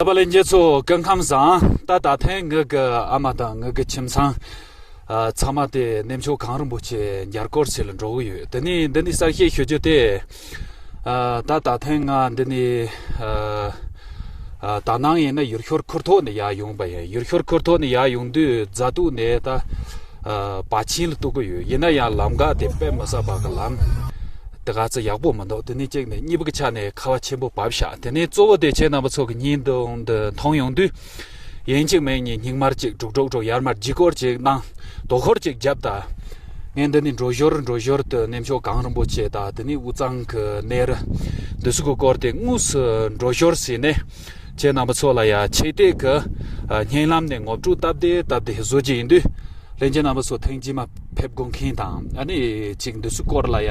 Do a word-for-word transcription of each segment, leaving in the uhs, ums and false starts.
པ་ལན་རྒྱལ་ཚོ་སྐུ་ཁམས་བཟང་། ད་ད་ཐེངས་ངེད་ཀྱི་ཨ་མ་དང་ངེད་ཀྱི་ཁྱིམ་ཚང་ཨ་ཚང་མ་དེ་གནས་མཆོག་གངས་རིན་པོ་ཆེ་མཇལ་སྐོར་ཚུར་ལ་འགྲོ་གི་ཡོད། དེ་ནས་འདི་ནས་གསལ་བཤད་ཞུ་རྒྱུ་དེ། ཨ་ད་ད་ཐེངས་ང་འདི་ནས་ཨ་ཨ་ད་ནངས་ཡིན་ན་ཡུལ་ཤུལ་ཁུར་ཐོག་ནས་ཡར་ཡོང་པ་ཡིན། ཡུལ་ཤུལ་ཁུར་ཐོག་ནས་ཡར་ཡོང་དུས་རྫ་སྟོད་ནས་ད་ཨ་བར་ཆེན་ལ་གཏུག་གི་ཡོད། ཡིན་ན་ཡང་ལམ་ཁ་དེ་དཔེ་མི་སྲིད་པ་གི་ལམ་དེ་ག་ཚོད་ཡག་པོ་མི་འདུག་དེ་ནས་གཅིག་ནས་གཉིས་པ་གི་ཆ་ནས་ཁ་བ་ཆེན་པོ་བབས་ཤག་དེ་ནས་གཙོ་བོ་དེ་ཁྱེད་རྣམ་པ་ཚོ་གི་བརྙན་ཐུང་འདི་མཐོང་ཡོང་དུས། ཡིན་གཅིག་མིན་གཉིས་སྙིང་དམར་གཅིག་དཀྲུག་དཀྲུག་དཀྲུག་ཡར་མར་ལྗིད་སྐོར་གཅིག་གནང་། དོ་ཁུར་གཅིག་བརྒྱབ་ད། ངས་འདི་ནས་འགྲོ་ཞོར་འགྲོ་ཞོར་དུ་གནས་མཆོག་གངས་རིན་པོ་ཆེ་དང་དེ་ནས་དབུས་གཙང་གི་གནས་རི་འདི་ཚོ་གི་སྐོར་དེ་དངོས་སུ་འགྲོ་ཞོར་ཟེར་ནས། ཁྱེད་རྣམ་པ་ཚོ་ལ་ཡ་ཆེད་དེ་གི་ཨ་བརྙན་ལམ་ནས་ངོ་སྤྲོད་སྟབས་བདེ་སྟབས་བདེ་བཟོ་རྒྱུ་ཡིན་དུས། ལྷན་རྒྱས་རྣམ་པ་ཚོ་ཐེངས་རྗེས་མ་ཕེབས་དགོས་མཁན་དང་ཨ་ནི་ཅིག་འདི་ཚོའི་སྐོར་ལ་ཡ།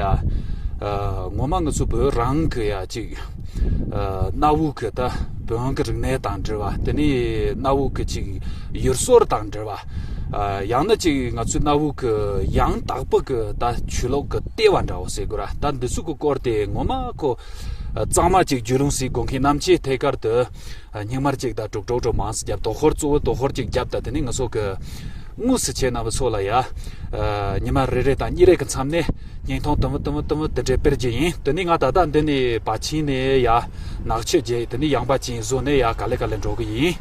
ཨ་ངོ་མ་ང་ཚོ་བོད་རང་གི་ཡ་ཅིག་ཨ་གནའ་བོའི་གི་ད་བོན་གི་རིག་གནས་དང་འབྲེལ་བ། དེ་ནས་གནའ་བོའི་གི་ཅིག་ཡུལ་སྲོལ་དང་འབྲེལ་བ། ཨ་ཡང་ན་ཅིག་ང་ཚོའི་གནའ་བོའི་གི་ཡང་དག་པའི་གི་ད་ཆོས་ལུགས་གི་ལྟེ་བ་འདྲ་བོ་ཟེར་དགོས་ར། ད་འདི་ཚོ་གི་སྐོར་དེ་ངོ་མ་ཁོ་ཨ་གཙང་མ་ཅིག་རྒྱུས་ལོན་བྱེད་དགོས་མཁན་རྣམས་ཀྱིས་ཐད་ཀར་དུ་ཨ་སྙིང་དམར་ཅིག་དང་དཀྲུག་དཀྲུག་དཀྲུག་མང་ཙམ་བརྒྱབ། དོ་ཁུར་གཙོ་བོ་དོ་ཁུར་ཅིག་བརྒྱབ། ད་དེ་ནས་ང་ཚོ་གི་དངོས་སུ་ཁྱེད་རྣམ་པ་ཚོ་ལ་ཡ། ཨ་ཉི་མ་རེ་རེ་དང་གཉིས་རེ་གི་མཚམས་ནས་བརྙན་ཐུང་དུམ་བུ་དུམ་བུ་དུམ་བུ་དེ་འདྲས་སྤེལ་རྒྱུ་ཡིན། དེ་ནས་ང་ད་ལྟ་འདི་ནས་བར་ཆེན་ནས་ཡ་ནག་ཆུ་བརྒྱུད། དེ་ནས་ཡངས་པ་ཅན་བཟོ་ནས་ཡ་ག་ལེ་ག་ལེ་འགྲོ་གི་ཡིན།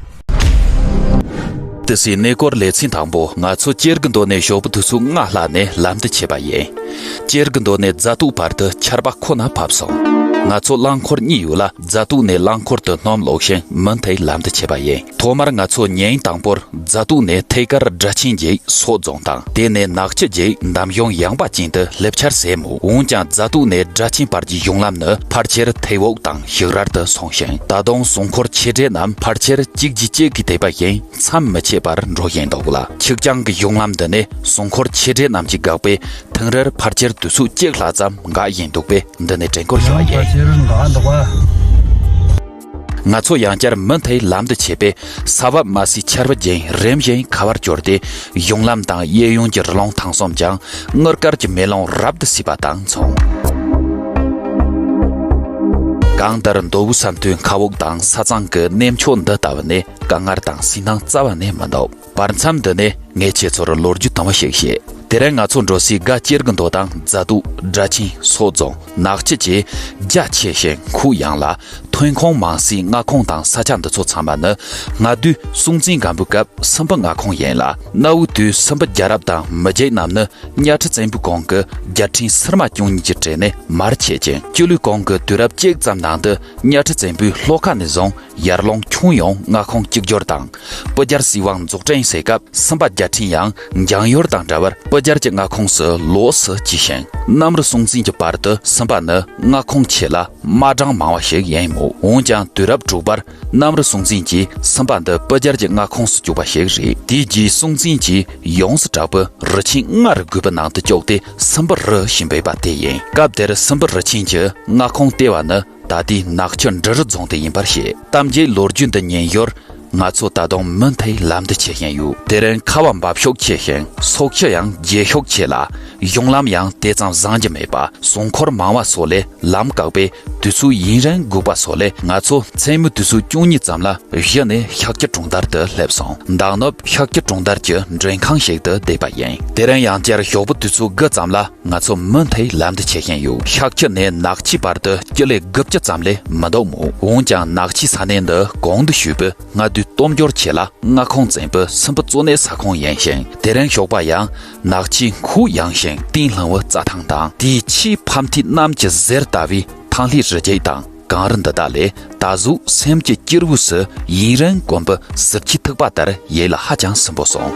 དེ་སྲིད་གནས་སྐོར་ལེ་ཚན་དང་པོ་ང་ཚོ་ཅེར་གི་མདོ་ནས་ཞོགས་པ་དུས་ཚོད་ལྔ་ལྷག་ནས་ལམ་དུ་ཆས་པ་ཡིན། ཅེར་གི་མདོ་ནས་རྫ་སྟོད་བར་དུ་ཆར་པ་ཁོ་ན་བབས་སོང་། ང་ཚོ་རླངས་འཁོར་གཉིས་ཡོད་ལ་རྫ་སྟོད་ནས་རླངས་འཁོར་དུ་སྣུམ་བླུགས་ཤིང་མུ་མཐུད་ལམ་དུ་ཆས་པ་ཡིན། ཐོག་མར་ང་ཚོ་ཉིན་དང་པོར་རྫ་སྟོད་ནས་ཐད་ཀར་སྦྲ་ཆེན་བརྒྱུད་སོག་རྫོང་དང་དེ་ནས་ནག་ཆུ་བརྒྱུད་འདམ་གཞུང་ཡངས་པ་ཅན་དུ་སླེབས་འཆར་ཟིན་མོད། འོན་ཀྱང་རྫ་སྟོད་ནས་སྦྲ་ཆེན་བར་གྱི་གཞུང་ལམ་ནི་ཕལ་ཆེར་ཐལ་འོག་དང་ཞིག་རལ་དུ་སོང་ཞིང་། ད་དུང་སྲུང་འཁོར་ཆེ་གྲས་རྣམས་ཕལ་ཆེར་གཅིག་རྗེས་གཅིག་གིས་བསྡད་པ་བཞིན་མཚམས་མི་ཆད་པར་འགྲོ་བཞིན་འདུག་ལ། ཆིག་རྐྱང་གི་གཞུང་ལམ་འདི་ནས་སྲུང་འཁོར་ཆེ་གྲས་རྣམས་ཀྱིས་བཀག་པས་ཐེངས་རེར་ཕལ་ཆེར་དུས་ཚོད་གཅིག་ལྷག་ཙམ་འགག་བཞིན་འདུག་པས་འདི་ནས་དྲན་སྐུལ་ཞུ་བ་ཡིན། ང་ཚོ་ཡང་བསྐྱར་མུ་མཐུད་ལམ་དུ་ཆས་པས་ས་བབ་དམའ་སའི་ཆར་པ་བཞིན་རིམ་བཞིན་ཁ་བར་གྱུར་ཏེ། གཞུང་ལམ་དང་གཡས་གཡོན་གྱི་རི་ལུང་ཐང་གསུམ་ཀྱང་དངུལ་དཀར་གྱི་མེ་ལོང་རབ་ཏུ་བསིལ་བ་དང་མཚུངས། གང་ལྟར་མདོ་དབུས་ས་མཐོའི་མཁའ་དབུགས་དང་ས་གཙང་གི་གནས་མཆོག་འདི་ལྟ་བུ་ནི་དཀའ་ངལ་དང་སུན་སྣང་རྩ་བ་ནས་མི་འདུག་བར་མཚམས་འདི་ནས་ངས་ཁྱེད་ཚོར་ལོ་རྒྱུས་དུམ་བུ་ཞིག་བཤད། དེ་རིང་ང་ཚོ་འགྲོ་སའི་སྒ་ཅེར་གི་མདོ་དང་རྫ་སྟོད། སྦྲ་ཆེན། སོག་རྫོང་། ནག་ཆུ་བཅས་རྒྱ་ཆེ་ཞིང་ཁོད་ཡངས་ལ། ཐོན་ཁུངས་མང་སའི་མངའ་ཁོངས་དང་ས་ཆ་འདི་ཚོ་ཚང་མ་ནི་སྔ་དུས་སྲོང་བཙན་སྒམ་པོའི་སྐབས་སུམ་པའི་མངའ་ཁོངས་ཡིན་ལ། གནའ་བོའི་དུས་སུམ་པ་རྒྱལ་རབས་དང་མི་རྒྱུད་རྣམས་ནི་གཉའ་ཁྲི་བཙན་པོའི་གོང་གི་རྒྱལ་ཕྲན་སིལ་མ་བཅུ་གཉིས་ཀྱི་གྲས་ནས་མར་ཆད་ཅིང་། སྤྱི་ལོའི་གོང་གི་དུས་རབས་གཅིག་ཙམ་ནང་དུ་གཉའ་ཁྲི་བཙན་པོས་ལྷོ་ཁ་ནས་བཟུང་ཡར་ཀླུང་ཁྱོན་ཡོངས་མངའ་ཁོངས་གཅིག་གྱུར་དང་། སྤུ་རྒྱལ་སྲིད་དབང་རྫོགས་ཕྲེང་སའི་སྐབས་སུམ་པ་རྒྱལ་ཕྲན་ཡང་འཇང་ཡུལ་དང་འདྲ་བར་སྤུ་རྒྱལ་གྱི་མངའ་ཁོངས་སུ་ལོགས་སུ་བཅུག་ཞིང་། གནམ་རི་སྲོང་བཙན་གྱི་བར་དུ་སུམ་པ་ནི་མངའ་ཁོངས་ཆེ་ལ་དམག་གྲངས་མང་བ་ཞིག་ཡིན་མོད། འོན་ཀྱང་དུས་རབས་དྲུག་པར་གནམ་རི་སྲོང་བཙན་གྱིས་སུམ་པ་འདི་སྤུ་རྒྱལ་གྱི་མངའ་ཁོངས་སུ་བཅུག་པ་ཞིག་རེད། དེའི་རྗེས་སྲོང་བཙན་གྱིས་ཡོངས་སུ་གྲགས་པའི་རི་ཆེན་ལྔ་རུ་བགོས་པའི་ནང་དུ་བཅུག་སྟེ་སུམ་པ་རུ་ཞེས་འབོད་པ་དེ་ཡིན། སྐབས་དེར་སུམ་པ་རི་ཆེན་གྱི་མངའ་ཁོངས་ལྟེ་བ་ནི་ད་ལྟའི་ནག་ཆུ་འབྲི་རུ་རྫོང་དེ་ཡིན་པར་བཤད། གཏམ་རྒྱུད་ལོ་རྒྱུས་འདི་ཉན་ཞོར་ང་ཚོ་ད་དུང་མུ་མཐུད་ལམ་དུ་ཆས་བཞིན་ཡོད། དེ་རིང་ཁ་བ་འབབ་ཤུགས་ཆེ་ཞིང་སོག་ཆུ་ཡང་རྒྱས་ཤུགས་ཆེ་ལ། གཞུང་ལམ་ཡང་དེ་ཙམ་བཟང་རྒྱུ་མེད་པ། སྲུང་འཁོར་མང་བ་སོགས་ལས་ལམ་བཀག་པས་དུས་ཚོད་ཡུན་རིང་འགོར་བ་སོགས་ལས་ང་ཚོ་མཚན་མོའི་དུས་ཚོད་བཅུ་གཉིས་ཙམ་ལ་གཞི་ནས་ཤཱཀྱ་གྲོང་རྡལ་དུ་སླེབས་སོང་། མདང་ནུབ་ཤཱཀྱ་གྲོང་རྡལ་གྱི་མགྲོན་ཁང་ཞིག་ཏུ་བསྡད་པ་ཡིན། དེ་རིང་ཡང་བསྐྱར་ཞོགས་པ་དུས་ཚོད་དགུ་ཙམ་ལ་ང་ཚོ་མུ་མཐུད་ལམ་དུ་ཆས་བཞིན་ཡོད། ཤཱཀྱ་ནས་ནག་ཆུའི་བར་དུ་ཀི་ལོ་དགུ་བཅུ་ཙམ་ལས་མི་འདུག་མོད། འོན་ཀྱང་ནག་ཆུའི་ས་གནས་འདི་གོང་དུ་ཞུས་པའི་སྔ་དུས་སྟོབས་འབྱོར་ཆེ་ལ་མངའ་ཁོངས་བཙན་པོའི་སུམ་པའི་གཙོ་གནད་ས་ཁོངས་ཡིན་ཞིང་། དེ་རིང་ཞོགས་པ་ཡང་ནག་ཆུའི་ཁོད་ཡངས་ཤིང་གཏིང་ལྷུང་བའི་རྩྭ་ཐང་དང་། དེའི་ཆེས་ཕ་མཐའི་གནམ་གྱི་ཟེར་ལྟ་བུའི་ཐང་ལྷའི་རི་རྒྱལ་དང་གངས་རི་འདི་དག་ལས་ད་གཟོད་སེམས་ཀྱི་སྐྱེ་རུས་སུ་ཡུན་རིང་གོམས་པའི་ཟིལ་གྱིས་ཐུག་པ་ལྟར་ཡིད་ལ་ཧ་ཅང་སིམ་པོ་སོང་།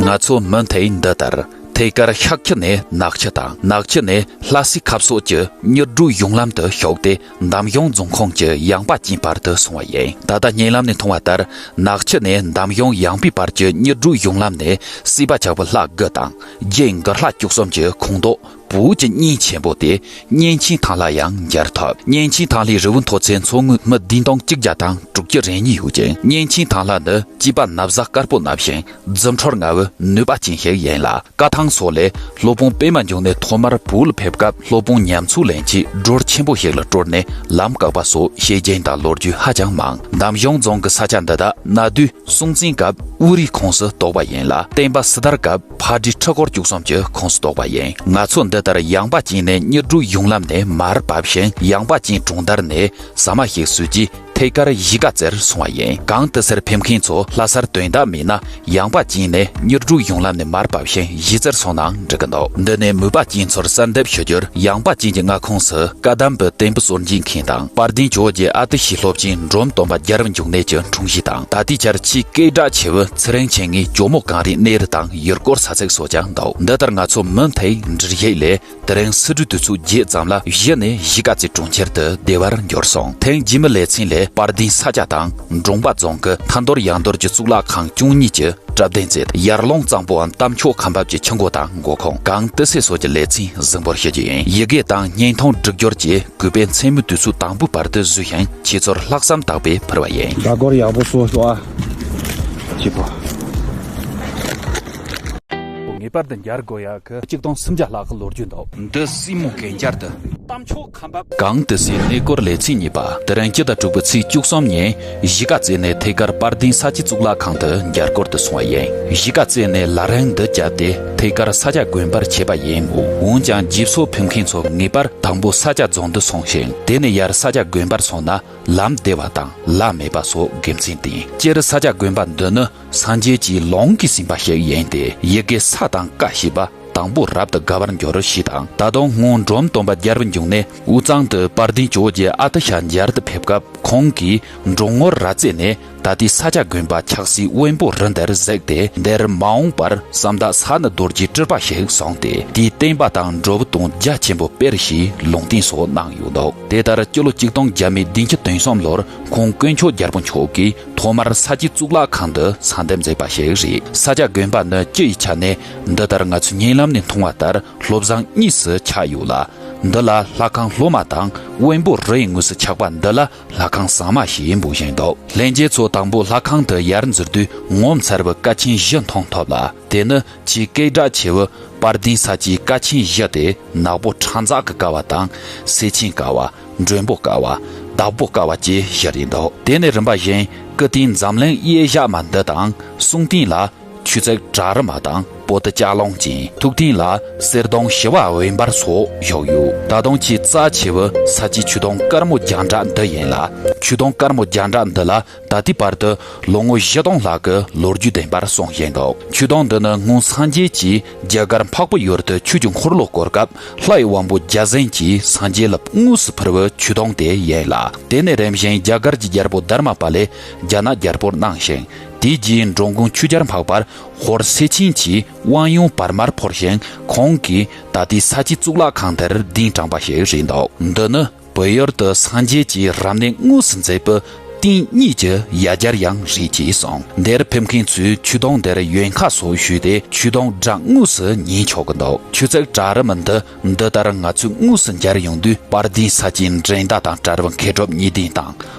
ང་ཚོ་མུ་མཐུད་འདི་ལྟར་ཐད་ཀར་ཤཱཀྱ་ནས་ནག་ཆུ་དང་། ནག་ཆུ་ནས་ལྷ་སའི་ཁ་ཕྱོགས་ཀྱི་མྱུར་བགྲོད་གཞུང་ལམ་དུ་ཞུགས་ཏེ། འདམ་གཞུང་རྫོང་ཁོངས་ཀྱི་ཡངས་པ་ཅན་བར་དུ་སོང་བ་ཡིན། ད་ལྟ་བརྙན་ལམ་ནས་མཐོང་བ་ལྟར། ནག་ཆུ་ནས་འདམ་གཞུང་ཡངས་པའི་བར་གྱི་མྱུར་བགྲོད་གཞུང་ལམ་ནས་སྲིད་པ་ཆགས་པའི་ལྷ་དགུ་དང་རྒྱན་དགུ་ལྷ་བཅུ་གསུམ་གྱི་ཁོངས་གཏོགས། བོད་ཀྱི་གཉེན་ཆེན་པོ་སྟེ། གཉན་ཆེན་ཐང་ལྷ་ཡང་མཇལ་ཐུབ། གཉན་ཆེན་ཐང་ལྷའི་རི་བོའི་མཐོ་ཚད་མཚོ་ངོས་མི་བདུན་སྟོང་གཅིག་བརྒྱ་དང་དྲུག་ཅུ་རེ་གཉིས་ཡོད་ཅིང་། གཉན་ཆེན་ཐང་ལྷ་ནི་སྐྱེས་པ་ན་བཟའ་དཀར་པོ་ན་ཞིང་རྫུ་འཕྲུལ་མངའ་བའི་ནུས་པ་ཅན་ཞིག་ཡིན་ལ། བཀའ་ཐང་སོགས་ལས། སློབ་དཔོན་པད་མ་འབྱུང་གནས་ཐོག་མར་བོད་ལ་ཕེབས་སྐབས། སློབ་དཔོན་ཉམས་ཚོད་ལེན་གྱིས་སྒྲོལ་ཆེན་པོ་ཞིག་ལ་སྤྲུལ་ནས་ལམ་བཀག་པ་སོགས་བཤད་རྒྱུན་དང་ལོ་རྒྱུས་ཧ་ཅང་མང་། འདམ་གཞུང་རྫོང་གི་ས་ཆ་འདི་དག་གནའ་དུས་སྲོང་བཙན་སྐབས་དབུ་རུའི་ཁོངས་སུ་གཏོགས་པ་ཡིན་ལ། བསྟན་པ་སྲི་ཐར་སྐབས་ཕག་གྲུའི་ཁྲི་སྐོར་བཅུ་གསུམ་གྱི་ཁོངས་སུ་གཏོགས་པ་ཡིན། ང་ཚོ་འདི་ལྟར་ཡངས་པ་ཅན་ནས་གཉེར་སྒྲུག་གཞུང་ལམ་ནས་མར་བབས་ཤིང་། ཡངས་པ་ཅན་གྲོང་རྡལ་ནས་ཟ་མ་ཞིག་ཟོས་རྗེས། ཐད་ཀར་གཞིས་ཀ་རྩེར་སོང་བ་ཡིན། གངས་ཏི་སེར་ཕེབས་མཁན་ཚོ་ལྷ་སར་དོན་དག་མེད་ན། ཡངས་པ་ཅན་ནས་གཉེར་སྒྲུག་གཞུང་ལམ་ནས་མར་བབས་ཤིང་གཞིས་རྩེར་སོང་ནའང་འགྲིག་གི་འདུག་འདི་ནས་མོས་པ་ཅན་ཚོར་གསལ་འདེབས་ཞུ་རྒྱུར། ཡངས་པ་ཅན་གྱི་མངའ་ཁོངས་སུ་བཀའ་གདམས་པའི་བསྟན་པའི་སྲོལ་འབྱེད་མཁན་དང་། དཔལ་ལྡན་ཇོ་བོ་རྗེ་ཨ་ཏི་ཤའི་སློབ་ཆེན་འབྲོམ་སྟོན་པ་རྒྱལ་བ་འབྱུང་གནས་ཀྱི་འཁྲུངས་གཞིས་དང་། ད་ལྟའི་ཆར་ཆེས་སྐད་གྲགས་ཆེ་བའི་ཚེ་རིང་མཆེད་ལྔའི་ཇོ་མོ་གངས་རིའི་གནས་རི་དང་ཡུལ་སྐོར་ས་ཚིགས་སོགས་ཀྱང་འདུག་འདི་ལྟར་ང་ཚོ་མུ་མཐུད་འགྲུལ་བཞུད་ལས། དེ་རིང་སི་ཁྲོན་དུས་ཚོད་བརྒྱད་ཙམ་ལ་གཞི་ནས་གཞིས་ཀ་རྩེ་གྲོང་ཁྱེར་དུ་བདེ་བར་འབྱོར་སོང་། ཐེངས་རྗེས་མའི་ལེ་ཚན་ལས་དཔལ་ལྡན་ས་སྐྱ་དང་འབྲོང་པ་རྫོང་གི་ཐ་འདོད་ཡང་འདོད་ཀྱི་གཙུག་ལག་ཁང་བཅུ་གཉིས་ཀྱི་གྲུབ་གདན་རྩེ། ཡར་ཀླུང་གཙང་པོའམ་གཏམ་མཆོག་ཁ་འབབ་ཀྱི་ཆུ་འགོ་དང་འགོ་ཁུངས། གངས་ཏི་སེ་སོགས་ཀྱི་ལེ་ཚན་གཟིགས་འབུལ་ཞུ་རྒྱུ་ཡིན། ཡི་གེ་དང་བརྙན་ཐུང་སྒྲིག་སྦྱོར་བཅས་གུས་པས་མཚན་མོའི་དུས་ཚོད་དང་པོའི་བར་དུ་བཟོས་ཤིང་ཁྱེད་ཚོར་ལྷག་བསམ་དག་པས་ཕུལ་བ་ཡིན། ཟླ་སྒོར་ཡག་པོ་གསོ་ཤོག་ཨ། ཁྱེད་པོ། ངེས་པར་དུ་མཇལ་དགོས་ཡག་གི་གཅིག་སྟོང་སུམ་བརྒྱ་ལྷག་གི་ལོ་རྒྱུས་འདུག་འདི་སྲིན་མོ་གན་རྐྱལ་དུ། གཏམ་མཆོག་ཁ་འབབ། གངས་ཏི་སེའི་གནས་སྐོར་ལེ་ཚན་གཉིས་པ། དེ་རིང་སྤྱི་ཟླ་དྲུག་པའི་ཚེས་བཅུ་གསུམ་ཉིན་གཞིས་ཀ་རྩེ་ནས་ཐད་ཀར་དཔལ་ལྡན་ས་སྐྱའི་གཙུག་ལག་ཁང་དུ་མཇལ་སྐོར་དུ་སོང་བ་ཡིན། གཞིས་ཀ་རྩེ་ནས་ལམ་རིམ་འདི་བརྒྱབ་སྟེ་ཐད་ཀར་ས་སྐྱ་དགོན་པར་ཆས་པ་ཡིན་མོད། འོན་ཀྱང་རྗེས་སོར་ཕེབས་མཁན་ཚོ་ངེས་པར་དང་པོ་ས་སྐྱ་རྫོང་དུ་སོང་ཞིང་། དེ་ནས་ཡར་ས་སྐྱ་དགོན་པར་སོང་ན། ལམ་བདེ་བ་དང་ལམ་མེད་པ་སོགས་དགེ་མཚན་ལྡན། སྤྱིར་ས་སྐྱ་དགོན་པ་འདི་ནི་སངས་རྒྱས་ཀྱིས་ལུང་གིས་ཟིན་པ་ཞིག་ཡིན་ཏེ། ཡི་གེ་ས་དང་ཀ་ཞེས་པ་དང་པོ་རབ་ཏུ་དགའ་བར་འགྱུར་ཞེས་དང་། ད་དུང་སྔོན་འབྲོམ་སྟོན་པ་རྒྱལ་བ་འབྱུང་གནས་དབུས་གཙང་དུ་དཔལ་ལྡན་ཇོ་བོ་རྗེ་ཨ་ཏི་ཤ་མཇལ་དུ་ཕེབས་སྐབས། ཁོང་གིས་འབྲོང་ངོར་ར་རྩེ་ནས་ད་ལྟའི་ས་སྐྱ་དགོན་པ་ཆགས་སའི་དབོན་པོ་རི་འདིར་གཟིགས་ཏེ། འདིར་མ་འོངས་པར་བསམ་དག་ས་ནི་རྡོ་རྗེའི་སྤྲུལ་པ་ཞིག་གསུངས་ཏེ། དེའི་བསྟན་པ་དང་འགྲོ་བ་དང་རྒྱ་ཆེན་པོ་སྤེལ་ཞེས་ལུང་བསྟན་སོགས་གནང་ཡོད་འདུག་དེ་ལྟར་སྤྱི་ལོ་གཅིག་སྟོང་བརྒྱ་མེད་བདུན་ཅུ་དོན་གསུམ་ལོར་ཁོང་དཀོན་མཆོག་རྒྱལ་པོ་མཆོག་གིས་ཐོག་མར་ས་སྐྱའི་གཙུག་ལག་ཁང་དུ་གསལ་འདེབས་མཛད་པ་ཞིག་རེད། ས་སྐྱ་དགོན་པ་ནི་སྤྱི་ཡི་ཆ་ནས་འདི་ལྟར་ང་ཚོས་བརྙན་ལམ་ནས་མཐོང་བ་ལྟར་བློ་བཟང་གཉིས་སུ་ཆགས་ཡོད་ལ། འདི་ལ་ལྷ་ཁང་སློབ་མ་དང་དབོན་པོ་རི་ཡི་ངོས་སུ་ཆགས་པ་འདི་ལ་ལྷ་ཁང་ཟངས་མ་ཞེས་འབོད་བཞིན་འདུག་ལྷན་རྒྱས་ཚོ་དང་པོ་ལྷ་ཁང་དུ་ཡར་འཛུལ་དུས་ངོ་མཚར་བའི་ཀ་ཆེན་བཞི་མཐོང་ཐུབ་ལ། དེ་ནི་ཆེས་སྐད་གྲགས་ཆེ་བའི་དཔལ་ལྡན་ས་སྐྱའི་ཀ་ཆེན་བཞི་སྟེ། ནག་པོ་ཁྲ་འཛག་གི་ཀ་བ་དང་། སེར་ཆེན་ཀ་བ། མགྲོན་པོ་ཀ་བ། བདག་པོ་ཀ་བ་བཅས་བཞི་རེད་འདུག་དེ་ནས་རིམ་པ་བཞིན་སྐུ་རྟེན་འཛམ་གླིང་གཡས་བཞག་མ་འདི་དང་། གསུང་རྟེན་ལ་ཆོས་རྩེ་བྲག་རི་མ་དང་པོ་ཏི་ལྕགས་ལུང་ཅན། ཐུགས་རྟེན་ལ་གསེར་གདུང་ཞི་བ་འོད་འབར་སོགས་བཞུགས་ཡོད། ད་དུང་ཆེས་རྩ་ཆེ་བའི་ས་སྐྱའི་ཆོས་དུང་དཀར་མོ་རྒྱང་གྲགས་འདི་ཡིན་ལ། ཆོས་དུང་དཀར་མོ་རྒྱང་གྲགས་འདི་ལ་ད་ལྟའི་བར་དུ་ལོ་ངོ་བཞི་སྟོང་ལྷག་གི་ལོ་རྒྱུས་ལྡན་པར་གསུངས་བཞིན་འདུག་ཆོས་དུང་འདི་ནི་སྔོན་སངས་རྒྱས་ཀྱིས་རྒྱ་གར་འཕགས་པའི་ཡུལ་དུ་ཆོས་ཀྱི་འཁོར་ལོ་བསྐོར་སྐབས། ལྷ་ཡི་དབང་པོ་བརྒྱ་བྱིན་གྱིས་སངས་རྒྱས་ལ་དངོས་སུ་ཕུལ་བའི་ཆོས་དུང་དེ་ཡིན་ལ། དེ་ནས་རིམ་བཞིན་རྒྱ་གར་གྱི་རྒྱལ་པོ་དྷརྨ་པཱ་ལས་རྒྱ་ནག་རྒྱལ་པོར་གནང་ཞིང་། དེའི་རྗེས་འགྲོ་མགོན་ཆོས་རྒྱལ་འཕགས་པར་ཧོར་སེ་ཆེན་གྱི་དབང་ཡོན་བར་མར་ཕུལ་ཞིང་། ཁོང་གིས་ད་ལྟའི་ས་སྐྱའི་གཙུག་ལག་ཁང་དེར་གདན་དྲངས་པ་ཞིག་རེད་འདུག་འདི་ནི་བོད་ཡུལ་དུ་སངས་རྒྱས་ཀྱིས་རབ་གནས་དངོས་སུ་མཛད་པའི་རྟེན་གཉིས་ཀྱི་ཡ་གྱལ་ཡང་རེད་ཅེས་གསུངས། འདིར་ཕེབས་མཁན་ཚོས་ཆོས་དུང་འདིར་ཡོན་ཁ་སོགས་ཞུས་ཏེ། ཆོས་དུང་སྒྲ་དངོས་སུ་ཉན་ཆོག་གི་འདུག་ཆོས་རྩེ་བྲག་རི་མ་འདི་འདི་ལྟར་ང་ཚོས་དངོས་སུ་མཇལ་ཡོང་དུས། དཔལ་ལྡན་ས་སྐྱའི་འགྲན་ཟླ་དང་བྲལ་བའི་མཁས་གྲུབ་གཉིས་ལྡན་དང་།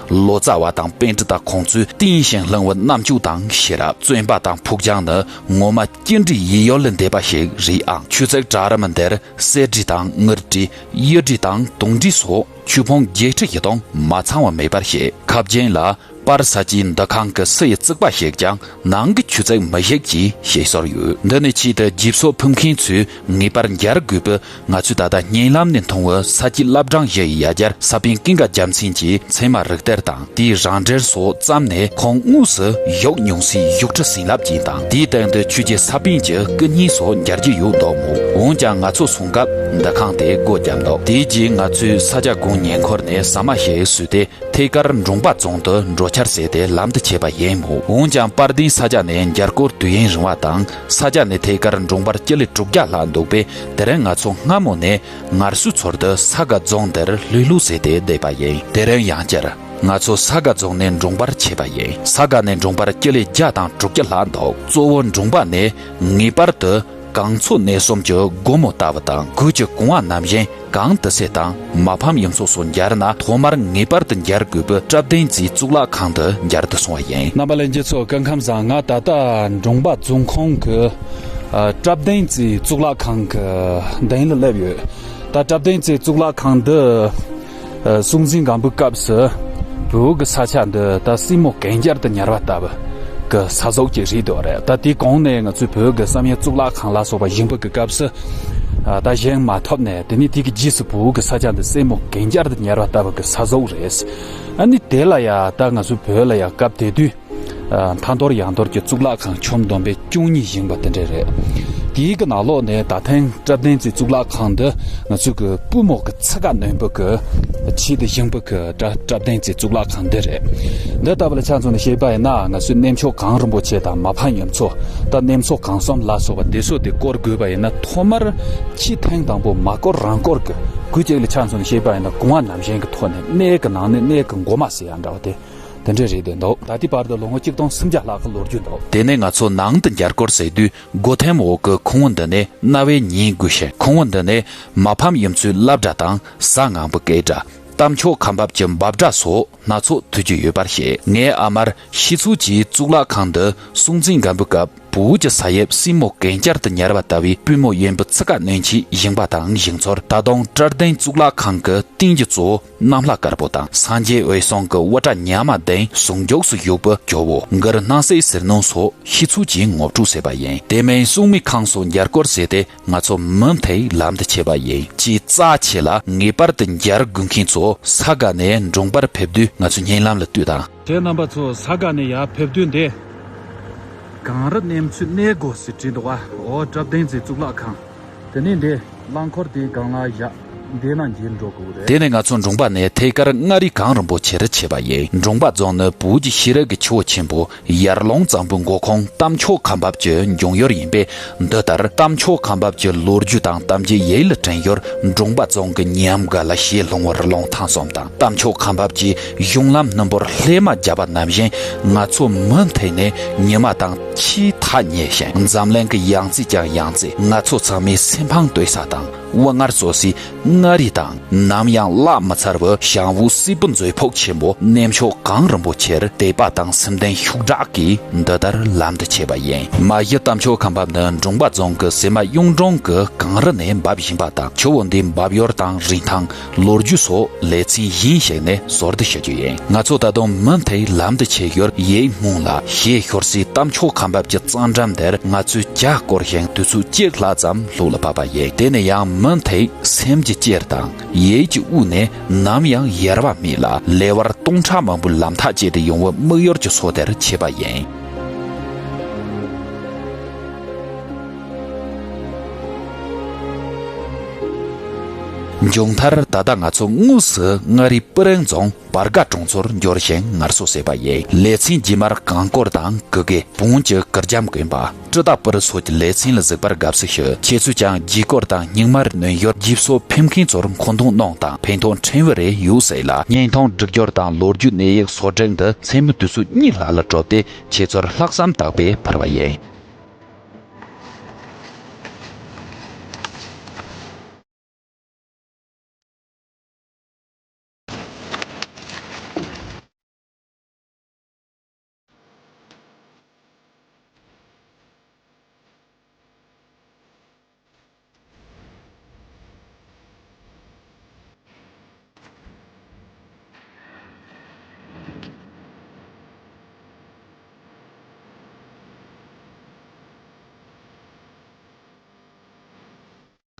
ལོ་ཙཱ་བ་དང་པཎྜི་ཏ་ཁོང་ཚོས་བརྟན་ཞིང་བརླིང་བའི་རྣམ་དཔྱོད་དང་ཤེས་རབ། བརྩོན་པ་དང་ཕུགས་རྒྱང་ནི་ངོ་མ་ཅི་འདྲའི་ཡིད་ཡུལ་ལས་འདས་པ་ཞིག་རེད་ཨང་། ཆོས་རྩེ་བྲག་རི་མ་འདིར་གསེར་བྲིས་དང་དངུལ་བྲིས། གཡུ་བྲིས་དང་དུང་བྲིས་སོགས་ཆོས་ཕུང་བརྒྱད་ཁྲི་བཞི་སྟོང་མ་ཚང་བ་མེད་པར་བཤད། ཁ་རྒྱུན་ལ། པར་ས་སྐྱའི་འདུ་ཁང་གི་སུ་ཡི་བརྩིགས་པ་ཞིག་ཀྱང་ནང་གི་ཆོས་རྩེ་མི་ཞིག་ཅེས་བཤད་སྲོལ་ཡོད། འདི་ནི་ཆེད་དུ་རྗེས་སོར་ཕེབས་མཁན་ཚོས་ངེས་པར་མཇལ་དགོས་པའི། ང་ཚོས་ད་ལྟ་བརྙན་ལམ་ནས་མཐོང་བའི་ས་སྐྱའི་བླ་བྲང་བཞི་ཡི་ཡ་གྱལ་ས་པཎ་ཀུན་དགའ་རྒྱལ་མཚན་གྱི་མཚན་མ་རིགས་གཏེར་དང་། དེའི་རང་འགྲེལ་སོགས་བརྩམས་ནས་ཁོང་དངོས་སུ་བཞུགས་མྱོང་སའི་བཞུགས་ཁྲི་བྱིན་རླབས་ཅན་དང་། དེའི་སྟེང་དུ་ཆོས་རྗེ་ས་པཎ་གྱི་སྐུ་བརྙན་སོགས་མཇལ་རྒྱུ་ཡོད་འདུག་མོད། འོན་ཀྱང་ང་ཚོ་སོང་སྐབས་འདུ་ཁང་དེ་སྒོ་བརྒྱབ་འདུག་དེའི་རྗེས་ང་ཚོས་ས་སྐྱ་དགོན་ཉེ་འཁོར་ནས་ཟ་མ་ཞིག་ཟོས་ཏེ། ཐད་ཀར་འབྲོང་པ་རྫོང་དུ་འགྲོ་འཆར་བྱས་ཏེ་ལམ་དུ་ཆས་པ་ཡིན་མོད། འོན་ཀྱང་དཔལ་ལྡན་ས་སྐྱ་ནས་མཇལ་སྐོར་དུས་ཡུན་རིང་བ་དང་། ས་སྐྱ་ནས་ཐད་ཀར་འབྲོང་པར་སྤྱི་ལེ་དྲུག་བརྒྱ་ལྷག་འདུག་པས། དེ་རིང་ང་ཚོ་སྔ་མོ་ནས་ངལ་གསོའི་ཚུལ་དུ་ས་དགའ་རྫོང་འདིར་ལྷོད་ལྷོད་བྱས་ཏེ་བསྡད་པ་ཡིན། དེ་རིང་ཡང་བསྐྱར་ང་ཚོ་ས་དགའ་རྫོང་ནས་འབྲོང་པར་ཆས་པ་ཡིན། ས་དགའ་ནས་འབྲོང་པར་སྤྱི་ལེ་བརྒྱ་དང་དྲུག་ཅུ་ལྷག་འདུག་གཙོ་བོ་འབྲོང་པ་ནས་ངེས་པར་དུ་ གངས་མཚོ་གནས་གསུམ་གྱི་སྒོ་མོ་ལྟ་བུ་དང་། གོས་ཀྱི་གོང་བ་ནམ་བཞིན་གངས་ཏི་སེ་དང་མ་ཕམ་ཡུལ་ཚོ་སོགས་འབྱར་ན། ཐོག་མར་ངེས་པར་དུ་འབྱར་དགོས་པའི་བཀྲབ་ལྡན་རྩེའི་གཙུག་ལག་ཁང་དུ་འབྱར་དུ་སོང་བ་ཡིན། རྣམ་པ་ལྷན་རྒྱས་ཚོ་སྐུ་ཁམས་བཟང་། ང་ད་ལྟ་འབྲོང་པ་རྫོང་ཁོངས་ཀྱི་ཨ་བཀྲབ་ལྡན་རྩེའི་གཙུག་ལག་ཁང་གི་མདུན་ལ་སླེབས་ཡོད། ད་བཀྲབ་ལྡན་རྩེའི་གཙུག་ལག་ཁང་འདི་ཨ་སྲོང་བཙན་སྒམ་པོའི་སྐབས་སུ་བོད་ཀྱི་ས་ཆ་འདི་ད་སྲིན་མོ་གན་རྐྱལ་དུ་ཉར་བ་ལྟ་བུ་གི་ས་ཟོག་ཅིག་རེད་འདུག་རེད། ད་དེའི་གོང་ནས་ང་ཚོའི་བོད་ཀྱི་བསམ་ཡས་གཙུག་ལག་ཁང་ལ་སོགས་པ་བཞེངས་པ་གི་སྐབས་སུ་ཨ་ད་བཞེངས་མ་ཐུབ་ནས། དེ་ནས་དེ་གི་རྗེས་སུ་བོད་ཀྱི་ས་ཆ་འདི་སྲིན་མོ་གན་རྐྱལ་དུ་ཉར་བ་ལྟ་བུ་གི་ས་ཟོག་རེད། ཨ་ནི་དེ་ལ་ཡ་ད་ང་ཚོའི་བོད་ལ་ཡ་སྐབས་དེ་དུས་ཨ་མཐའ་འདོར་ཡང་འདོར་གྱི་གཙུག་ལག་ཁང་ཆུང་བསྡོམས་པས་བཅུ་གཉིས་བཞེངས་པ་དེ་འདྲ་རེད། དེའི་གི་ནང་ལོགས་ནས་ད་ཐེངས་བཀྲབ་ལྡན་རྩེའི་གཙུག་ལག་ཁང་འདི་ང་ཚོའི་གི་པུས་མོ་གི་ཚུགས་ཀ་རྣོན་པོ་གི་ཆེད་དུ་བཞེངས་པ་གི་བཀྲ་བཀྲབ་ལྡན་རྩེའི་གཙུག་ལག་ཁང་འདི་རེད། འདི་ལྟ་བུ་ལ་ཆ་མཚོན་ནས་བཤད་པ་ཡིན་ན། ང་ཚོའི་གནས་མཆོག་གངས་རིན་པོ་ཆེ་དང་མ་ཕམ་ཡུལ་ཚོ། ད་གནས་མཆོག་གངས་གསུམ་ལ་སོགས་པ་དེ་ཚོ་དེ་བསྐོར་དགོས་པ་ཡིན་ན། ཐོག་མར་ཆེས་ཐེངས་དང་པོ་མ་བསྐོར་རང་བསྐོར་གི་གོས་ཅིག་ལ་ཆ་མཚོན་ནས་བཤད་པ་ཡིན་ན། གོང་བ་ནམ་བཞིན་གི་ཐོག་ནས་གནས་གི་ནང་ནས་གནས་གི་མགོ་མ་ཟེར་ཡ་འདྲ་བ་དེ། དེ་འདྲ་རེད་འདུག་ད་ལྟའི་བར་དུ་ལོ་ངོ་གཅིག་སྟོང་སུམ་བརྒྱ་ལྷག་གི་ལོ་རྒྱུས་འདུག་དེ་ནས་ང་ཚོ་ནང་དུ་འབྱར་སྐོར་ཟེར་དུས། སྒོ་ཐེམ་འོག་གི་ཁང་བ་འདི་ནས་རྣ་བའི་ཉིན་དགོས་ཤིང་། ཁང་བ་འདི་ནས་མ་ཕམ་ཡུལ་ཚོའི་སློབ་གྲྭ་དང་གཟའ་ངན་པའི་སྐད་སྒྲ། རྟ་མཆོག་ཁ་འབབ་ཀྱི་འབབ་སྒྲ་སོགས་སྣ་ཚོགས་ཐོས་རྒྱུ་ཡོད་པར་བཤད། ངའི་ཨ་མར་ཤི་ཚུལ་གྱིས་གཙུག་ལག་ཁང་འདི་སྲོང་བཙན་སྒམ་པོའི་སྐབས་བོད་ཀྱི་ས་དབྱིབས་སྲིན་མོ་གན་རྐྱལ་དུ་ཉར་བ་ལྟ་བུའི་པུས་མོ་གཡོན་པོའི་ཚུགས་ཀ་རྣོན་ཆེད་བཞེངས་པ་དང་། བཞེངས་ཚུལ་ད་དུང་བཀྲབ་ལྡན་གཙུག་ལག་ཁང་གི་རྟེན་གྱི་གཙོ་བོ་གནམ་ལྷ་དཀར་པོ་དང་། སངས་རྒྱས་འོད་སྲུང་གི་དབུ་སྐྲ་ཉག་མ་གདན་ཟུང་འཇོག་སུ་བཞུགས་པའི་ཇོ་བོ་གུ་རུ་སྣང་སྲིད་ཟིལ་གནོན་སོགས་ཤི་ཚུལ་གྱིས་ངོ་སྤྲོད་བྱས་པ་ཡིན། དེ་མིན་སྲུང་མའི་ཁང་སོགས་འབྱར་སྐོར་བྱས་ཏེ། ང་ཚོ་མུ་མཐུད་ལམ་དུ་ཆས་པ་ཡིན། ཆེས་རྩ་ཆེ་ལ་ངེས་པར་དུ་འབྱར་དགོས་མཁན་ཚོ་ས་ག་ནས་འབྲོང་པར་ཕེབས་དུས་ང་ཚོའི་སྙན་ལམ་ལ་ལྟོས་དང་། དེ་རྣམ་པ་ཚོ་ས་ག་ནས་ཡར་ཕེབས་དུས་འདི། གངས་རི་གནས་མཆོག་གནས་སྒོ་ཟེར་བྲིས་འདུག་བ། འོ་བཀྲབ་ལྡན་རྩེའི་གཙུག་ལག་ཁང་། དེ་ནས་འདི་རླངས་འཁོར་དེའི་སྒང་ལ་བཞག་འདི་ན་འགྱེལ་འགྲོ་དགོས་རེད། དེ་ནས་ང་ཚོ་འབྲོང་པ་ནས་ཐད་ཀར་མངའ་རིས་གངས་རིན་པོ་ཆེར་ཆས་པ་ཡིན། འབྲོང་པ་རྫོང་ནི་བོད་ཀྱི་ཤེས་རིག་གི་ཆུ་བོ་ཆེན་པོ་ཡར་ཀླུང་གཙང་པོའི་འགོ་ཁུངས་རྟ་མཆོག་ཁ་འབབ་ཀྱི་འབྱུང་ཡུལ་ཡིན་པས། འདི་ལྟར་རྟ་མཆོག་ཁ་འབབ་ཀྱི་ལོ་རྒྱུས་དང་གཏམ་རྒྱུད་ཡིད་ལ་དྲན་ཡུལ་འབྲོང་པ་རྫོང་གི་ཉམས་དགའ་ལ་ཞེས་ལྷུང་བར་ལུང་ཐང་གསུམ་དང་། རྟ་མཆོག་ཁ་འབབ་ཀྱི་གཞུང་ལམ་སྣུམ་པོར་ལྷས་མ་བརྒྱབ་པ་ནང་བཞིན། ང་ཚོ་མུ་མཐུད་ནས་ཉི་མ་དང་ཕྱིའི་ཐག་ཉེ་ཞིང་། འཛམ་གླིང་གི་ཡང་རྩེ་ཀྱང་ཡང་རྩེ། ང་ཚོ་ཚང་མའི་སེམས་ཕངས་ལྟོས་ས་དང་། དབུ་ངར་གསོ་སའི་མངའ་རིས་དང་། ནམ་ཡང་བརླག་མི་ཚར་བའི་ཞང་བོད་སིལ་བུ་མཛོད་ཕུག་ཆེན་པོ་གནས་མཆོག་གངས་རིན་པོ་ཆེར་དད་པ་དང་སེམས་ལྡན་ཤུགས་དྲག་གིས་འདི་ལྟར་ལམ་དུ་ཆས་པ་ཡིན། མ་གཞི་རྟ་མཆོག་ཁ་འབབ་ནི་འབྲོང་པ་རྫོང་གི་ཟེ་མ་གཡུང་དྲུང་གི་གངས་རི་ནས་འབབ་བཞིན་པ་དང་། ཆུ་བོ་འདིའི་འབབ་ཡུལ་དང་རིན་ཐང་། ལོ་རྒྱུས་སོགས་ལེ་ཚན་གཞན་ཞིག་ནས་ཟུར་བསྡུ་ཞུ་རྒྱུ་ཡིན། ང་ཚོ་ད་དུང་མུ་མཐུད་ལམ་དུ་ཆས་ཡུལ་ཡིད་སྨོན་ལ་ཞེས་ཤོར་སའི་རྟ་མཆོག་ཁ་འབབ་ཀྱི་གཙང་འགྲམ་དེར་ང་ཚོས་ཇ་བསྐོལ་ཞིང་དུས་ཚོད་གཅིག་ལྷག་ཙམ་ལྷོག་ལ་བབས་པ་ཡིན། དེ་ནས་ཡང་མུ་མཐུད་སེམས་ཀྱི་དཀྱིལ་དང་ཡིད་ཀྱི་དབུས་ནས་ནམ་ཡང་ཡལ་བ་མེད་ལ་ལེ་དབར་སྟོང་ཕྲག་མང་པོའི་ལམ་ཐག་བཅད་དེ་ཡོང་བའི་དམིགས་ཡུལ་གྱི་མཚོ་དེར་ཆས་པ་ཡིན། མཇུག་མཐར་ད་ལྟ་ང་ཚོ་དངོས་སུ་མངའ་རིས་སྤུ་རིང་རྫོང་བར་དགའ་གྲོང་ཚོར་འབྱོར་ཞིང་ངལ་གསོ་བྱས་པ་ཡིན། ལེ་ཚན་རྗེས་མར་གངས་སྐོར་དང་གུ་གེ། བོན་གྱི་གུར་རྒྱམ་གོན་པ། སྤྲི་དང་སྤུ་རུ་སོགས་ཀྱི་ལེ་ཚན་ལ་གཟིགས་པར་དགའ་བསུ་ཞུ། ཁྱེད་ཚོས་ཀྱང་རྒྱུས་སྐོར་དང་སྙིགས་མར་གནོན་ཡུལ་རྗེས་སོར་ཕེབས་མཁན་ཚོར་མཁོ་འདོན་གནང་དང་ཕན་ཐོགས་ཕྲན་བུ་རེ་ཡོད་ཟེར་ལ། བརྙན་ཐུང་སྒྲིག་སྦྱོར་དང་ལོ་རྒྱུས་གནས་ཡིག་བཟོ་སྒྲིག་འདི་མཚན་མོའི་དུས་ཚོད་གཉིས་ལྷག་ལ་གྲུབ་སྟེ་ཁྱེད་ཚོར་ལྷག་བསམ་དག་པས་ཕུལ་བ་ཡིན།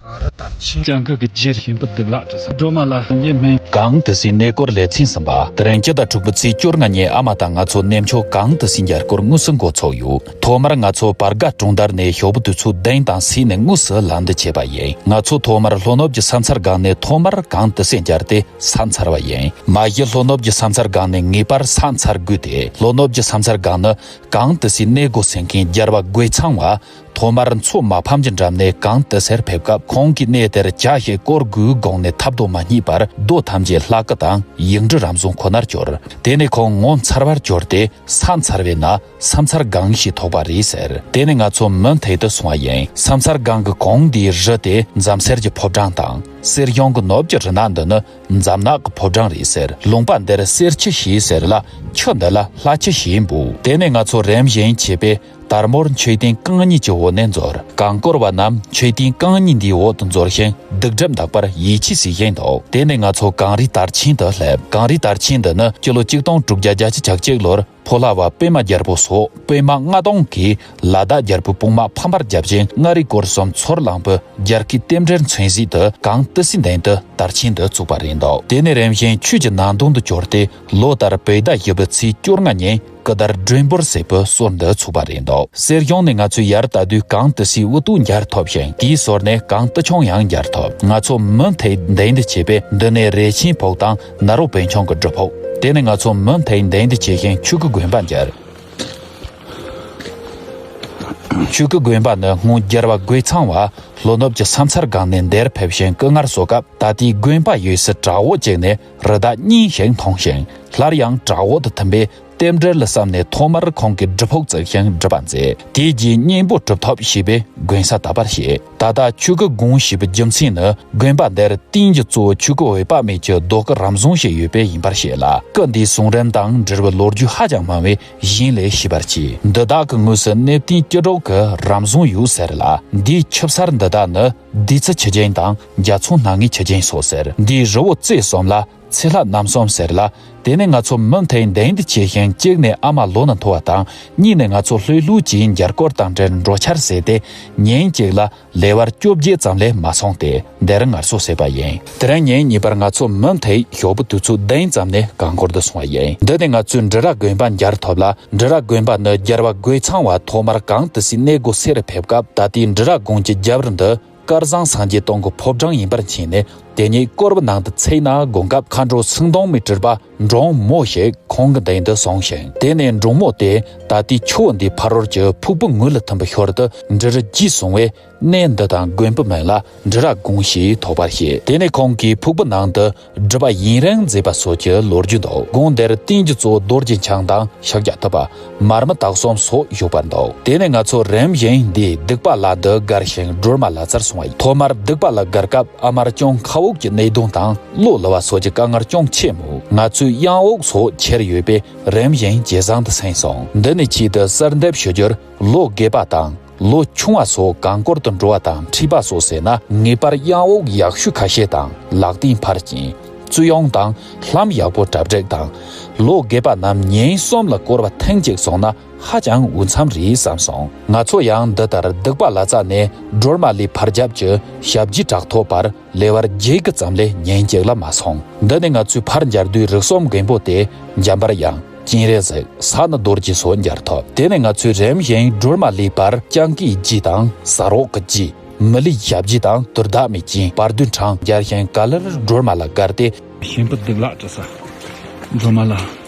གངས་རི་དར་ཆེན་ལྕང་གི་གི་རྗེས་ཤིང་པོ་བདུད་ལ་བྲི་ས་སྒྲོལ་མ་ལ་ཡེ་མེ། གངས་ཏི་སེའི་གནས་སྐོར་ལེ་ཚན་གསུམ་པ། དེ་རིང་སྤྱི་ཟླ་དྲུག་པའི་ཚེས་བཅོ་ལྔ་ཉིན་ཨ་མ་དང་ང་ཚོ་གནས་མཆོག་གངས་ཏི་སེའི་འབྱར་སྐོར་དངོས་སུ་འགོ་ཚུགས་ཡོད། ཐོག་མར་ང་ཚོ་བར་དགའ་གྲོང་རྡལ་ནས་ཞོགས་པའི་དུས་ཚོད་བདུན་དང་ཕྱེད་ནས་དངོས་སུ་ལམ་འདི་ཆས་པ་ཡིན། ང་ཚོ་ཐོག་མར་ལྷོ་ནུབ་ཀྱི་ས་མཚར་སྒང་ནས་ཐོག་མར་གངས་ཏི་སེ་འབྱར་ཏེ་ས་མཚར་བ་ཡིན། མ་གཞི་ལྷོ་ནུབ་ཀྱི་ས་མཚར་སྒང་ནས་ངེས་པར་ས་མཚར་དགོས་ཏེ། ལྷོ་ནུབ་ཀྱི་ས་མཚར་སྒང་ནི་གངས་ཏི་སེའི་གནས་སྒོ་ཟིན་མཁན་རྒྱལ་བ་རྒོད་ཚང་བ། ཐོག་མར་མཚོ་མ་ཕམ་གྱི་འགྲམ་ནས་གངས་ཏི་སེར་ཕེབས་སྐབས། ཁོང་གིས་གནས་དེར་ཇ་ཞིག་སྐོར་དགོས་དགོངས་ནས་ཐབས་དོ་མ་མཉེས་པར། རྡོ་ཐམས་ཅད་ལྷ་སྐུ་དང་ཡིག་འབྲུ་རམ་བཟུང་ཁོ་ནར་གྱུར། དེ་ནས་ཁོང་ངོ་མཚར་བར་གྱུར་ཏེ། ས་མཚར་བའི་ན་ས་མཚར་སྒང་ཞེས་ཐོགས་པ་རེད་ཟེར། དེ་ནས་ང་ཚོ་མུ་མཐུད་དུ་སོང་བ་ཡིན། ས་མཚར་སྒང་གི་གངས་འདིའི་རི་དེ་འཛམ་སེར་གྱི་ཕོ་བྲང་དང་། གསེར་གཞོང་གི་ནུབ་ཀྱི་རི་ནག་འདི་ནི་འཛམ་ནག་གི་ཕོ་བྲང་རེད་ཟེར། ལུང་པ་འདིར་གསེར་ཆུ་ཞེས་ཟེར་ལ། ཆུ་འདི་ལ་ལྷ་ཆུ་ཞེས་འབོད། དེ་ནས་ང་ཚོ་རིམ་བཞིན་བྱས་པས། དལ་མོར་མཆོད་རྟེན་རྐང་གཉིས་ཀྱི་འོག་ནས་འཛུལ། གངས་སྐོར་བ་རྣམས་མཆོད་རྟེན་རྐང་གཉིས་འདིའི་འོག་ཏུ་འཛུལ་ཞིང་། སྡིག་སྒྲིབ་འདག་པར་ཡིད་ཆེས་བྱེད་བཞིན་འདུག་དེ་ནས་ང་ཚོ་གངས་རིའི་དར་ཆེན་དུ་སླེབས། གངས་རིའི་དར་ཆེན་འདི་ནི་སྤྱི་ལོ་ཆིག་སྟོང་དྲུག་བརྒྱ་བརྒྱད་ཅུ་གྱ་གཅིག་ལོར་ཕོ་ལྷ་བ་པད་མ་རྒྱལ་པོ་སོགས་པད་མ་ལྔ་སྟོང་གིས་ལ་དྭགས་རྒྱལ་པོའི་དཔུང་དམག་ཕམ་པར་བརྒྱབ་ཅིང་། མངའ་རིས་སྐོར་གསུམ་ཚུར་བླངས་པའི་རྒྱལ་ཁའི་རྟེན་འབྲེལ་མཚོན་བྱེད་དུ་གངས་ཏི་སེའི་མདུན་དུ་དར་ཆེན་འདི་བཙུགས་པ་རེད་འདུག་དེ་ནས་རིམ་བཞིན་ཆོས་ཀྱི་ནང་དོན་དུ་གྱུར་ཏེ། ལོ་ལྟར་བོད་ཟླ་བཞི་པའི་ཚེས་བཅོ་ལྔ་ཉིན་ཀི་དར་སྒྲོན་འབོར་ཟེར་བའི་སྲོལ་འདི་ཚུགས་པ་རེད་འདུག་གསེར་གཞོང་ནས་ང་ཚོས་ཡར་ལྟ་དུས་གངས་ཏི་སེའི་དབུ་ཐོག་མཇལ་ཐུབ་ཞིང་། དེའི་ཟུར་ནས་གངས་ཏི་ཆུང་ཡང་མཇལ་ཐུབ། ང་ཚོ་མུ་མཐུད་མདུན་དུ་བྱས་པས། འདི་ནས་རས་ཆེན་ཕུག་དང་ནཱ་རོ་པན་ཆུང་གི་སྒྲུབ་ཕུག་དེ་ནས་ང་ཚོ་མུ་མཐུད་མདུན་དུ་བྱས་ཤིང་ཆོས་སྐུ་དགོན་པ་མཇལ། ཆོས་སྐུ་དགོན་པ་ནི་སྔོན་རྒྱལ་བ་རྒོད་ཚང་བ་ལྷོ་ནུབ་ཀྱི་ས་མཚར་སྒང་ནས་འདིར་ཕེབས་ཤིང་སྐུ་ངལ་གསོ་སྐབས། ད་ལྟའི་དགོན་པ་ཡོད་སའི་བྲག་འོག་ཅིག་ནས་རི་དྭགས་རྙིང་ཞིག་མཐོང་ཞིང་། སླར་ཡང་བྲག་འོག་ཏུ་ཐིམ་པས། རྟེན་འབྲེལ་བསམ་ནས་ཐོག་མར་ཁོང་གིས་སྒྲུབ་ཕུག་བརྩིགས་ཤིང་སྒྲུབ་པ་མཛད། དེའི་རྗེས་གཉན་པོ་གྲུབ་ཐོབ་ཞེས་པས་དགོན་ས་བཏབ་པར་བཤད། ད་ལྟ་ཆོས་སྐུ་དགོན་ཞེས་པའི་རྒྱུ་མཚན་ནི། དགོན་པ་འདིར་རྟེན་གྱི་གཙོ་བོ་ཆོས་སྐུ་འོད་དཔག་མེད་ཀྱི་རྡོ་སྐུ་རམ་བཟུང་ཞིག་ཡོད་པས་ཡིན་པར་བཤད་ལ། སྐུ་འདིའི་གསུང་རིམ་དང་འབྲེལ་བའི་ལོ་རྒྱུས་ཧ་ཅང་མང་བས་གཞན་ལས་ཤེས་པར་གྱིས། འདི་དག་གི་ངོས་སུ་གནས་བརྟན་སྐྱིད་སྒྲོག་གི་རམ་བཟུང་ཡོད་ཟེར་ལ། འདིའི་ཆུ་གསར་འདི་དག་ནི་ལྡེ་ཚུ་ཆུ་རྒྱུན་དང་རྒྱ་མཚོ་སྣ་ལྔའི་ཆུ་རྒྱུན་སོགས་ཟེར། འདིའི་རི་བོ་རྩེ་གསུམ་ལ། ཚེ་ལྷ་རྣམ་གསུམ་ཟེར་ལ། དེ་ནས་ང་ཚོ་མུ་མཐུད་མདུན་དུ་ཆས་ཤིང་། གཅིག་ནས་ཨ་མ་ལོ་ན་མཐོ་བ་དང་། གཉིས་ནས་ང་ཚོ་ལྷོད་ལྷོད་ཀྱིས་མཇལ་སྐོར་དང་འབྲེལ་འགྲོ་འཆར་བྱས་ཏེ། ཉིན་གཅིག་ལ་ལེ་བར་བཅོ་བརྒྱད་ཙམ་ལས་མ་སོང་སྟེ། འདིར་ངལ་གསོ་བྱས་པ་ཡིན། དེ་རིང་ཉིན་གཉིས་པར་ང་ཚོ་མུ་མཐུད་ཞོགས་པའི་དུས་ཚོད་བདུན་ཙམ་ནས་གངས་སྐོར་དུ་སོང་བ་ཡིན། འདི་ནས་ང་ཚོས་འབྲི་ར་དགོན་པ་མཇལ་ཐུབ་ལ། འབྲི་ར་དགོན་པ་ནི་རྒྱལ་བ་རྒོད་ཚང་བ་ཐོག་མར་གངས་ཏི་སེའི་གནས་སྒོ་སེ་རུ་ཕེབས་སྐབས། ད་ལྟའི་འབྲི་ར་དགོན་གྱི་རྒྱབ་རི་འདི། དཀར་ཟངས་སངས་རྒྱས་སྟོང་གི་ཕོ་བྲང་ཡིན་པར་མཁྱེན་ནས། དེ་ཉིད་སྐོར་བའི་ནང་དུ་ཚུད་ན་དགོངས་སྐབས། མཁའ་འགྲོ་སེང་གདོང་མའི་སྤྲུལ་པ་འབྲོང་མོ་ཞིག་ཁོང་གི་མདུན་དུ་སོང་ཞིང་། དེ་ནས་འབྲོང་མོ་དེ་ད་ལྟའི་ཆུ་བོ་འདིའི་ཕ་རོལ་གྱི་ཕུག་པའི་ངོས་ལ་ཐིམ་པའི་ཞོར་དུ་འབྲི་རུ་རྗེས་བཟུང་བས། གནས་འདི་དང་དགོན་པའི་མིང་ལ་འབྲི་ར་དགོན་ཞེས་ཐོགས་པར་བཤད། དེ་ནས་ཁོང་གིས་ཕུག་པའི་ནང་དུ་སྒྲུབ་པ་ཡུན་རིང་མཛད་པ་སོགས་ཀྱི་ལོ་རྒྱུས་འདུག་དགོན་འདིར་རྟེན་གྱི་གཙོ་བོ་རྡོ་རྗེ་འཆང་དང་ཤཱཀྱ་ཐུབ་པ། མར་མི་དྭགས་གསུམ་སོགས་བཞུགས་པར་འདུག་དེ་ནས་ང་ཚོ་རིམ་བཞིན་འདིའི་སྡིག་པ་ལྷ་འདི་བསྒར་ཞིང་སྒྲོལ་མ་ལྷ་རྩར་སོང་བ་ཡིན། ཐོག་མར་སྡིག་པ་ལྷ་བསྒར་སྐབས། ཨ་མར་ཅུང་ཁ་དབུགས་ཀྱི་གནད་དོན་དང་། གློ་ལུ་བ་སོགས་ཀྱི་དཀའ་ངལ་ཅུང་ཆེ་མོད། ང་ཚོའི་གཡང་དབུགས་སོགས་ཆེར་ཡོད་པས་རིམ་བཞིན་ཇེ་བཟང་དུ་ཕྱིན་སོང་། འདི་ནི་ཆེད་དུ་གསར་འདེབས་ཞུ་རྒྱུར། ལོ་རྒས་པ་དང་ལོ་ཆུང་བ་སོགས་གངས་སྐོར་དུ་འགྲོ་བ་དང་འཁྲིད་པ་སོགས་བྱས་ན། ངེས་པར་གཡང་དབུགས་ཡག་ཤོས་ཁ་ཤས་དང་། ལག་རྟེན་ཕར་སྐྱེལ། བཙུན་གཡོག་དང་ལྷམ་ཡག་པོ་གྲ་སྒྲིག་དང་། ལོ་རྒས་པ་རྣམས་ཉིན་གསུམ་ལ་སྐོར་བ་ཐེངས་གཅིག་སོང་ན་ཧ་ཅང་འོས་འཚམ་རེད་བསམ་སོང་། ང་ཚོ་ཡང་འདི་ལྟར་སྡིག་པ་ལྷ་རྩ་ནས་སྒྲོལ་མ་ལྷའི་ཕར་རྒྱབ་ཀྱི་ཞབས་རྗེས་དྲག་ཐོབ་བར་ལེ་བར་བརྒྱད་ཀྱི་ཙམ་ལས་ཉིན་གཅིག་ལ་མ་སོང་། འདི་ནས་ང་ཚོས་ཕར་མཇལ་དུས་རིགས་གསུམ་མགོན་པོ་སྟེ། འཇམ་པར་དབྱངས། སྤྱན་རས་གཟིགས། ས་ནི་རྡོ་རྗེ་སོགས་མཇལ་ཐུབ། དེ་ནས་ང་ཚོས་རིམ་བཞིན་སྒྲོལ་མ་ལྷའི་བར་སྤྱང་ཀིའི་རྗེས་དང་ཟ་རོག་གི་རྗེས། མི་ལུས་ཞབས་རྗེས་དང་དུར་བདག་མའི་རྐྱེན། བར་དོའི་འཕྲང་མཇལ་ཞིང་ག་ལེར་སྒྲོལ་མ་ལྷ་བསྒར་ཏེ། ཤིང་ཕུ་སྡིག་ལག་བྲི་ས། སྒྲོལ་མ་ལྷ།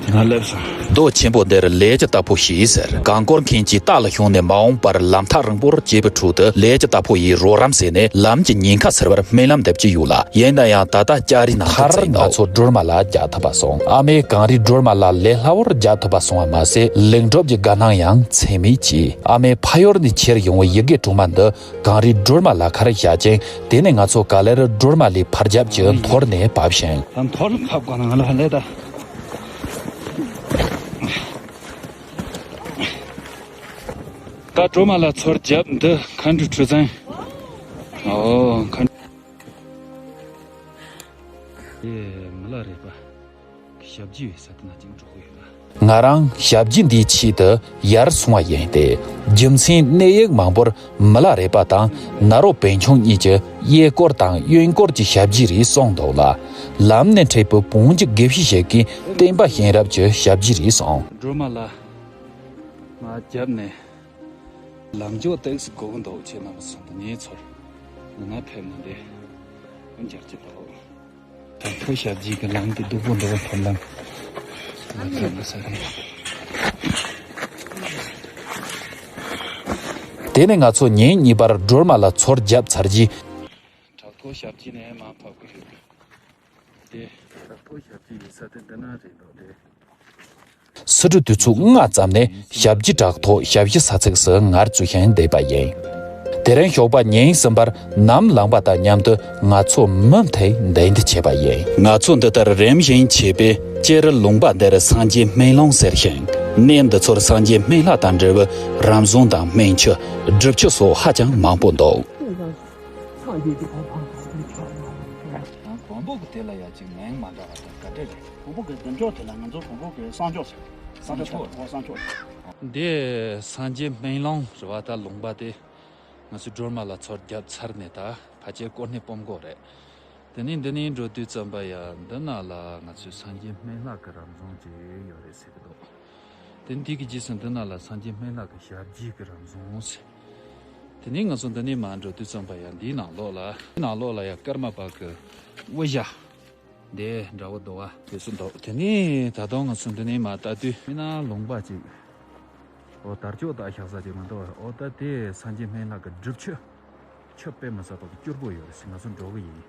དེ་ན་སླེབས་སོང་། རྡོ་ཆེན་པོ་འདིར་ལས་ཀྱི་རྟ་ཕོ་ཞེས་ཟེར། གངས་སྐོར་མཁན་གྱིས་རྟ་ལ་ཞོན་ནས་མ་འོངས་པར་ལམ་ཐག་རིང་པོར་སྐྱེལ་བའི་ཁྲོད་དུ་ལས་ཀྱི་རྟ་ཕོ་ཡིས་རོགས་རམ་བྱས་ནས་ལམ་གྱི་ཉེན་ཁ་སེལ་བར་སྨོན་ལམ་འདེབས་ཀྱི་ཡོད་ལ། ཡིན་ན་ཡང་ད་ལྟ་ལྕགས་རིའི་ནང་དུ་མཐར་ཚུད་འདུག་ང་ཚོ་སྒྲོལ་མ་ལྷ་མཇལ་ཐུབ་པ་སོང་། ཨ་མས་གངས་རིའི་སྒྲོལ་མ་ལྷ་ལས་སླ་བོར་མཇལ་ཐུབ་པ་སོང་བ་མ་ཟད། ལེགས་གྲུབ་ཀྱི་དགའ་སྣང་ཡང་ཚད་མེད་སྐྱེས། ཨ་མས་ཕ་ཡུལ་ནས་ཁྱེར་ཡོང་བའི་ཡི་གེ་དྲུག་མ་འདི་གངས་རིའི་སྒྲོལ་མ་ལྷ་ཁར་བཞག་ཅིང་། དེ་ནས་ང་ཚོ་ག་ལེར་སྒྲོལ་མ་ལྷའི་ཕར་རྒྱབ་ཀྱི་མཐོར་ནས་བབས་ཤིང་། ད་མཐོར་ལ་ཁབ་དགོས་ན་ང་ལ་ཧ་ལས་ད། ད་སྒྲོལ་མ་ལྷ་ཚུར་རྒྱབ་འདི་མཁའ་འགྲོའི་གྲུ་གཟིངས། ཨོ་མཁའ་འགྲོ། ཨེ་མི་ལ་རས་པ། ཞབས་རྗེས་ཡོད་ས་དེ་ན་ཅིག་འགྲོ་གི་ཡོད་ལ། ང་རང་ཞབས་རྗེས་འདིའི་ཆེད་དུ་ཡར་སོང་བ་ཡིན་ཏེ། རྒྱུ་མཚན་གནས་ཡིག་མང་པོར་མི་ལ་རས་པ་དང་ནཱ་རོ་པན་ཆུང་གཉིས་ཀྱི་གཡས་སྐོར་དང་གཡོན་སྐོར་གྱི་ཞབས་རྗེས་རེད་གསུངས་འདུག་ལ། ལམ་ནས་འཕྲད་པའི་བོན་གྱི་དགེ་བཤེས་ཤིག་གིས་བསྟན་པ་གཤེན་རབ་ཀྱི་ཞབས་རྗེས་རེད་གསུངས། སྒྲོལ་མ་ལྷ་མར་རྒྱབ་ནས། ལམ་འཇོག་ཏོག་ཙམ་དགོས་ཀྱི་འདུག་ཁྱེད་རྣམ་པ་ཚོ་འདི་ནས་ཚུར་འདི་ན་ཕེབས་ན་འདི་མཇལ་རྒྱུ་འདུག་ད་ཁོ་ཞབས་རྗེས་ཀྱི་ལམ་གྱི་སྡུག་པོ་འདུག་པ་ཐོབ་ལམ་ལ་ཕེབས་ན་ས་རེད། དེ་ནས་ང་ཚོ་ཉིན་གཉིས་པར་སྒྲོལ་མ་ལ་ཚོར་བརྒྱབ་ཚར་རྗེས། བྲག་ཐོག་ཞབས་ཀྱི་ནས་མར་བབས་ཀྱི་ཡོད། དེ་བྲག་ཐོག་ཞབས་ཀྱི་ཡོད་ས་དེ་འདི་ན་རེད་འདུག་དེ། སི་ཁྲོན་དུས་ཚོད་ལྔ་ཙམ་ནས་ཞབས་ཀྱི་བྲག་ཐོག་ཞབས་ཀྱི་ས་ཚིགས་སུ་ངལ་འཚོ་བཞིན་བསྡད་པ་ཡིན། དེ་རིང་ཞོགས་པ་ཉིན་གསུམ་པར་ནམ་ལངས་པ་དང་མཉམ་དུ་ང་ཚོ་མུ་མཐུད་གདན་འདྲེན་བྱས་པ་ཡིན། ང་ཚོ་འདི་ལྟར་རིམ་བཞིན་བྱས་པས་སྤྱིར་ལུང་པ་འདིར་སངས་རྒྱས་སྨན་ལུང་ཟེར་ཞིང་། གནས་འདི་ཚོར་སངས་རྒྱས་སྨན་བླ་དང་འབྲེལ་བའི་རམ་བཟང་དང་སྨན་ཆུ། སྒྲུབ་ཆུ་སོགས་ཧ་ཅང་མང་པོ་འདུག། སངས་རྒྱས་ཀྱི་གོ་འཕང་དང་ཆོས་ཡང་། གོང་འོག་གི་དེ་ལ་ཡ་གཅིག་མིང་མ་འདྲ་བ་དང་ག་འདྲ་རེད། གོང་འོག་གི་བདེ་མཆོག་དེ་ལ་ང་ཚོ་གོང་འོག་གི་གསང་མཆོག་ཟེར། གསང་མཆོག་གསང་མཆོག་འདི་སངས་རྒྱས་སྨན་ལུང་རེད་བ། ད་ལུང་པ་དེ་ང་ཚོའི་སྒྲོལ་མ་ལ་ཚོར་བརྒྱབ་ཚར་ནས་ད་ཕལ་ཆེར་ཀོ་ནེ་སྤོམ་གོ་རེད། དེ་ནས་འདི་ནས་འགྲོ་དུས་ཙམ་པ་ཡ་འདི་ན་ལ་ང་ཚོའི་སངས་རྒྱས་སྨན་བླ་གི་རམ་བཟང་ཅིག་ཡོད་རེད་ཟེར་གི་འདུག། དེ་འདི་གི་རྗེས་སུ་འདི་ན་ལ་སངས་རྒྱས་སྨན་བླ་གི་ཞབས་རྗེས་ཀྱི་རང་བཟུང་ཟེར། དེ་ནས་ང་ཚོ་འདི་ནས་མར་འགྲོ་དུས་ཙམ་པ་ཡང་འདིའི་ནང་ལོགས་ལ། འདིའི་ནང་ལོགས་ལ་ཡང་ཀརྨ་པ་གི་དབུ་ཞྭ་འདི་འདྲ་བོ་འདུག་བ། དེ་ཚོ་འདུག། དེ་ནས་ད་དུང་ང་ཚོ་འདི་ནས་མར་ལྟ་དུས་མི་ན་ལུང་པ་ཅིག། འོ་དར་ལྕོག་དག་བཞག་ས་ཅིག་མི་འདུག་བ། འོ་ད་དེ་སངས་རྒྱས་སྨན་བླ་གི་སྒྲུབ་ཆུ། ཆུ་དཔེ་མི་སྲིད་པ་གི་སྐྱུར་པོ་ཡོད་རེད་ཟེར། ང་ཚོ་འགྲོ་གི་ཡིན།